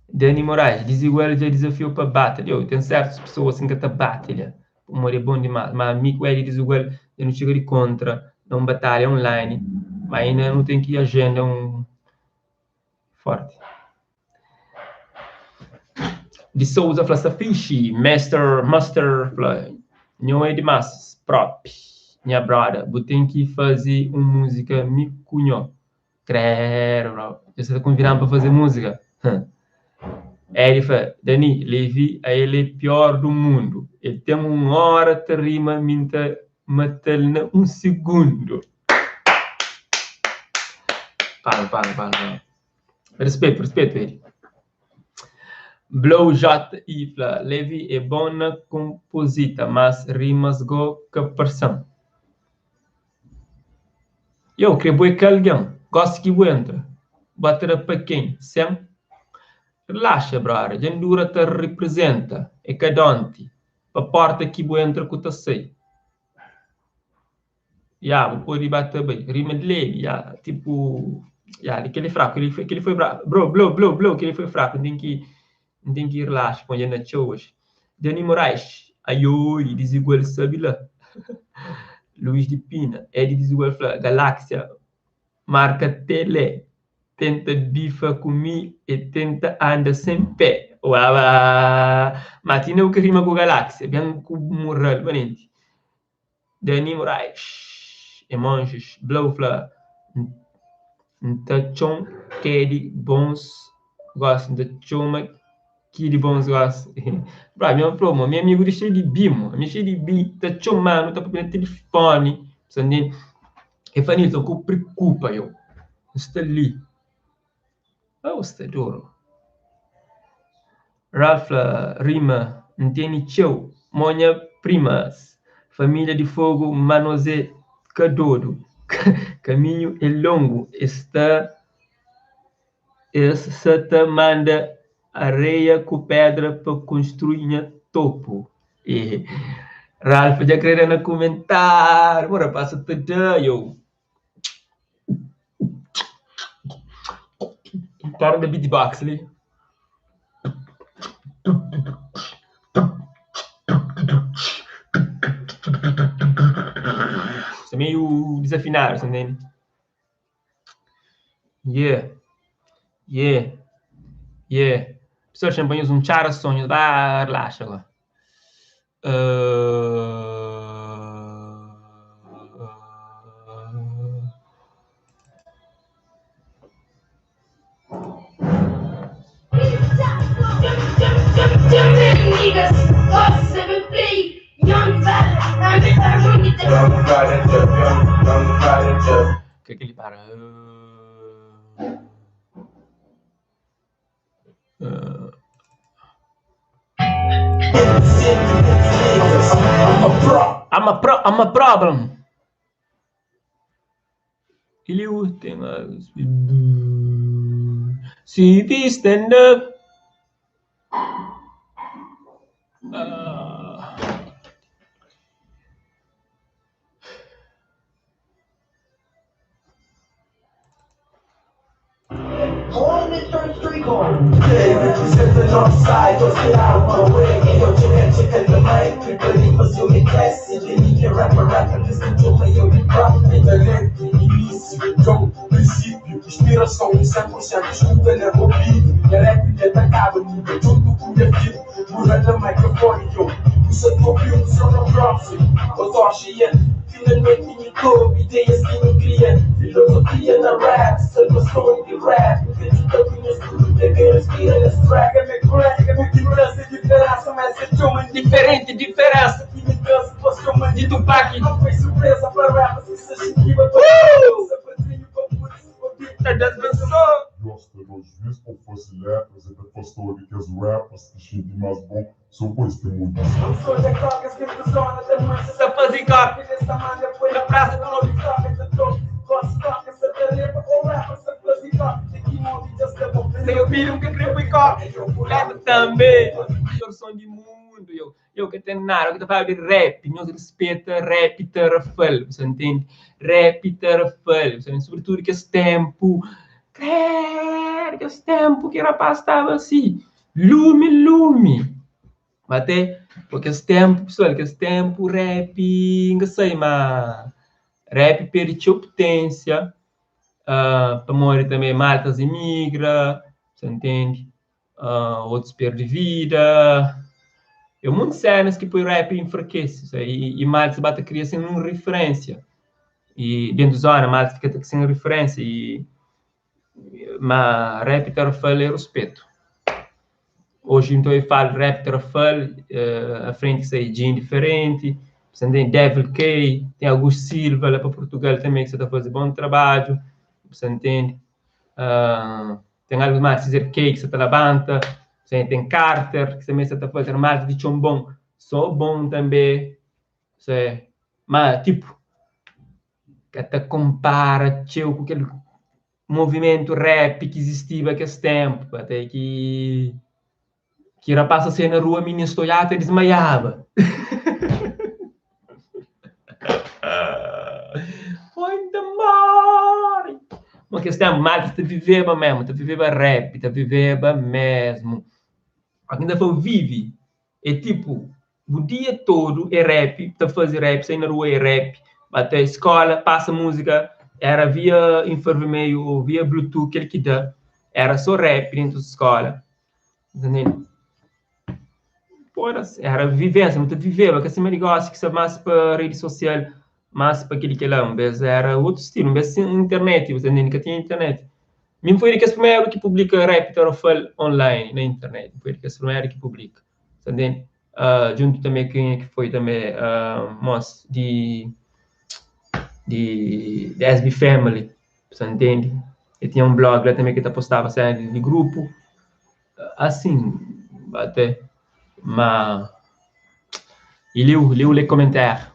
Dani Moraes, Dizigual dja dizafiu pa battle. Yo, ten sertus pesoas ki N ka ta batilha, pamodi é bon dimas. Ma mi ku Edi Dizigual dja nu txiga di kontra na un batalha online, ma inda nu ten ki ajenda un forti. Di Souza fla sta fixi. Mester Master fla nho é dimas propi nha broda bu ten ki fazi un muzika mi ku nho. Credo bro, dja sa ta konvidan pa faze muzika? Hum. Edi fla, Dani, Levi a el é pior do mundo, el ten un ora ta rima mi N ta matal na un segundo. Palma, palma, palma, palma. Respetu, respetu, Edi. Blow JI fla, Levi é bom na komposita, mas rimas go ka parse-m. Yo, kre bo é ka algen, gosi ki bu entra, ba ta da pa ken? Sen? Relaxa brother, dja N dura ta representa, é ka donti, pa porta ki bu entra ku ta sai. Ya, bu pode ba ta bai. Rima di lei, ya, tipu, ya, di kel-li fraku, kel-li foi, kel-li foi brabu. Bro, blow, blow, blow, kel-li foi fraku, N ten ki, N ten ki relaxa, pon dja na txeu oji. Dani Morais, aioi, dizigual sabi la. Luís di Pina, Edi Dizigual fla, Galáxia marka tele, tenta bifa ku mi e tenta anda sen pé. Uaba! Ma ti inda bu ka rima ku Galáxia, ben ku mural manenti. Dani Morais, Emojis, Blau fla, N ta txon Kedi bons gosi, N ta txoma. Ki di bons gosi. Bra, mi fla, mo, mi amigu di xei di bi, mo. Mi xei di bi, ta txoma-nu, ta papia na tilifoni. Sa ntende? E fla, Nilton, ka bu prikupa yo. N sta li. Oh, sta duru. Ralph fla, rima, N tene txeu, mo nha primas, família di fogu, ma nos é ka dodu. Kaminhu é longu, es sta Es sa ta manda areia ku pedra pa konstrui nha topu. E Ralph dja kre da na kumentariu, mo rapaz sa ta da yo. Kara da beatbox li. Sta meiu dizafinadu, sa ntende? Yeah, yeah, yeah. Pessoal, deixa-me pôr um txara sonho. Ba, relaxa agora. Que que ele para? I'm a pro, I'm a problem. Ele tem a CV stand up. Diferenti, diferença di Tupac. Ta das benson. Dios ta da juiz pa fase letras e ta afastou di kes rappers ki xinti mas bom so pa es ten muitu Ta faze kor na praça do novo. Sem ouvir um que kre pui kor. Leva também. Melhor som di mundo, yo. Eu ka ten nada, eu ka ta fala di rap, nhos rispeta rap Tarrafal, você entende? Rap Tarrafal, você entende? Sobretudo kes tempu, credo, kes tempu ki rapaz staba asi, lumi, lumi. Mas até, pô, kes tempu, pessoal, kes tempu rap inga sai, ma rap perde txeu potência, pamodi também maltas imigra, você entende? Otus perde vida. É um monte de cenas que põe rap enfraquece, e malta ba ta cria sem um referência. E dentro de zona, malta fica sem referência. E, mas rap Tarrafal é respeito. Hoje então eu falo rap Tarrafal, a frente que sai Jean diferente, você tem Devil K, tem Augusto Silva lá para Portugal também que você está fazendo bom trabalho, você entende? Tem algo mais, Cesar K que você tá levanta, você tem Carter que também você tá fazendo mais de chombom, só bom também, você, mas tipo, que até compara tcheu com aquele movimento rap que existia aquele tempo, até que rapaz assim na rua, menino estou até desmaiava. Ainda mais. Uma questão, malta te viveba mesmo, te viveba rap, te viveba mesmo. Ainda foi vive, é tipo, o dia todo é rap, te fazer rap, sair na rua é rap, até a escola, passa música, era via infravermelho ou via Bluetooth, aquele que dá, era só rap dentro da escola. Entendeu? Pô, era vivência, muito viveba, que assim negócio que mais para rede social, mais para aquele que lá, um vez era outro estilo, um vez sem internet, você nem nunca tinha internet. Mi N foi di kes primeru ki publika rap Tarrafal online na internet. N foi di kes primeru ki publika. Sa ntende? Djuntu tanbe kenha ki foi tanbe mos di di SB Family. Sa ntende? E tinha un blog la tanbe ki ta postaba sena di grupu. Asin, ate ma il est où, il est où les commentaires?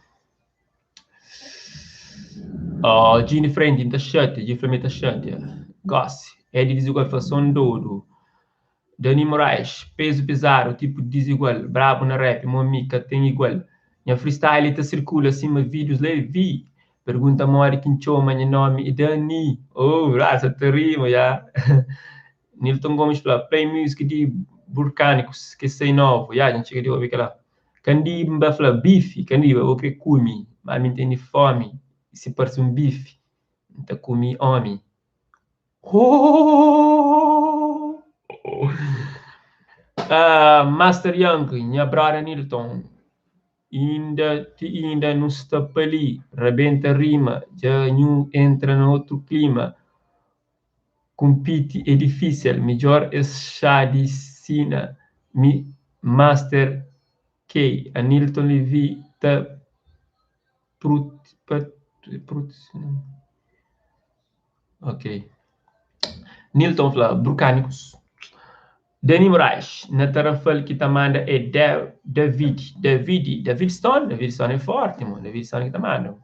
Oh, Gini frenti, N ta xatia, Gini fla mi ta xatia. Gosi, Edi Dizigual fla son dodu. Dani Moraes, pezu pizadu, tipu dizigual, brabu na rap, mo mi ka ten igual. Nha freestyle ta sirkula sima vídius Levi. Pergunta modi ki N txoma, nha nomi é Dani. Oh, brada, sa ta rima ya. Nilton Gomes fla, play music di Burkânikus, ki sai novu. Ya, dja N txiga di obi kel-la. Kandimba fla, bifi, Kandimba, bo kre kumi, ma mi N tene fomi, si parse un bifi, N ta kumi omi. Hoooooo! Master Young, nha brother Nilton, inda ti inda nu sta pa li, rabenta rima, dja nhu entra na otu klima, Kumpiti é difísil, midjor es xa di sina mi Master Key Anilton Levy ta prut prut ok Nilton fla Brukânikus Dany Moraes na Tarrafal ki ta manda é David David David Stone David Stone é forti mo David Stone ki ta manda.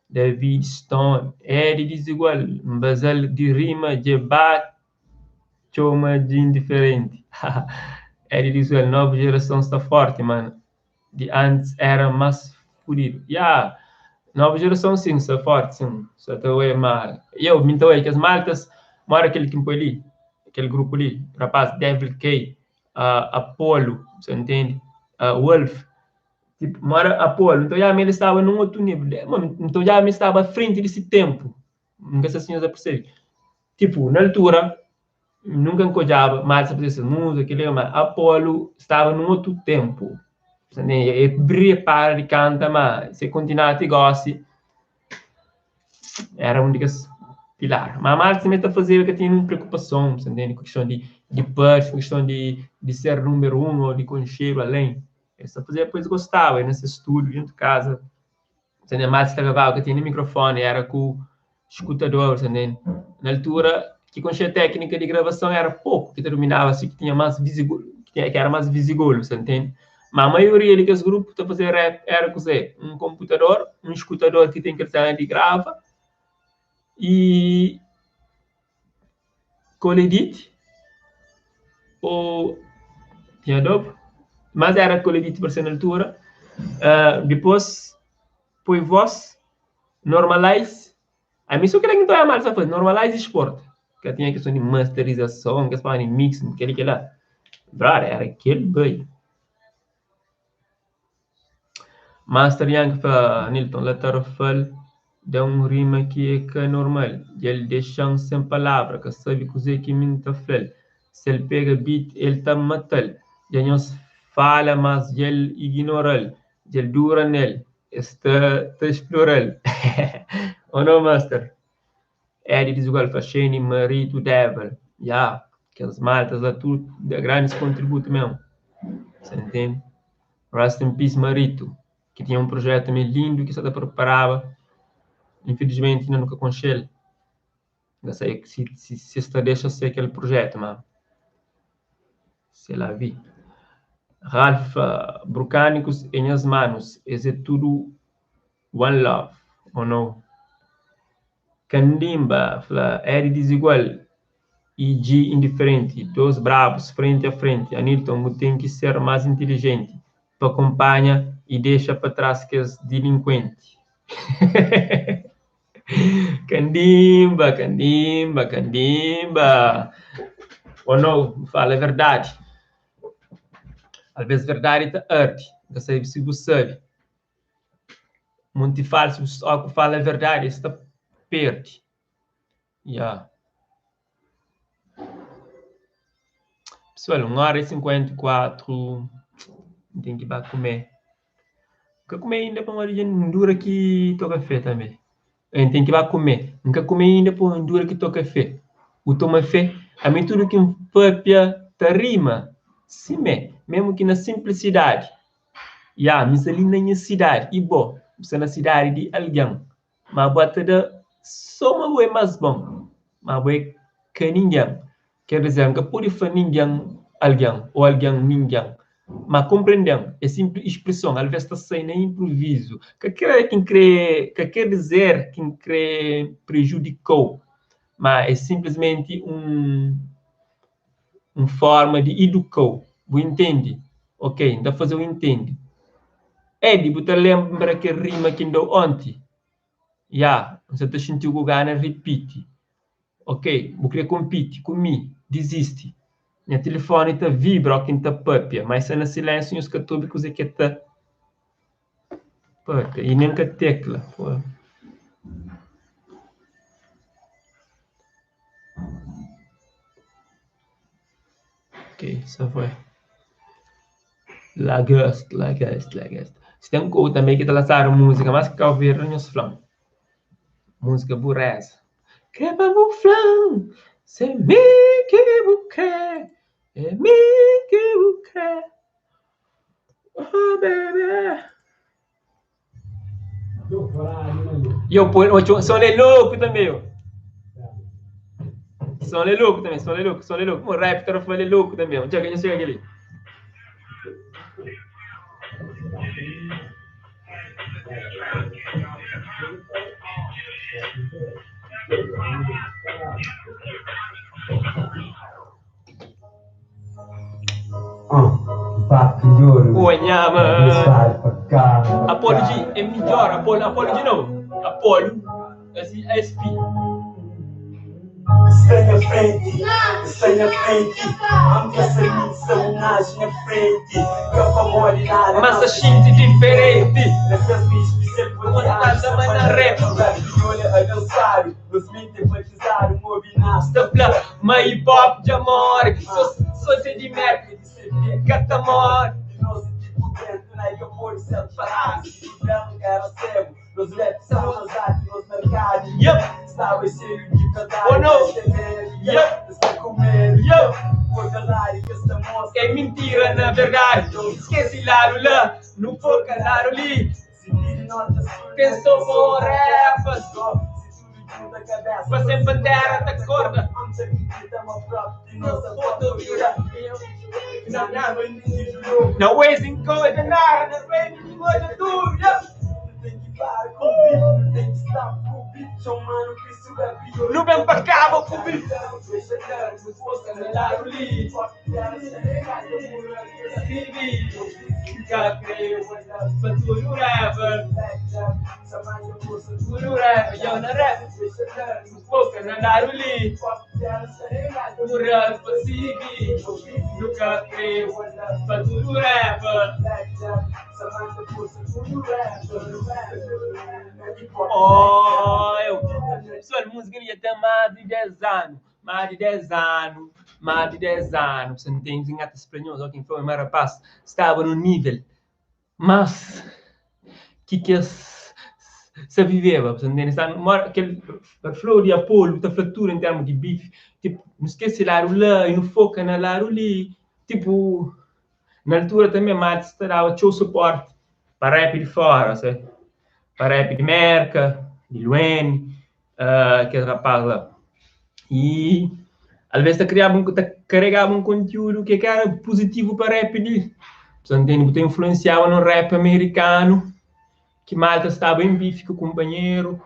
David Stone É di dizigual N baza-l di rima dje ba txoma di indiferenti É di dizigual Novu jerason sta forti man di antis era más fudidu Ya novu jerason sin sta forti sin Sa ta oia ma eu mi N ta oia kes maltas mora kel ki N poi li kel grupu li rapaz Devil Kay Apollo sa ntende Wolf Tipo, mora Apolo, nta odjaba ma el staba nun otu nível. Nta ta odjaba ma el staba a frenti di si ténpu. N ka sa si nhos ta persebe. Tipo, na altura, nunka N ka odjaba ma el sta faze ses múzika, kel-li, ma Apolo staba nun otu ténpu. El bria, para di kanta, ma si el kontinuaba ti gósi, Era un di kes pilar. Ma Marx tanbe ta fazeba, ka tinha ninhun preokupason, sa ntende, ku kiston di di parse, ku kiston di di ser númeru un ô di konxedu alen. Es ta fazeba pa es gostaba, e na ses studu dentu kaza, sa ntende. Marx ta gravaba, ka tinha nen mikrofoni, era ku skutador, sa ntende. Na altura, ki konxeba téknika di gravason era poku ki ta duminaba, si ki tinha mas ki era mas vizigolu, sa ntende. Ma maioria di kes grupu ta faze rap era kuzê? Un konputador, un skutador ki ten kel sena di grava i koledit ô tinha adobe, mas era koledit parse na altura. Dipôs poi vós, normalize. Ami so kila ki N ta oja mal sa faze, normalize i sporta. Ka tinha kiston di masterizason, kes pa di mix, kel-li kel-la. Brother, era kel bai. Master Yankee fla, Nilton, la Tarrafal da un rima ki é ka normal. Dja-l dexa-m sen palavra, ka sabe kuzê ki mi N ta fla-l. Si el pega beat, el ta mata-l. Dja nhos fala, mas dja-l ignora-l. Dja-l dura nel. Es ta ta explora-l. O no Master? Edi Dizigual fla Shane maridu Devil. Ya, kes maltas la tudu da grandis kontributu mesmu. Sa ntende? Rest in peace Marito, ki tinha un projetu me lindu ki sa ta preparaba. Infilismenti inda nu ka konxe-l. N ka sabe si si es ta dexa ser kel projetu, ma c'est la vie. Ralph fla, Brukânikus é nhas manus, es é tudu one love, oh no. Kandimba fla, Edi Dizigual i Dji Indiferenti, dôs brabus frenti a frenti. Anilton, bu ten ki ser más intilijenti pa kunpanha i dexa pa tras kes dilinkuenti. Kandimba, kandimba, kandimba. Ou não, bu fala verdadi. Alvês verdadi ta ardi. N ka sabe si bu sabe. Monti falsu, só ku fala verdadi es ta perde. Ya. Pesoal, 1 óra i 54, N ten ki ba kume. N ka kume inda pamodi dja N dura ki toka fé tanbe. N ten ki ba kume. N ka kume inda pamodi N dura ki toka fé. Bu toma fé Ami tudu ki N papia ta rima Simé, memu ki na sinplisidadi Ya, mi sta li na nha sidadi I bo, bu sta na sidadi di algen Ma bu ata da so ma bu é más bon Ma bu é ka ningen Ker dizer, N ka pode fla ningen algen ô algen ningen Ma konprende-m, é sinplis spreson alvês ta sai na inpruvizu Ka kre ki N kre ka ker dizer ki N kre prejudika-u Ma é sinplismenti un un forma di iduka-u Bu intende? Ok, N ta faze-u intende Edi, bu ta lenbra kel rima ki N da-u onti? Ya, N sa ta xinti-u ku gana ripiti Ok, bu kre konpiti ku mi, dizisti. Nha tilifoni ta vibra o ki N ta papia, ma e sta na silensiu nhos ka ta obi kuze ki e ta papia i nen ka tekla. Ok, sa foi. Lagast, lagast, lagast. Si ten kou tanbe ki ta lansadu muzika mas ki Kau Verdi nhos fla-m. Muzika bureza. Kre pa bu fla-m se mi ki bu kre É mi ki bu kre Oh bebe Yo, pô, som é louco também, yo. Som é louco também, som é louco, som é louco. O rap tá falando é louco também. Tchau, que chega ali. Oi, nha mãe. Apolo G é melhor. Apolo, Apolo G não. Apolo, assim, SP. Está na frente, está na frente. Essa homenagem na frente. Que pa mole nada. Mas a gente diferente. Na fez sempre Como tá chamando a rap. Olha, avançado, nos mente batizado, movinaço. Sta fla, ma hip hop já morre. Só, só se de merda, cata morre. De nós tipo dentro, na que pode ser parado. Inverno era cego, nos rap estavam nos nos mercados. Yep. Estava cheio de verdade. Oh, não. Yep. Está com medo. Yep. Por verdade que esta moça. É mentira, na verdade. Esquece lado lá, não foca lado ali. Se vire nota sul, Pensou bom rappers. Se tudo junta a cabeça. Pra ser pantera, tá corda. Vamos acreditar, uma própria de nossa Foto vira. Na nave, ninguém jurou. Na Waze coisa nada, na Waze coisa tudo. Yep. Tem que parar com o beat, tem que estar com o beat. Chamando que isso é pior. Não vem pra cá, vou pro beat. Tudo rapper, tudo rapper, eu na rap, foca na Laruli, Mural pra seguir, nunca creio, pra tudo rapper. Oh, eu. Pessoal, música já tem mais de 10 anos. Mais de 10 anos. Mais de 10 anos. Você não tem engata espanhol, quem foi o meu rapaz estava no nível. Mas, que es, se viveva, você entende? Está no, aquele flow de Apolo, tá fratura em termos de bife. Tipo, não esquece lá lá e não foca na lá ali. Tipo, na altura também, Matos dava teu suporte para rap de fora, sabe? Para rap de Merca, de Luene, aquele rapaz lá. E às vezes tá criava um, tá carregava um conteúdo que era positivo para rap de. Você entende? Você influenciava no rap americano, que malta estava em bife com o companheiro.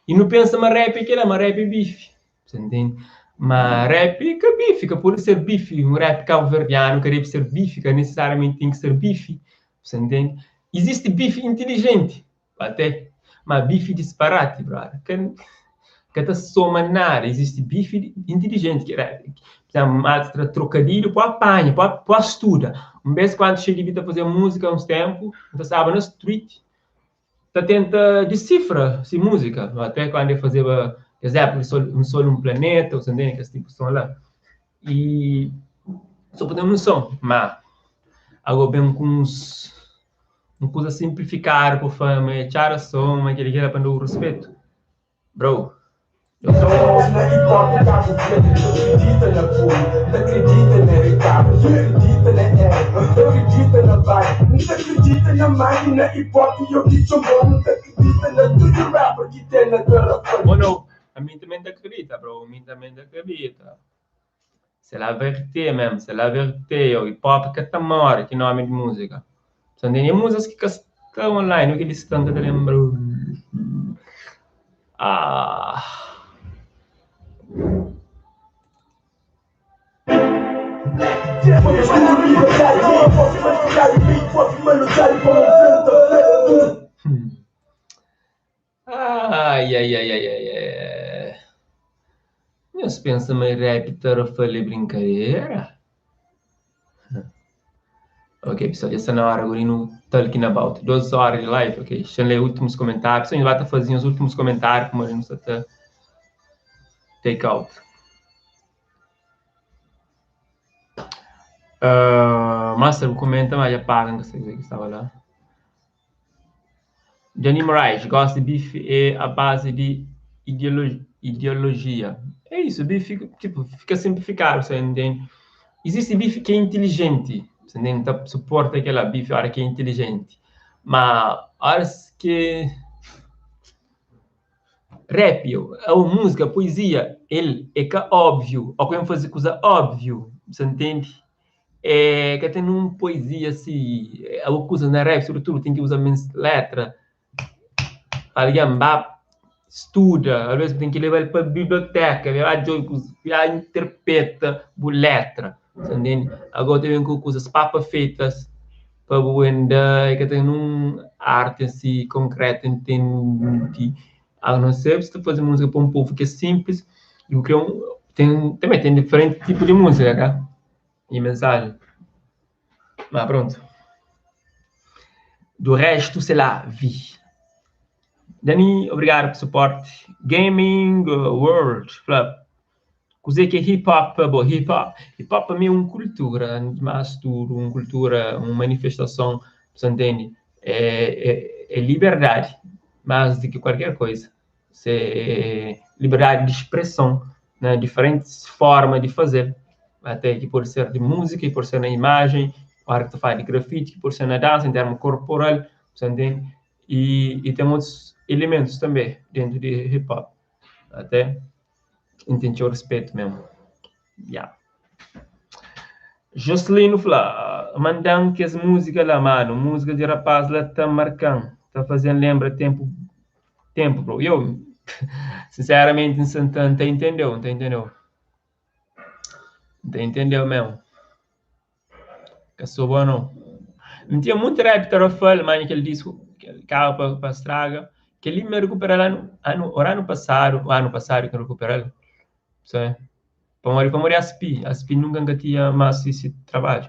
E não pensa, mas rap é aquele, mas rap é bife. Você entende? Mas rap que bife, que pode ser bife. Um rap cabo-verdiano que deve ser bife, que necessariamente tem que ser bife. Você entende? Existe bife inteligente, até. Mas bife disparate, brother. Que tá soma nada. Existe bife inteligente. Que era, por exemplo, mostra trocadilho, pode apanha, pode estuda. Um vez quando cheguei a fazer música há uns tempos, eu estava na street, tá tenta decifra essa música. Até quando eu fazia, por exemplo, um sol, um planeta, você entende que esse tipo de som lá. E só para ter uma noção, mas agora bem com uns uma coisa simplificada por fama, echar a soma, aquele que era para o respeito. Bro, Na hip hop Cabo Verde, acredita na Puri, acredita na Ricardo, acredita na Eric, acredita na Vibe, acredita na máquina hip hop e eu que chamo, acredita na tudo rapper que tem na garrafa. Mano, a mim também acredita, bro. A mim também acredita. C'est la vérité mesmo, c'est la vérité. O hip hop que tá morre, que nome de música. São tem músicas que estão online, o que eles estão que lembro. Ah. Ai, ai, ai, ai, ai, ai. Nhos pensa ma rap tarrafal é brincadeira? Ok, pessoal, já está na hora agora no Talking About. 12 horas de live, ok? Deixa eu ler últimos comentários. A gente vai estar fazendo os últimos comentários, como a gente está take out. Master, comenta, mas apaga, não sei o que estava lá. Johnny Moraes, gosta de bife é a base de ideologia. É isso, bife tipo, fica simplificado, você entende? Existe bife que é inteligente, você entende? Então, suporta aquela bife, a hora que é inteligente. Mas, horas que... Rap, ou música, poesia, ele é que é óbvio, ou queremos fazer coisa óbvio, você entende? É que tem uma poesia assim, é uma coisa na rap, sobretudo, tem que usar menos letra. Alguém vai, estuda, às vezes tem que levar ele para a biblioteca, vai já interpreta por letra, você entende? Agora tem coisas papas feitas para vender, que tem uma arte assim, concreta, entende? A não ser se tu fazer música para um povo que é simples, e o que é um, tem, também tem diferente tipo de música, tá? E mensagem. Mas pronto. Do resto, sei lá, vi. Dani, obrigado pelo suporte. Gaming World Club. Coisa que é hip hop, bom, hip hop. Hip hop para mim é uma cultura, mais tudo, uma cultura, uma manifestação, você entende? É liberdade, mais do que qualquer coisa. É liberdade de expressão, né? Diferentes formas de fazer. Até que pode ser de música, que pode ser na imagem, arte faz de grafite, que pode ser na dança, em termos corporal, você entende? E tem outros elementos também dentro de hip hop. Até entendi o respeito mesmo. Yeah. Jocelino fala, mandando que as músicas lá, mano, música de rapaz lá tá marcando, tá fazendo lembra tempo, tempo, bro. Eu, sinceramente, em Santana, tá entendeu, tá entendeu? Tá entendeu mesmo? Que sou bom, não. Não tinha muito rap tarrafal, mas aquele disco que acaba pra estraga, que ele me recuperou lá no ano, o ano passado que recuperou. Sabe? Para morrer, para morrer Aspi, Aspi nunca tinha mais esse trabalho.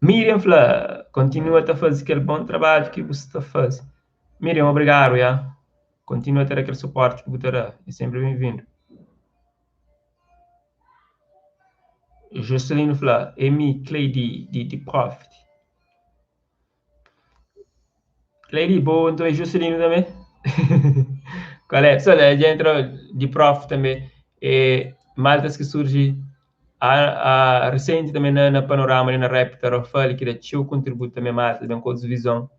Miriam fala, continua a fazer aquele bom trabalho que você está fazendo. Miriam, obrigado, já. Continua a ter aquele suporte que você terá. É sempre bem-vindo. Jocelino fala, Emi Cleidi, de Profit. Cleidi, boa, então é Jocelino também. Qual é? Pessoal, a gente entrou de Prof também. É, maltas que surge a recente também na panorama, na rap, Tarofal, que dá seu contributo também, malta, também com visão.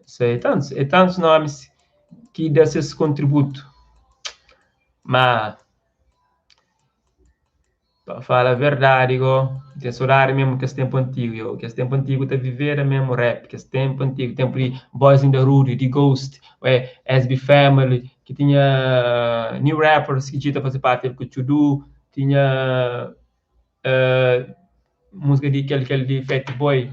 Isso é tantos nomes que dá esse contributo. Mas, para falar a verdade, igual, tem saudade mesmo que esse tempo antigo, eu, que esse tempo antigo tá viver mesmo rap, que esse tempo antigo, tempo de Boys in the Hood, de Ghost, ué, SB Family, que tinha New Rappers, que tinha fazer parte do Chudu, tinha música de aquele de Fat Boy.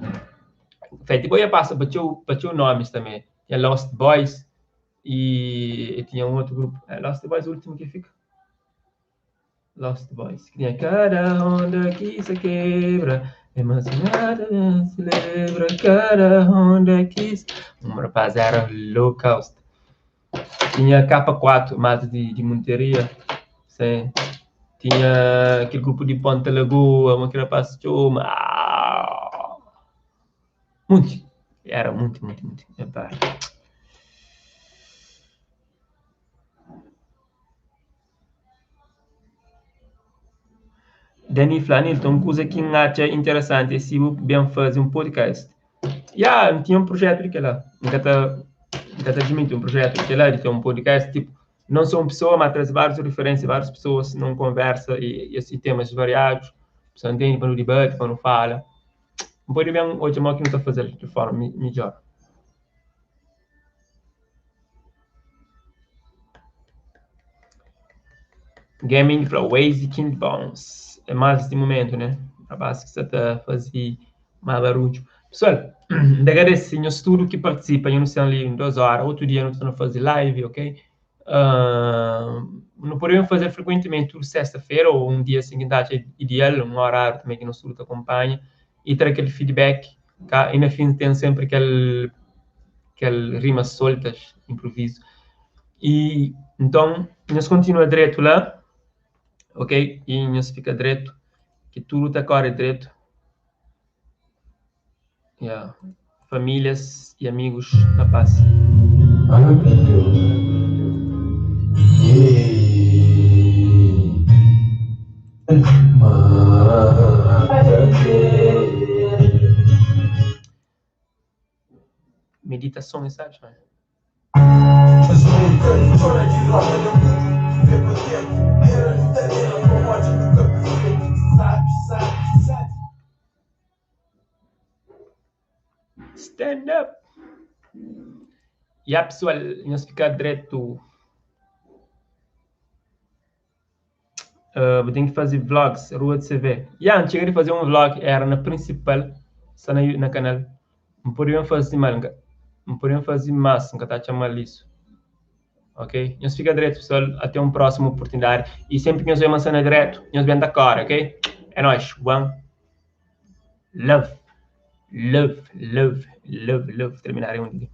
Fat Boy passa para teu nomes também. Tinha Lost Boys e tinha um outro grupo. É, Lost Boys, o último que fica. Lost Boys. Que tinha cada onda que se quebra, emocionada celebra cada onda que se... Um rapaz era holocausto. Tinha K4, Mato de Monteria. Sim. Tinha aquele grupo de Ponta Lagoa, uma que rapaz chama. Muito. Era muito, muito, muito. Epá. Dani fla, Anilton, un kuza ki N atxa interesanti é si bu ben faze un podcast. Ya, N tinha un projetu di kel-la. N ka ta, N ka ta admiti un projetu di kel-la, di ten un podcast, tipu, non sô un pesoa, má traze várius referénsia, várius pesoas na un konversa y y temas variadus, pesoa ntende pa nu dibati, pa nu fala. N pode ben odja modi ki nu ta faze-l di forma midjór. Gaming fla Waze King Bones. É mais di momento, né? Rapaz ki sta ta faze má barudju. Pessoal, N ta agradese nhos tudu ki partisipa. Nho nu sta li 2 óra. Otu dia nu ta torna faze live, ok? Nu pode ben faze frekuentimenti tudu sesta-fera ô un dia asin ki N ta atxa ideal, un oráriu tanbe ki nos tudu ta kunpanha y tra kel feedback. Ka, y na fin ten senpri kel kel rimas soltas, improvisu. Y nton, nhos kontinua dretu la, ok? Y nhos fika dretu, ki tudu ta kóre dretu. Yeah. Famílias y amigus na pas. Meditason é sabe, não é? Stand up! Ya pessoal, nhos fika dretu. Bu ten ki faze vlogs, rua di CV. Ya, N txiga di faze un vlog, era na prinsipal, sta na na kanal. N pode ben faze mal, N ka, N pode ben faze mas, N ka ta atxa mal isu. Ok? Nhos fika dretu pessoal, ate un prósimu oportunidadi. Y senpri ki nhos odja ma N sta na dretu, nhos ben ta kore, ok? É nóis, one love, love, love, love, love. Terminadu un di.